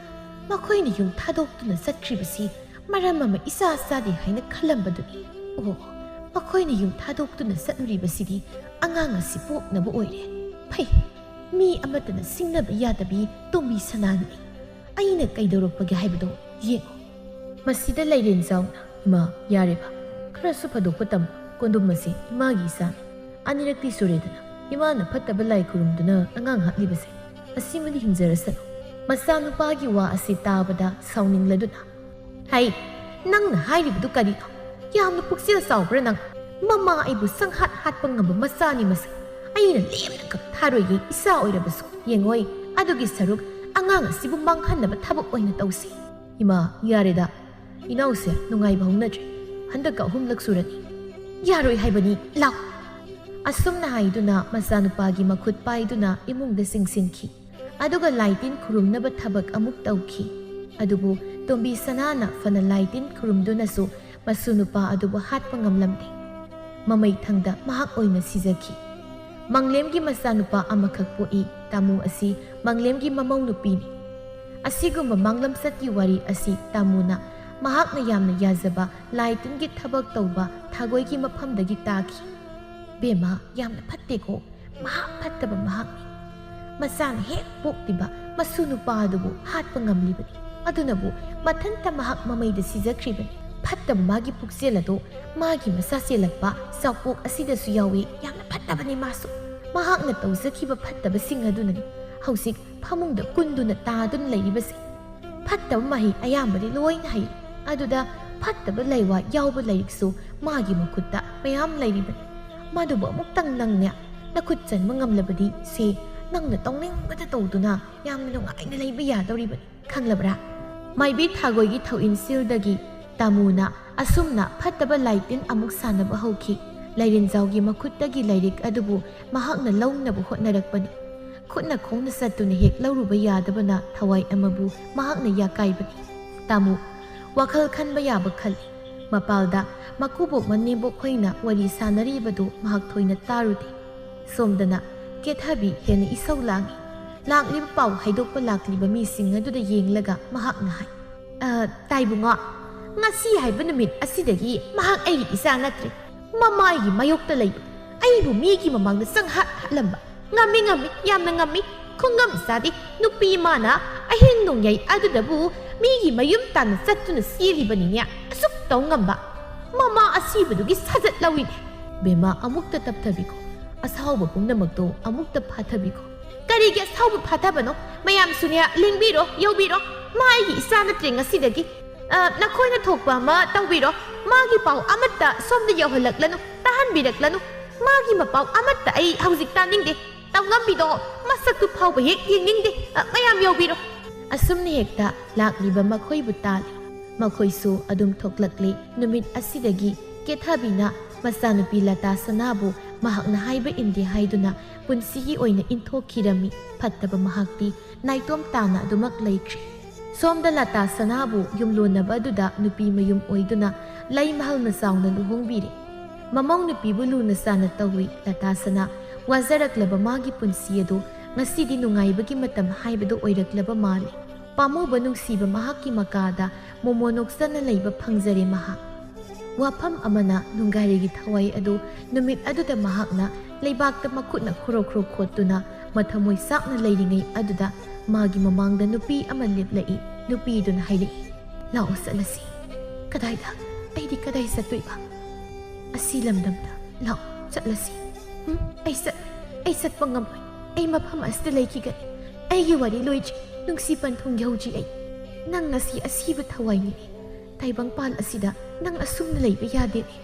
ꯃꯈꯣꯏꯅ ꯌꯨꯝ ꯊꯥꯗꯣꯛꯇꯨꯅ ꯆꯠꯈ꯭ꯔꯤꯕꯁꯤ ꯃꯔꯝ ꯑꯃ ꯏꯆꯥ ꯆꯥꯗꯦ ꯍꯥꯏꯅ ꯈꯜꯂꯝꯕꯗꯨꯅꯤ꯫ ꯑꯣ, ꯃꯈꯣꯏꯅ ꯌꯨꯝ ꯊꯥꯗꯣꯛꯇꯨꯅ ꯆꯠꯂꯨꯔꯤꯕꯁꯤꯗꯤ ꯑꯉꯥꯡ ꯑꯁꯤ ꯄꯣꯛꯅꯕ ꯑꯣꯏꯔꯦ꯫ ꯐꯩ, ꯃꯤ ꯑꯃꯠꯇꯅ ꯁꯤꯡꯅꯕ ꯌꯥꯗꯕꯤ ꯇꯣꯝꯕꯤ ꯁꯅꯥꯅꯤ꯫ ꯑꯩꯅ ꯀꯩꯗꯧꯔꯛꯄꯒꯦ ꯍꯥꯏꯕꯗꯣ ꯌꯦꯡꯉꯨ꯫ ꯃꯁꯤꯗ ꯂꯩꯔꯦꯟꯖꯥꯎꯅ, "ꯏꯃꯥ, ꯌꯥꯔꯦꯕ, ꯈꯔꯁꯨ ꯐꯥꯗꯣꯛꯄ ꯇꯝꯃꯨ꯫ ꯀꯣꯟꯗꯨꯝ ꯑꯁꯤ ꯏꯃꯥꯒꯤ ꯏꯆꯥꯅꯤ꯫ ꯑꯅꯤꯔꯛꯇꯤ ꯁꯨꯔꯦꯗꯅ ꯏꯃꯥꯅ ꯐꯠꯇꯕ ꯂꯥꯏ ꯈꯨꯔꯨꯝꯗꯨꯅ ꯑꯉꯥꯡ ꯍꯥꯠꯂꯤꯕꯁꯦ꯫ ꯑꯁꯤꯃꯗꯤ ꯍꯤꯡꯖꯔꯁꯅꯨ꯫ ꯃꯆꯥꯅꯨꯄꯥꯒꯤ ꯋꯥ ꯑꯁꯤ ꯇꯥꯕꯗ ꯁꯥꯎꯅꯤꯡꯂꯗꯨꯅ, ꯍꯩ, ꯅꯪꯅ ꯍꯥꯏꯔꯤꯕꯗꯨ ꯀꯔꯤꯅꯣ? ꯌꯥꯝꯅ ꯄꯨꯛꯆꯦꯜ ꯆꯥꯎꯕ꯭ꯔꯥ ꯅꯪ? ꯃꯃꯥ ꯑꯩꯕꯨ ꯁꯪꯍꯥꯠ ꯍꯥꯠꯄ ꯉꯝꯕ ꯃꯆꯥꯅꯤ ꯃꯁꯤ꯫ ꯑꯩꯅ ꯂꯦꯝꯅ ꯀꯛꯊꯥꯔꯣꯏꯒꯦ, ꯏꯆꯥ ꯑꯣꯏꯔꯕꯁꯨ꯫ ꯌꯦꯡꯉꯣꯏ, ꯑꯗꯨꯒꯤ ꯁꯔꯨꯛ ꯑꯉꯥꯡ ꯑꯁꯤꯕꯨ ꯃꯥꯡꯍꯟꯅꯕ ꯊꯕꯛ ꯑꯣꯏꯅ ꯇꯧꯁꯤ꯫ ꯏꯃꯥ, ꯌꯥꯔꯦꯗ꯫ ꯏꯅꯥꯎꯁꯦ ꯅꯨꯡꯉꯥꯏꯕ ꯍꯧꯅꯗ꯭ꯔꯤ꯫ ꯍꯟꯗꯛꯀ ꯑꯍꯨꯝꯂꯛ ꯁꯨꯔꯅꯤ꯫ ꯌꯥꯔꯣꯏ ꯍꯥꯏꯕꯅꯤ, ꯂꯥꯎ!" ꯑꯁꯨꯝꯅ ꯍꯥꯏꯗꯨꯅ ꯃꯆꯥꯅꯨꯄꯥꯒꯤ ꯃꯈꯨꯠ ꯄꯥꯏꯗꯨꯅ ꯏꯃꯨꯡꯗ ꯆꯤꯡꯁꯤꯟꯈꯤ꯫ ꯑꯗꯨꯒ ꯂꯥꯏ ꯇꯤꯟ ꯈꯨꯔꯨꯝꯅꯕ ꯊꯕꯛ ꯑꯃꯨꯛ ꯇꯧꯈꯤ꯫ ꯑꯗꯨꯕꯨ ꯇꯣꯝꯕꯤ ꯁꯅꯥꯅ ꯐꯅ ꯂꯥꯏ ꯇꯤꯟ ꯈꯨꯔꯨꯝꯗꯨꯅꯁꯨ ꯃꯁꯨ ꯅꯨꯄꯥ ꯑꯗꯨꯕꯨ ꯍꯥꯠꯄ ꯉꯝꯂꯝꯗꯦ꯫ ꯃꯃꯩ ꯊꯪꯗ ꯃꯍꯥꯛ ꯑꯣꯏꯅ ꯁꯤꯖꯈꯤ꯫ ꯃꯪꯂꯦꯝꯒꯤ ꯃꯆꯥꯅꯨꯄꯥ ꯑꯃꯈꯛ ꯄꯣꯛꯏ꯫ ꯇꯥꯃꯨ ꯑꯁꯤ ꯃꯪꯂꯦꯝꯒꯤ ꯃꯃꯧ ꯅꯨꯄꯤꯅꯤ꯫ ꯑꯁꯤꯒꯨꯝꯕ ꯃꯥꯡꯂꯝꯆꯠꯀꯤ ꯋꯥꯔꯤ ꯑꯁꯤ ꯇꯥꯃꯨꯅ ꯃꯍꯥꯛꯅ ꯌꯥꯝꯅ ꯌꯥꯖꯕ ꯂꯥꯏ ꯇꯤꯟꯒꯤ ꯊꯕꯛ ꯇꯧꯕ ꯊꯥꯒꯣꯏꯒꯤ ꯃꯐꯝꯗꯒꯤ ꯇꯥꯈꯤ꯫ "ꯕꯦꯝꯃ, ꯌꯥꯝꯅ ꯐꯠꯇꯦꯀꯣ꯫ ꯃꯍꯥꯛ ꯐꯠꯇꯕ ꯃꯍꯥꯛꯅꯤ꯫ ꯃꯆꯥꯅ ꯍꯦꯛ ꯄꯣꯛꯂꯤꯕ ꯃꯁꯨ ꯅꯨꯄꯥ ꯑꯗꯨꯕꯨ ꯍꯥꯠꯄ ꯉꯝꯂꯤꯕꯅꯤ꯫ ꯑꯗꯨꯅꯕꯨ ꯃꯊꯟꯇ ꯃꯍꯥꯛ ꯃꯃꯩꯗ ꯁꯤꯖꯈ꯭ꯔꯤꯕꯅꯤ꯫ ꯐꯠꯇꯕ ꯃꯥꯒꯤ ꯄꯨꯛꯆꯦꯜ ꯑꯗꯣ ꯃꯥꯒꯤ ꯃꯆꯥ ꯆꯦꯜꯂꯛꯄ ꯆꯥꯎꯄꯣꯛ ꯑꯁꯤꯗꯁꯨ ꯌꯥꯎꯏ꯫ ꯌꯥꯝꯅ ꯐꯠꯇꯕꯅꯤ ꯃꯥꯁꯨ꯫ ꯃꯍꯥꯛꯅ ꯇꯧꯖꯈꯤꯕ ꯐꯠꯇꯕꯁꯤꯡ ꯑꯗꯨꯅꯅꯤ ꯍꯧꯖꯤꯛ ꯐꯃꯨꯡꯗ ꯀꯨꯟꯗꯨꯅ ꯇꯥꯗꯨꯅ ꯂꯩꯔꯤꯕꯁꯦ꯫ ꯐꯠꯇꯕ ꯃꯍꯩ ꯑꯌꯥꯝꯕꯗꯤ ꯂꯣꯏꯅ ꯍꯩ꯫ ꯑꯗꯨꯗ ꯐꯠꯇꯕ ꯂꯩꯋꯥ ꯌꯥꯎꯕ ꯂꯥꯏꯔꯤꯛꯁꯨ ꯃꯥꯒꯤ ꯃꯈꯨꯠꯇ ꯃꯌꯥꯝ ꯂꯩꯔꯤꯕꯅꯤ꯫ ꯃꯗꯨꯕꯨ ꯑꯃꯨꯛꯇꯪ ꯅꯪꯅ ꯅꯈꯨꯠ ꯆꯟꯕ ꯉꯝꯂꯕꯗꯤ ꯁꯦ, ꯅꯪꯅ ꯇꯧꯅꯤꯡꯕꯗ ꯇꯧꯗꯨꯅ ꯌꯥꯝꯅ ꯅꯨꯡꯉꯥꯏꯅ ꯂꯩꯕ ꯌꯥꯗꯧꯔꯤꯕꯅꯤ꯫ ꯈꯪꯂꯕ꯭ꯔꯥ?" ꯃꯥꯏꯕꯤ ꯊꯥꯒꯣꯏꯒꯤ ꯊꯧꯏꯟꯁꯤꯜꯗꯒꯤ ꯇꯥꯃꯨꯅ ꯑꯁꯨꯝꯅ ꯐꯠꯇꯕ ꯂꯥꯏ ꯇꯤꯟ ꯑꯃꯨꯛ ꯁꯥꯟꯅꯕ ꯍꯧꯈꯤ꯫ ꯂꯩꯔꯦꯟꯖꯥꯎꯒꯤ ꯃꯈꯨꯠꯇꯒꯤ ꯂꯥꯏꯔꯤꯛ ꯑꯗꯨꯕꯨ ꯃꯍꯥꯛꯅ ꯂꯧꯅꯕ ꯍꯣꯠꯅꯔꯛꯄꯅꯤ꯫ ꯈꯨꯠꯅ ꯈꯣꯡꯅ ꯆꯠꯇꯨꯅ ꯍꯦꯛ ꯂꯧꯔꯨꯕ ꯌꯥꯗꯕꯅ ꯊꯋꯥꯏ ꯑꯃꯕꯨ ꯃꯍꯥꯛꯅ ꯌꯥꯀꯥꯏꯕꯅꯤ꯫ ꯇꯥꯃꯨ, ꯋꯥꯈꯜ ꯈꯟꯕ ꯌꯥꯕ ꯈꯜꯂꯤ꯫ ꯃꯄꯥꯜꯗ ꯃꯀꯨꯕꯣꯛ ꯃꯅꯦꯝꯕꯣꯛ ꯈꯣꯏꯅ ꯋꯥꯔꯤ ꯁꯥꯟꯅꯔꯤꯕꯗꯨ ꯃꯍꯥꯛ ꯊꯣꯏꯅ ꯇꯥꯔꯨꯗꯦ꯫ ꯁꯣꯝꯗꯅ ꯀꯦꯊꯕꯤ ꯍꯦꯟꯅ ꯏꯁꯧ ꯂꯥꯡꯏ꯫ ꯂꯥꯛꯂꯤꯕ ꯄꯥꯎ ꯍꯥꯏꯗꯣꯛꯄ ꯂꯥꯛꯂꯤꯕ ꯃꯤꯁꯤꯡ ꯑꯗꯨꯗ ꯌꯦꯡꯂꯒ ꯃꯍꯥꯛꯅ ꯍꯥꯏ, "ꯑ, ꯇꯥꯏꯕꯨꯡꯉꯣ, ꯉꯁꯤ ꯍꯥꯏꯕ ꯅꯨꯃꯤꯠ ꯑꯁꯤꯗꯒꯤ ꯃꯍꯥꯛ ꯑꯩꯒꯤ ꯏꯆꯥ ꯅꯠꯇ꯭ꯔꯦ꯫ ꯃꯃꯥ ꯑꯩꯒꯤ ꯃꯥꯌꯣꯛꯇ ꯂꯩꯕ, ꯑꯩꯕꯨ ꯃꯤꯒꯤ ꯃꯃꯥꯡꯗ ꯆꯪꯍꯠ ꯍꯠꯂꯝꯕ꯫ ꯉꯝꯃꯤ, ꯉꯝꯃꯤ, ꯌꯥꯝꯅ ꯉꯝꯃꯤ꯫ ꯈꯨꯡꯒꯪ ꯆꯥꯗꯦ꯫ ꯅꯨꯄꯤ ꯏꯃꯥꯅ ꯑꯍꯤꯡ ꯅꯣꯡꯌꯥꯏ ꯑꯗꯨꯗꯕꯨ ꯃꯤꯒꯤ ꯃꯌꯨꯝ ꯇꯥꯟꯅ ꯆꯠꯇꯨꯅ ꯆꯦꯜꯂꯤꯕꯅꯤꯅꯦ꯫ ꯑꯁꯨꯛ ꯇꯧ ꯉꯝꯕ ꯃꯃꯥ ꯑꯁꯤꯕꯗꯨꯒꯤ ꯁꯥꯖꯠ ꯂꯧꯏꯅꯦ꯫" "ꯕꯦꯝꯃ, ꯑꯃꯨꯛꯇ ꯇꯞꯊꯕꯤꯈꯣ꯫ ꯑꯁꯥꯎꯕ ꯄꯨꯝꯅꯃꯛꯇꯣ ꯑꯃꯨꯛꯇ ꯐꯥꯊꯕꯤꯈꯣ꯫" "ꯀꯔꯤꯒꯤ ꯑꯁꯥꯎꯕ ꯐꯥꯊꯕꯅꯣ? ꯃꯌꯥꯝꯁꯨꯅꯦ, ꯂꯦꯡꯕꯤꯔꯣ, ꯌꯧꯕꯤꯔꯣ꯫ ꯃꯥ ꯑꯩꯒꯤ ꯏꯆꯥ ꯅꯠꯇ꯭ꯔꯦ ꯉꯁꯤꯗꯒꯤ꯫ ꯑ, ꯅꯈꯣꯏꯅ ꯊꯣꯛꯄ ꯑꯃ ꯇꯧꯕꯤꯔꯣ꯫ ꯃꯥꯒꯤ ꯄꯥꯎ ꯑꯃꯠꯇ ꯁꯣꯝꯗ ꯌꯧꯍꯜꯂꯛꯂꯅꯨ, ꯇꯥꯍꯟꯕꯤꯔꯛꯂꯅꯨ꯫ ꯃꯥꯒꯤ ꯃꯄꯥꯎ ꯑꯃꯠꯇ ꯑꯩ ꯍꯧꯖꯤꯛ ꯇꯥꯅꯤꯡꯗꯦ꯫ ꯇꯧꯉꯝꯕꯤꯗꯣ ꯃꯁꯛꯇꯨ ꯐꯥꯎꯕ ꯍꯦꯛ ꯌꯦꯡꯅꯤꯡꯗꯦ꯫ ꯑ, ꯃꯌꯥꯝ ꯌꯧꯕꯤꯔꯣ꯫" ꯑꯁꯨꯝꯅ ꯍꯦꯛꯇ ꯂꯥꯛꯂꯤꯕ ꯃꯈꯣꯏꯕꯨ ꯇꯥꯜꯂꯤ꯫ ꯃꯈꯣꯏꯁꯨ ꯑꯗꯨꯝ ꯊꯣꯛꯂꯛꯂꯤ꯫ ꯅꯨꯃꯤꯠ ꯑꯁꯤꯗꯒꯤ ꯀꯦꯊꯕꯤꯅ ꯃꯆꯥꯅꯨꯄꯤ ꯂꯇꯥ ꯁꯅꯥꯕꯨ ꯃꯍꯥꯛꯅ ꯍꯥꯏꯕ ꯏꯟꯗꯦ ꯍꯥꯏꯗꯨꯅ ꯄꯨꯟꯁꯤꯒꯤ ꯑꯣꯏꯅ ꯏꯟꯊꯣꯛꯈꯤꯔꯝꯃꯤ꯫ ꯐꯠꯇꯕ ꯃꯍꯥꯛꯇꯤ ꯅꯥꯏꯇꯣꯝ ꯇꯥꯅ ꯑꯗꯨꯃꯛ ꯂꯩꯈ꯭ꯔꯦ꯫ ꯁꯣꯝꯗ ꯂꯇꯥ ꯁꯅꯥꯕꯨ ꯌꯨꯝꯂꯣꯟꯅꯕ ꯑꯗꯨꯗ ꯅꯨꯄꯤ ꯃꯌꯨꯝ ꯑꯣꯏꯗꯨꯅ ꯂꯩ ꯃꯍꯜꯅ ꯆꯥꯎꯅ ꯂꯨꯍꯣꯡꯕꯤꯔꯦ꯫ ꯃꯃꯧ ꯅꯨꯄꯤꯕꯨ ꯂꯨꯅ ꯆꯥꯅ ꯇꯧꯏ꯫ ꯂꯇꯥ ꯁꯅꯥ ꯋꯥꯖꯔꯛꯂꯕ ꯃꯥꯒꯤ ꯄꯨꯟꯁꯤ ꯑꯗꯨ ꯉꯁꯤꯗꯤ ꯅꯨꯡꯉꯥꯏꯕꯒꯤ ꯃꯇꯝ ꯍꯥꯏꯕꯗꯨ ꯑꯣꯏꯔꯛꯂꯕ ꯃꯥꯜꯂꯤ꯫ ꯄꯥꯝꯃꯨꯕ ꯅꯨꯡꯁꯤꯕ ꯃꯍꯥꯛꯀꯤ ꯃꯀꯥꯗ ꯃꯣꯃꯣ ꯅꯣꯛꯆꯅ ꯂꯩꯕ ꯐꯪꯖꯔꯦ ꯃꯍꯥꯛ꯫ ꯋꯥꯐꯝ ꯑꯃꯅ ꯅꯨꯡꯒꯥꯔꯤꯒꯤ ꯊꯋꯥꯏ ꯑꯗꯨ ꯅꯨꯃꯤꯠ ꯑꯗꯨꯗ ꯃꯍꯥꯛꯅ ꯂꯩꯕꯥꯛꯇ ꯃꯈꯨꯠꯅ ꯈꯨꯔꯣ ꯈꯨꯔꯣ ꯈꯣꯠꯇꯨꯅ ꯃꯊꯃꯣꯏ ꯆꯥꯛꯅ ꯂꯩꯔꯤꯉꯩ ꯑꯗꯨꯗ ꯃꯥꯒꯤ ꯃꯃꯥꯡꯗ ꯅꯨꯄꯤ ꯑꯃ ꯂꯦꯞꯂꯛꯏ꯫ ꯅꯨꯄꯤꯗꯨꯅ ꯍꯥꯏꯔꯛꯏ, "ꯂꯥꯛꯑꯣ ꯆꯠꯂꯁꯤ꯫" "ꯀꯗꯥꯏꯗ? ꯑꯩꯗꯤ ꯀꯗꯥꯏ ꯆꯠꯇꯣꯏꯕ?" "ꯑꯁꯤ ꯂꯝꯗꯝꯗ ꯂꯥꯛꯑꯣ ꯆꯠꯂꯁꯤ꯫" "ꯎꯝ, ꯑꯩ ꯆꯠ-, ꯑꯩ ꯆꯠꯄ ꯉꯝꯂꯣꯏ꯫ ꯑꯩ ꯃꯐꯝ ꯑꯁꯤꯗ ꯂꯩꯈꯤꯒꯅꯤ꯫ ꯑꯩꯒꯤ ꯋꯥꯔꯤ ꯂꯣꯏꯗ꯭ꯔꯤ꯫ ꯅꯨꯡꯁꯤ ꯄꯟꯊꯨꯡ ꯌꯧꯗ꯭ꯔꯤ ꯑꯩ꯫ ꯅꯪ ꯉꯁꯤ ꯑꯁꯤꯕ ꯊꯋꯥꯏꯅꯤꯅꯦ꯫ ꯇꯥꯏꯕꯪꯄꯥꯟ ꯑꯁꯤꯗ ꯅꯪ ꯑꯁꯨꯝꯅ ꯂꯩꯕ ꯌꯥꯗꯦꯅꯦ꯫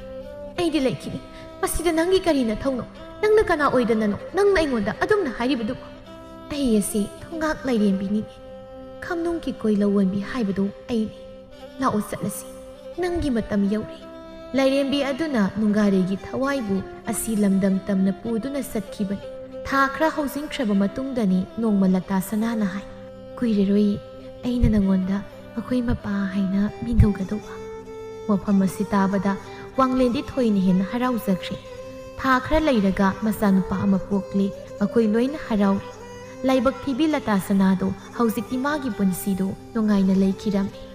ꯑꯩꯗꯤ ꯂꯩꯈꯤꯅꯤ꯫ ꯃꯁꯤꯗ ꯅꯪꯒꯤ ꯀꯔꯤ ꯅꯊꯧꯅꯣ? ꯅꯪꯅ ꯀꯅꯥ ꯑꯣꯏꯗꯅꯅꯣ ꯅꯪꯅ ꯑꯩꯉꯣꯟꯗ ꯑꯗꯨꯝꯅ ꯍꯥꯏꯔꯤꯕꯗꯨꯕꯨ?" "ꯑꯩ ꯑꯁꯤ ꯊꯣꯡꯒꯥꯛ ꯂꯥꯏꯔꯦꯝꯕꯤꯅꯤꯅꯦ꯫ ꯈꯝꯅꯨꯡ ꯀꯤꯀꯣꯏ ꯂꯧꯋꯣꯟꯕꯤ ꯍꯥꯏꯕꯗꯨ ꯑꯩꯅꯤ꯫ ꯂꯥꯛꯑꯣ ꯆꯠꯂꯁꯤ꯫ ꯅꯪꯒꯤ ꯃꯇꯝ ꯌꯧꯔꯦ꯫" ꯂꯥꯏꯔꯦꯝꯕꯤ ꯑꯗꯨꯅ ꯅꯨꯡꯒꯥꯔꯦꯒꯤ ꯊꯋꯥꯏꯕꯨ ꯑꯁꯤ ꯂꯝꯗꯝ ꯇꯝꯅ ꯄꯨꯗꯨꯅ ꯆꯠꯈꯤꯕꯅꯤ꯫ ꯊꯥ ꯈꯔ ꯍꯧꯖꯤꯟꯈ꯭ꯔꯕ ꯃꯇꯨꯡꯗꯅꯤ ꯅꯣꯡꯃ ꯂꯇꯥ ꯁꯅꯥꯅ ꯍꯥꯏ, "ꯀꯨꯏꯔꯔꯣꯏ ꯑꯩꯅ ꯅꯪꯉꯣꯟꯗ ꯑꯩꯈꯣꯏ ꯃꯄꯥ ꯍꯥꯏꯅ ꯃꯤꯡꯒꯧꯒꯗꯧꯕ꯫" ꯋꯥꯐꯝ ꯑꯁꯤ ꯇꯥꯕꯗ ꯋꯥꯡꯂꯦꯟꯗꯤ ꯊꯣꯏꯅ ꯍꯦꯟꯅ ꯍꯔꯥꯎꯖꯈ꯭ꯔꯦ꯫ ꯊꯥ ꯈꯔ ꯂꯩꯔꯒ ꯃꯆꯥꯅꯨꯄꯥ ꯑꯃ ꯄꯣꯛꯂꯦ꯫ ꯃꯈꯣꯏ ꯂꯣꯏꯅ ꯍꯔꯥꯎꯔꯦ꯫ ꯂꯥꯏꯕꯛ ꯊꯤꯕꯤ ꯂꯇꯥ ꯁꯅꯥꯗꯣ ꯍꯧꯖꯤꯛꯇꯤ ꯃꯥꯒꯤ ꯄꯨꯟꯁꯤꯗꯣ ꯅꯨꯡꯉꯥꯏꯅ ꯂꯩꯈꯤꯔꯝꯃꯤ꯫